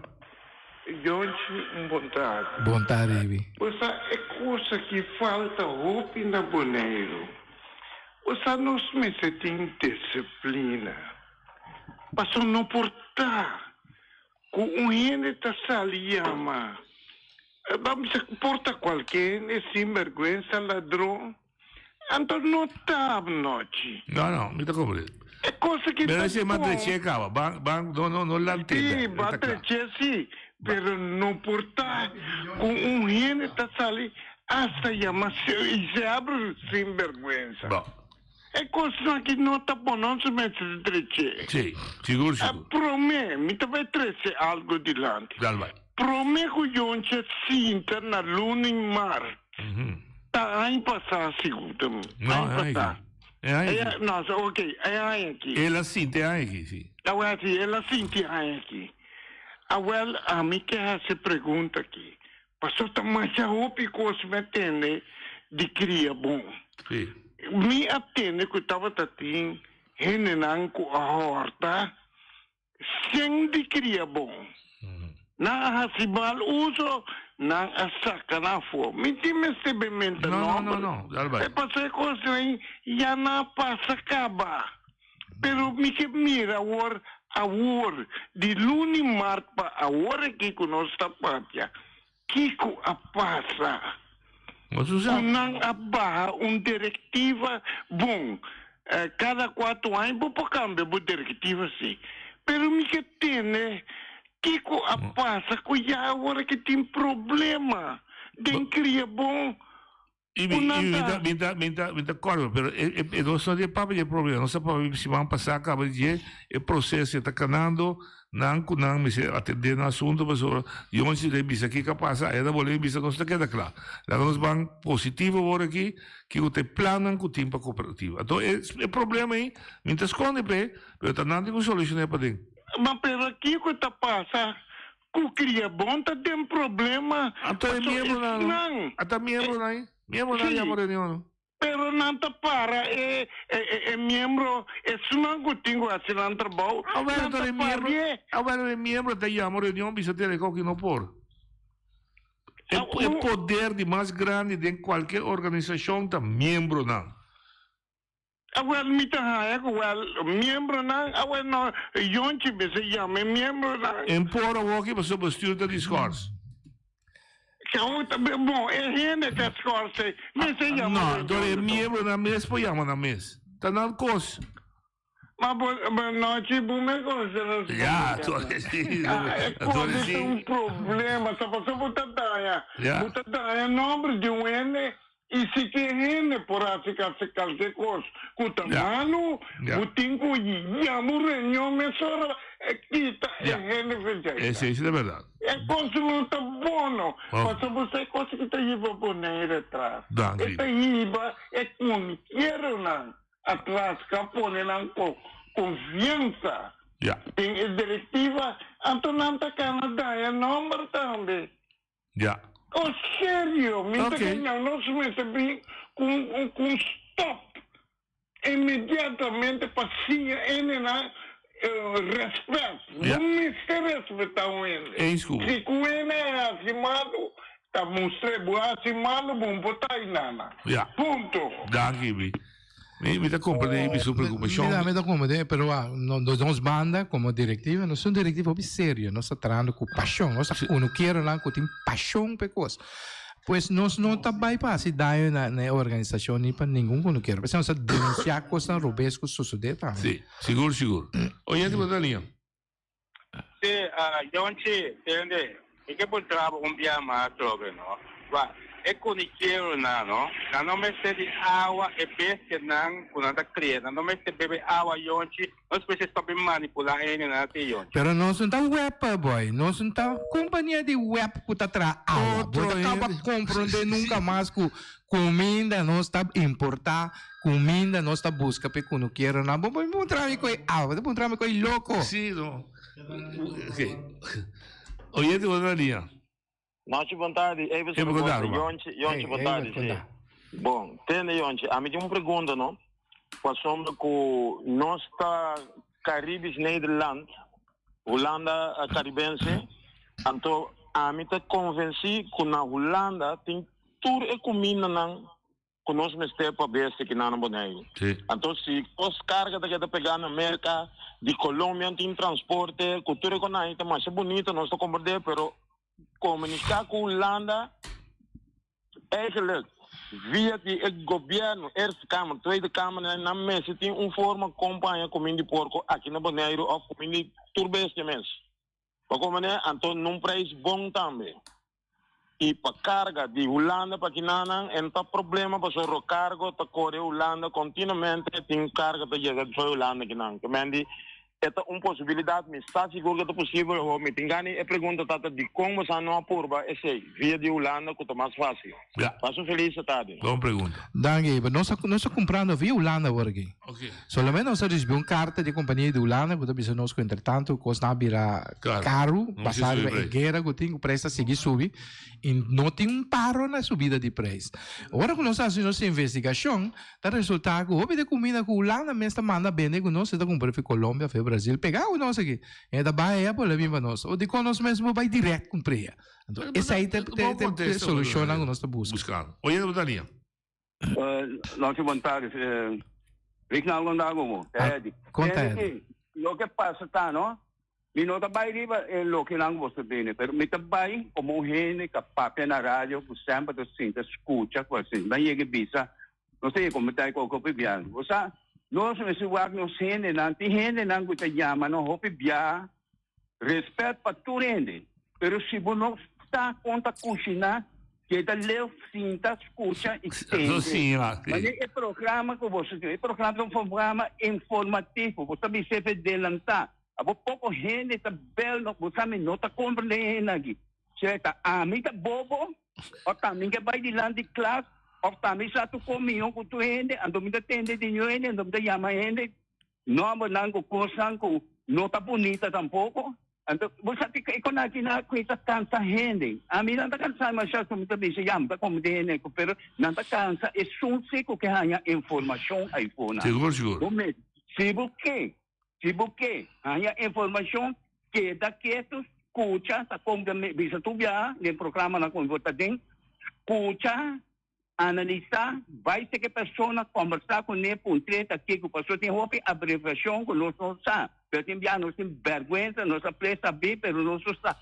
Yonchi un bon tardi. Bon tardi Ibi. Bo sa e cosa ki falta hopi na Boneiru. Bo sa nos mester tin disciplina. Paso no por ta ku un hende ta sali yama bam bisa por ta kualke hende sinberguensa ladron. Anto no ta abnochi. No, no, mi ta comprende. E cosa ki Pero ta ese bon. matreche caba, ban, ban, no, no, no lant'é Sí, bek, e ta cla. matreche sí, pero no por ta cu un hende ta sali hasta yama y se abre sin berguensa. Bon. E cosnan aki no ta bon, nos mester treche. Sí, sigur, sigur. Prome, mi ta bay trece algo dilanti. Dal bay. Prome cu Yonche sinta na luna y mar. Ta aña pasá sigur ta mi. No, Aña e aña pasá. aki. E aña E, aki. no, so, ok, e aña aki. El a sinti e aña aki, si. Awel, si, el a sinti e aña aki. Awel, ami ke hasi pregunta aki. Paso ta masha hopi kos mi a tende di kria bon. Si. Mi a tende ku tabata tin hendenan ku a hòrta Sen di kria bon. Nan a hasi mal uso, nan a saka nan afó. Mi tin mester be menta No, no, no, nomber. no. Dal bai. E paso e kosnan ei ya nan a pasa kaba. Pero mi ke mira awor, awor, di luni mart pa awor aki ku nos ta papia, kiko a pasa? Ku nan a baha un direktiva bon. Kada kuatu aña bo por kambia bo direktiva si. Pero mi ke tende kiko a pasa ku ya awor ke tin problema den kria bon I ku mi, nan mi ta. ta, mi ta, mi ta, mi ta kòrda, pero e, e, e nos no tin papia di e problema. Nos a papia siman pasá kaba di dje e proseso e ta kanando. Nan ku nan mester atendé nan asuntu pasobra Yonchi ta bisa kiko a pasa aya ta bolbe bisa nos ta keda kla. Laga nos ban positivo awor aki kiko ta e plannan ku tin pa kooperativa. Anto e e problema ei mi ta skonde p'e pero ta nan tin ku solushoné paden. Ma pero kiko ta pasa ku Kriabon ta den problema Anto e pasobra miembronan esnan ata miembronan ei miembronan Sí. yama reunion no. Pero nan ta para e e miembro, esunnan ku tin ku hasi nan trabou, nan ta par'é. Awor e miembro ta yama reunion bisa tene koki no por. E e poder di mas grandi den kualke organisashon ta miembronan. Awor mi ta haña ku wèl miembronan, awor no yonchi mester yama e miembronan. En por awoki pasobra bestuur ta diskors. Bon, e hende ta scorse, mester yama No, reunion dor e anto. miembronan mes por yama nan mes. Ta nan kos. Ma bo, bo nochi bo me conoce nos Ya, comunica. dor e si, Ah, e dor kos e ta si. un problema, sa pasobra bo ta daña, Ya. bo ta daña nomber di un hende y si ki hende por haci casi cualkier kos ku ta Ya. malu, Ya. bo tin ku yama un reunion mesora, e kita e Ya. hende fecha. Esei si ta berdad. E kos no ta bono, Oh. pasobra bo sa e kos ki ta hiba Bonaire atras. Danki. E ta hiba e kunukeronan atras ku a pone nan konfiansa Ja. den e direktiva, anto nan ta kana daña nòmber tambe. Ja. Oh, serio, mi ta Oké. kende nos mester bin ku un stòp. inmediatamente pa siña hendenan rèspèt. Ja. Bo mester respetá un hende. Eens ku bo. Si ku hende a hasi malu, ta mustr'é bo a hasi malu, bo no por ta ainana. Ja. Punto. Danki, Bi. Mi, mi ta komprendé Bi su preokupashon. Mira, mi ta komprendé, pero ah, no, no, nos banda komo direktiva, nos un direktiva hopi serio, nos ta trahando ku pashon, nos ta kunukeronan ku tin pashon pa e kos. Pues nos no ta bai pa hasi daño na, na e organisashon ni pa ningun kunukero. P'esei nos ta denunsiá kosnan robes ku sosodé tambe. Sí, sigur, sigur. Oyente por ta liña. Sí, Yonchi, tende, mi ke puntra bo un bia mas atrobe, no? Wak, e kunikeronan, no? Nan no mester di awa, e bestianan ku nan ta kria, nan no mester bebe awa, Yonchi. Nos mester stop di manipulá e hendenan así, Yonchi. Pero nos no ta web, boy. Nos no ta kompania di web ku ta traha awa. Bo ta kaba komprondé nunka mas ku kuminda nos ta importá, kuminda nos ta buska pa e kunukeronan. Bo por puntra mi koe awa, bo ta puntra mi koe loko. Sí, no. Ok. Oyente bo ta liña. Nochi bon tardi, Evers Hey, bon tardi, Yonchi, Yonchi bon tardi, sí. Bon, tende Yonchi, ami tin un pregunta, no? Pasobra ku nos ta Caribisch Nederland, Hulanda Caribense, anto ami ta konvensí ku na Hulanda tin tur e kumindanan ku nos mester pa besti kinan na Boneiru. Anto si kos karga ta keda pegá na Merka, di Colombia tin transporte, ku tur e konai ta masha bunito, nos ta komprendé, pero komuniká ku Hulanda eigenlijk via di e gobièrnu, Eerste Kamer, Tweede Kamer, nan mester tin un forma kon pa haña kuminda di porko aki na Boneiru òf kuminda di tur bestia mes. Pa komprendé, anto nun prijs bon tambe. I pa karga di Hulanda pa kinanan e no ta problema pasobra Rocargo ta kore Hulanda kontinuamente tin karga ta yega di fo'i Hulanda kinan. Ke men di e ta un posibilidat mi sa sigur ke ta posibel ho mi tin gana e pregunta ta ta dikon boso no a purba esei via di Hulanda ku ta mas fasil. Pasa un felis tardi. Bon pregunta. Danki Eber. Nos a nos a kumprando via Hulanda awor aki. Solamente nos a risibi un karta di e kompania di Hulanda ku ta bisa nos ku entretanto kosnan a bira karu basá riba e guera ku tin ku preis ta sigui subi i no tin un paro na subida di preis. Ora ku nos a hasi nos investigashon ta resultá ku hopi di e kumida ku Hulanda mes ta manda bende ku nos e ta kumpra fi Colombia fi Brasil pegá ku nos aki e ta bai aya por la bin pa nos. O dikon nos mes por bai dirèkt kumpr'e? Anto esei ta e solushonnan ku nos ta buska. Buskando. Oye, bo ta lia. Nochi bon tardi. Rignal Gondago mo. Eddie. Konta Eddie. Loke pasa ta no, mi no ta bai riba e lokenan ku bo ta bini, pero mi ta bai komo un hende ka papia na radio ku semper ta sinta skucha ku asina. Nan yega bisa, no ta yega komentá ku hopi biaha. Bo sa, nos mester wak nos hendenan, tin hendenan ku ta yama nos hopi biaha Respet pa tur hende, pero si bo no sa kon ta kushiná, keda leu sinta, skucha i tende. Manera e programa ku boso tin, e programa ta un programa informativo, bo ta bisa efe delantá. Abo poko hende ta bel, bo sa mi no ta komprendé e hende aki. Sea ta ami ta bobo, òf ta mi ke bai dilanti klas, òf ta mi sa tur kon mihó ku tur hende, anto mi ta tende di niun hende, anto mi ta yama hende. Nombernan ku kosnan ku no ta bunita tampoko. Anto bo sa kiko e konaki na ku e ta kansa hende. Ami nan ta kansa masha su mi ta bisa ya mi ta kome den hende pero nan ta kansa esun si ku ke haña informashon ayfo nan. Sigur sigur. Bo mes si bo ke si bo ke haña informashon keda ketu skucha ta kon mi bisa tur biaha den programanan ku mi por ta den skucha. Analisá, bai seke persona, kòmbersá kuné, puntr'é ta kiko, pasobra tin hopi abreviashon ku nos no sa, pero tin bia nos tin bèrgwensa, nos a ple sabí pero nos no sa.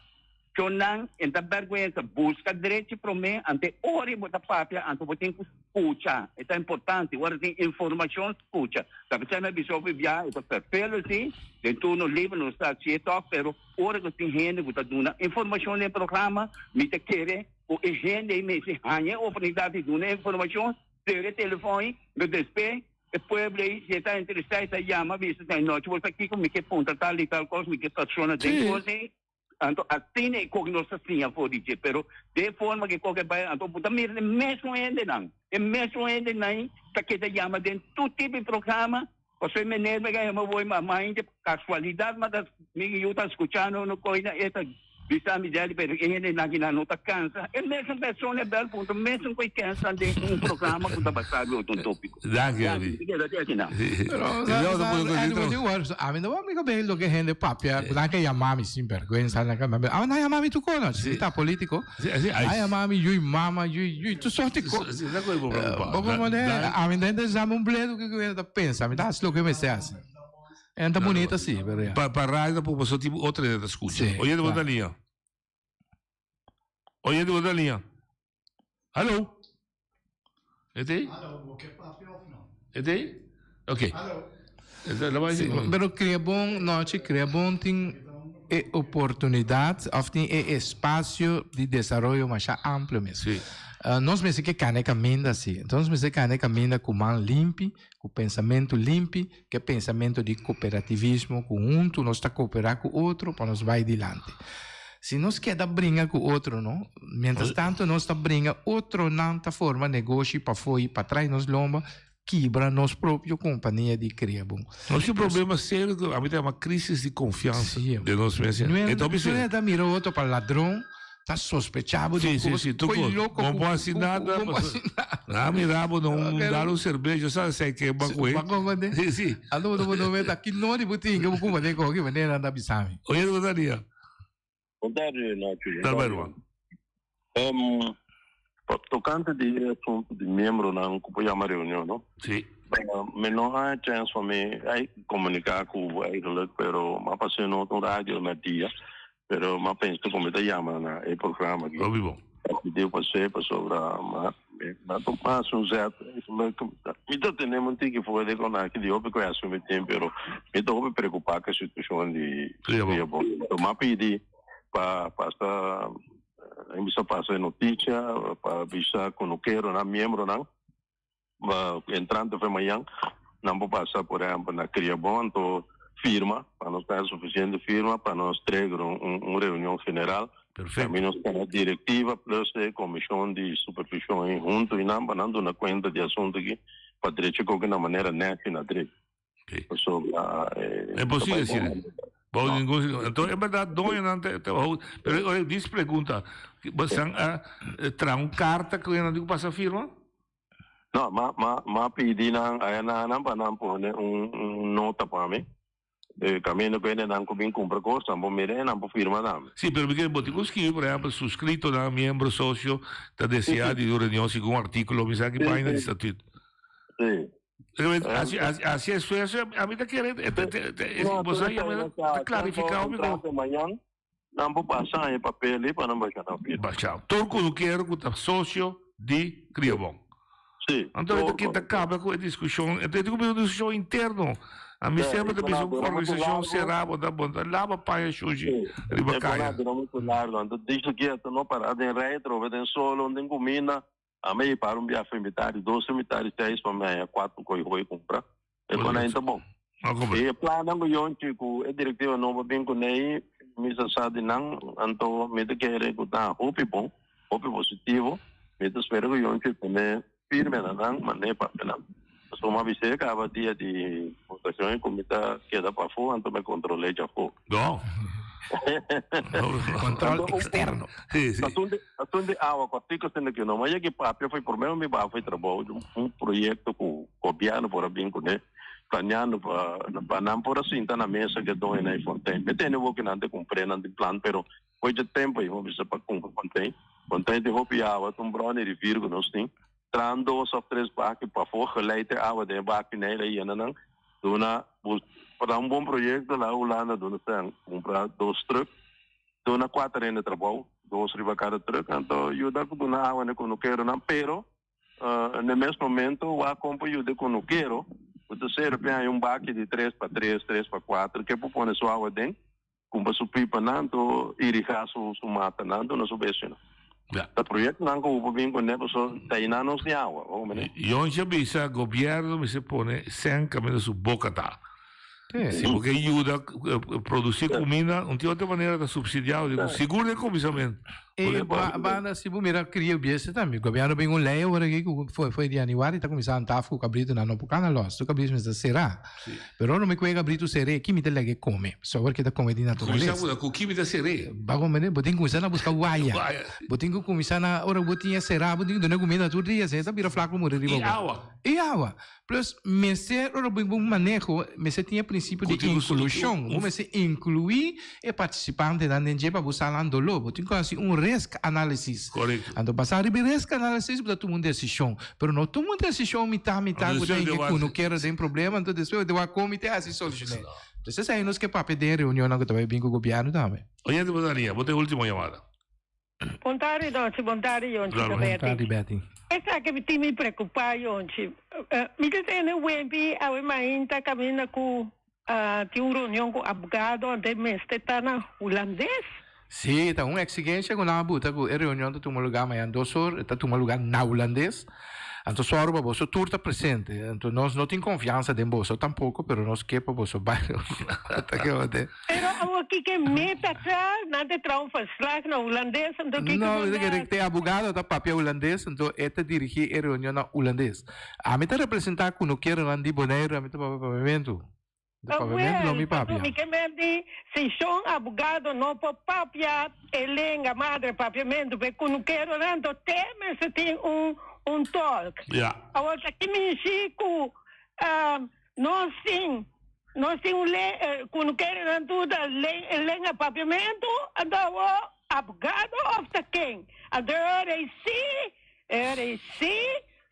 Chonnan, e ta bèrgwensa, buska drechi promé, ante ora bo ta papia, anto bo tin ku skucha, e ta importante, ora tin informashon skucha. Ta p'esei mi a bisa hopi bia, e ta ferfelu si, den turno liber nos ta hasié tòg, pero ora ku tin hende ku ta duna informashon den programa, mi ta kere Ku e hende ei mester haña e oportunidat di duna e informashon, sera e telefòn ei, lo despe e pueblo ei, si e ta interesá e ta yama bisa ta e nochi bo sa kiko mi ke puntra tal i tal kos, mi ke persona den kos ei. Anto asina e koke nos ta siña for di dje, pero den e forma ku e koke bai anto bo ta mira e mesun hendenan, e mesun hendenan ei ta keda yama den tur tipo di programa, pasobra e meneer mi a yama bo, ma mainta kasualidat mi yu ta skuchando no koina e ta. Bisa mi daddy pero e hende nan kinan no ta cansa. E mesun persona e bel punto mesun cu e cansa den un programa cu ta basa riba otro topico. Danki Danki, mi keda te akinan. Pero, ami no mi kabei loke hende papia, nan ke yama mi sin bergwensa, nan ke amo nan yama mi tur kos, no, si mi ta politico, nan yama mi yui mama, yui yui, tur sorti kos. Bo como de, ami den ta yama un bledo ke ku hende ta pensa, mi ta hasi loke mester hasi. En ta bonita sí, pero ya. Pa, pa radio tampoco pasó tipo otro gente ta escucha. Sí, Oyente claro. bota línea. Oyente bota línea. Hallo. Este ahí? Este ahí? Ok. Este, la Sí, pero Criabon, noche, Criabon tin e oportunidad of tin e espacio di desaroyo masha amplio mes. Sí. Nos mester ke kane kaminda si. Entonces nos mester kane kaminda ku man limpi, ku pensamentu limpi, Ku e pensamentu di kooperativismo ku huntu nos ta kooperá ku otro pa nos bai dilanti. Si nos keda bringa ku otro no, mientras tanto nos ta bringa otronan ta forma negoshi pafó i patras nos lomba kibra nos propio kompania di kria bon. Nos tin un problema serio ku ami ta yama krisis di konfiansa den nos mes. E ta hopi serio. Nuen ta mira otro pa ladron. Ta sospecha bo di Sí, sí, sí, tur koi kos. loko Bo ku bo hasi ku nada, ku bo paso hasi nada. Na mira bo no un Pero dar un cerveja, sa sei ke ba koe. Ba komande. Sí, sí. Ando bo no meta ki nori bo tin ke bo kumande ko ki manera nan ta bisa mi. Oye, bo ta dia. Bon tarde, Nacho. Tal bai, ruman. Um, tocante di e asunto di miembronan ku por yama reunion, no? Sí. Mi no a chance pa mi ai comunica ku bo eigenlijk, pero m'a pas'é nota un radio na dia. Pero m'a pensa ku mi ta yama na e programa aki. Hopi bon. Di pas'é pasobra m'a m'a tuma hasi un zet eigenlijk. Mi ta tene un tiki for di kon aki di hopi kwestion mi tin pero mi ta hopi preokupá ku e situashon di Kriabon. So m'a pidi pa pasa a bisa pasa e notisia pa bisa kunukeronan, miembronan entrante fe mañan nan por pasa por ehempel na Kriabon anto firma pa nos ta suficiente firma pa nos trigger un reunion general. Perfecto. También nos ta directiva plus e comision di supervision y hunto y nan pa nan duna cuenta di asunto aki pa drecha koke na manera nechi na drecha. Pasobra E posible si. Bou ningun si. Enton e berdad doñonan te te bou pero ora dis pregunta bosan a traha un carta ku nan tin ku pasa firma? No, ma ma ma pidi nan aya nan pa nan pone un un nota pa mi. E kaminda ku hende nan ku bin kumpra kos nan por mira e nan por firma tambe. Si, pero mi ke bo tin ku skibi por ehempel suskritonan, miembro, sosio ta desea di un reunion segun artíkulo mi sa ki página di statuut. Si. Hasi hasi esfuerso a mi ta kere bo sa yama ta klarifiká hopi ku. Mañan nan por pasa e papel ei pa nan basha nan firma. Basha. Tur kunukero ku ta sosio di Kriobon. Si. Anto e ta kita kaba ku e diskushon. E ta ku un diskushon interno. A mi semper ta bisa un organisashon será bo ta bo ta laba paña shushi riba kaya. E por a bira muchu largu. Anto dicho kieto no para den rei trobe den solo den kuminda. Ami a para un biaha mitad di dos mitad di seis pa mi haña cuatro coy hoy cumpra. E con ahí ta bon. E plannan cu Yonchi cu e directiva nobo bin cu nei, mi sa sa di nan, anto mi ta kere cu ta hopi bon, hopi positivo. Mi ta spera cu Yonchi pone firme na nan, mane papia nan. Pasobra mi a bis'é caba dia di votacion y cu mi ta keda pafó, anto mi a control'é djafó. No. Control externo. Sí, sí. Asun di awa ku artíkulo sende ku no ma yega i papia foi promé mi baha foi trabou di un proyekto ku gobièrnu por a bin kuné planeando pa pa nan por a sinta na mesa ku e doño na e fontein. Mi tende wou ku nan ta kumpré nan tin plan pero foi dje tempu ei mi bisa pa kumpra fontein. Fontein tin hopi awa ta un bron di rivier ku nos tin. Trahan dos òf tres baki pafó geleid e awa den e baki nei la yena nan duna pa ta un bon proyekto la Hulanda duna sèn kumpra dos trùk. Duna kuater hende trabou, dos riba kada truk, anto yuda ku duna awa na e kunukeronan, pero na e mes momento wak kon por yuda e kunukero ku ta sera p'e haña un baki di tres pa tres, tres pa kuater, ke por pone su awa aden, kumpra su pipanan, anto irigá su su matanan, duna su bestionan. Ta proyektonan ku bo por bin kuné pasobra ta einan nos tin awa, bo comprende? Yonchi a bisa gobièrnu mester pone sèn kaminda su boka ta. Si bo ke yuda produsí kuminda, un tin otro manera ta supsidiá bo. Digo, sigur den kuminsamentu. E banda si bo mira cria bestia tambe. Gobierno bin un ley awor aki cu foi di januari ta cuminsa antaf cu cabritonan no por cana los. Tur cabrito mester cera. Pero ora mi cu e cabrito cere ki mi ta lege come? Pasobra awor ki ta come di naturalesa. Cuminsa cu ki mi ta cere? Ba comprende? Bo tin cuminsa na busca waya. Bo tin cu cuminsa na ora bo tin e cera bo tin cu duna comida tur dia esey ta bira flaco muri riba bo. Y awa. Y awa. Plus, mester ora bo un maneho, mester tin e prinsipio di inklushon. Bo mester inkluí e partisipantenan den dje pa bo sa nan doló. Bo tin ku hasi un risk analysis. Korekto. Anto basá riba e risk analysis bo ta tuma un desishon. Pero no tuma un desishon mitá mitá ku ta hende ku no kere den problema, anto despues bo ta wak kon mi ta hasi solushoné. Entonces esei nos ke papia den e reunionnan ku ta bai bin ku gobièrnu tambe. Oyente bo ta ria, bo ta e ultimo yamada. Bon tardi Donchi, bon tardi Yonchi ta Bon Betty. tardi Betty. Esaki mi tin mi preocupa Yonchi. Mi ta tene wempi awe mainta caminda cu tin un reunion cu abogado ante mester ta na Hulandes. Sí, ta un exigencia cu nan a buta cu e reunion ta tuma lugar mañana dos or, e ta tuma lugar na Hulandes. Anto sòru pa boso tur ta presente. Anto nos no tin confiansa den boso tampoco, pero nos ke pa boso bai. Ta ke bo te. Pero awor kiko meta ta? Nan ta traha un verslag na hulandes, anto kiko No, nan mi ta ta kere te abogado ta papia hulandes, anto e ta dirigi e reunion na hulandes. Ami ta representa kunukeronan di Boneiru, ami ta papia papiamentu. Di papiamentu lo Awel, mi pasobra papia. mi ke men di si shon abogado no por papia e lenga madre papiamentu pa e kunukeronan, anto te mester tin un un tolk. Ja. Awor ta ki mishi ku Nos tin, nos tin un ley, cu no kere nan tur ta lenga papiamento, anto awor abogado of ta ken? Anto e ora ei si, e ora ei si,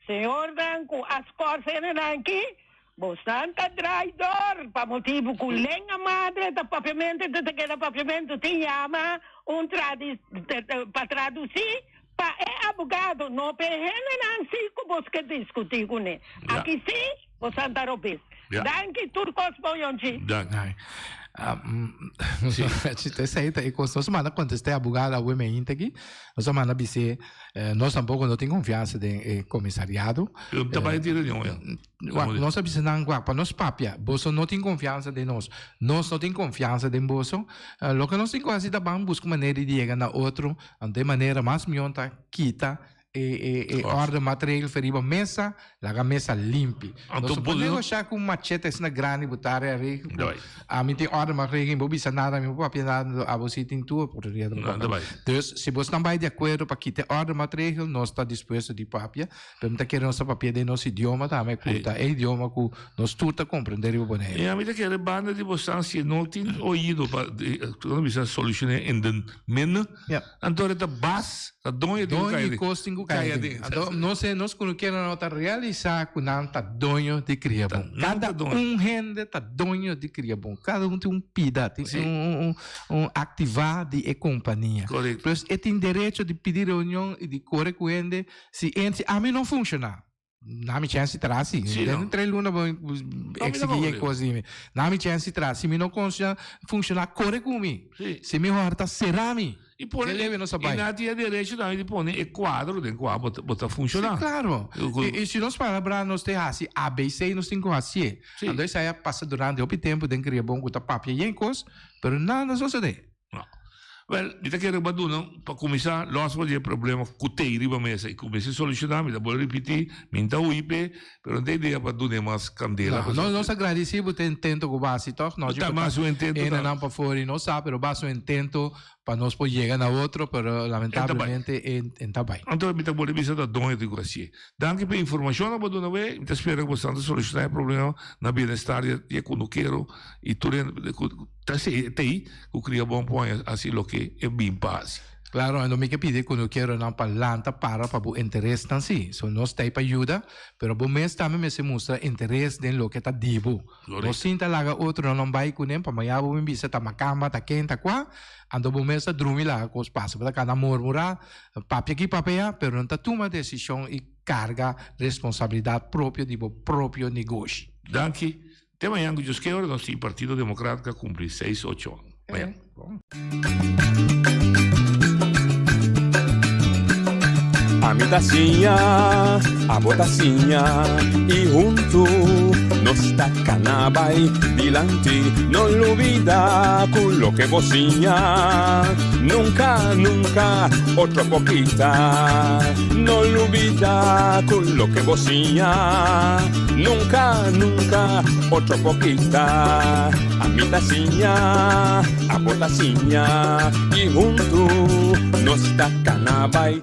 señornan cu a scors hendenan aki, bosnan ta draidor, pa motibu cu lenga madre ta papiamento, enton ta keda papiamento, tin yama un tradi, pa traduci, Pa e abogado, no pa e hendenan si ku bos ke diskutí kuné. Aki si, bo santa robes. Danki, tur kos bon Yonchi. Danki. Si esei ta e kos. Nos a manda kontestá e abogado awe meinta aki. Nos a manda bis'é, nos tampoko no tin konfiansa den e komisariado. Ta bai di reunion ya. Wak, nos a bisa nan, wak, pa nos papia, boso no tin konfiansa den nos, nos no tin konfiansa den boso. Loke nos tin ku hasi ta ban buska manera di yega na otro. Anto e manera mas mion ta kita e e e orde maatregel fe riba mesa, laga mesa limpi. Anto Nos no bo por no negosha ku un machete asina grandi bo ta rea regel ku Dai. ami tin orde maatregel mi bo bisa nada, mi bo papia nada, anto abo si tin tur oportunidad pa No, papia. bai. Dus si bosnan bai di akuerdo pa kita e orde maatregel, nos ta dispuesto di papia, pero mi ta kere nos ta papia den nos idioma tambe ku Sí. ta e idioma ku nos tur ta komprende riba Boneiru. E ami ta kere banda di bosnan si no tin oido pa, ku bisa solucione in den minne, Ja. Anto ta bas, ta doño tin ku Doño kaya di den. kos tin ku kaya den. Anto nos e nos kunukeronan no ta realisá ku nan ta doño di kria bon. Nan ta Kada doño. un hende ta doño di kria bon. Kada un tin un pida, tin Sí. un, un, un, un aktivá di e kompania. Korekto. Plus e tin derecho di pidi reunion i di kore ku hende si en si ami no funshoná. Na mi chance tra si. Sí, Den no. tres luna bo exigí e cos di mi. Na mi chance tra. Si mi no funciona, funciona core cu mi. Sí. Si mi horta, cera mi. Y pone, Ke lebe nos a y bai. nan tin e derecho tambe di pone e cuadro den cua bo ta, bo ta funciona. Sí, claro. Cu- Y, y si nos palabra nos te haci ABC, nos tin cu hacié. Sí. Anto esei a pasa durante hopi tempo den Kriabon cu ta papia yen cos, pero nada sosode. No. Wel, mi ta kere ba duna, pa kuminsá, lòs for di e problema ku tei riba mesa i ku mester solushoná, mi ta bolbe ripití, mi no ta hui p'e, pero no ta idea pa dun'é mas kandela. No, nos nos agradisí bo ta intento ku bo hasi tòg. No, Ta mas un intento ta. Hendenan pafó di no sa, pero bo hasi un intento pa nos por yega na otro, pero lamentablemente e e ta bai. Anto mi ta bolbe bisa ta doño di ku hasié. Danki pa e informashonnan ku bo duna wei, mi ta spera ku bo ta solushoná e problema na bienestar di e kunukero i tur hende ku ta tei ku kria bon por haña hasi loke e bin pa hasi. Claro, anto mi ke pidi kunukeronan pa lanta para pa bo interesnan si. So nos ta ei pa yuda, pero bo mes tambe mester mustra interes den loke ta di bo. No sinta laga otronan nan bai kuné pa mañana bo bin bisa ta makamba, ta ken, ta kua, anto bo mes ta drumi laga kos pasa. Bo ta kana murmurá, papia aki papia allá, pero no ta tuma desishon i karga responsabilidat propio di bo propio negoshi. Danki. Te mañan ku Dios ke ora nos tin Partido Democraat a kumpli seis ocho aña. Mañan. Ami ta siña, abo ta siña, i huntu. Nos ta kana bai dilanti, no lubidá ku loke bo siña, nunka, nunka otro por kita. No lubidá ku loke bo siña, nunka, nunka otro por kita. Ami ta siña, abo ta siña, i huntu nos ta kana bai.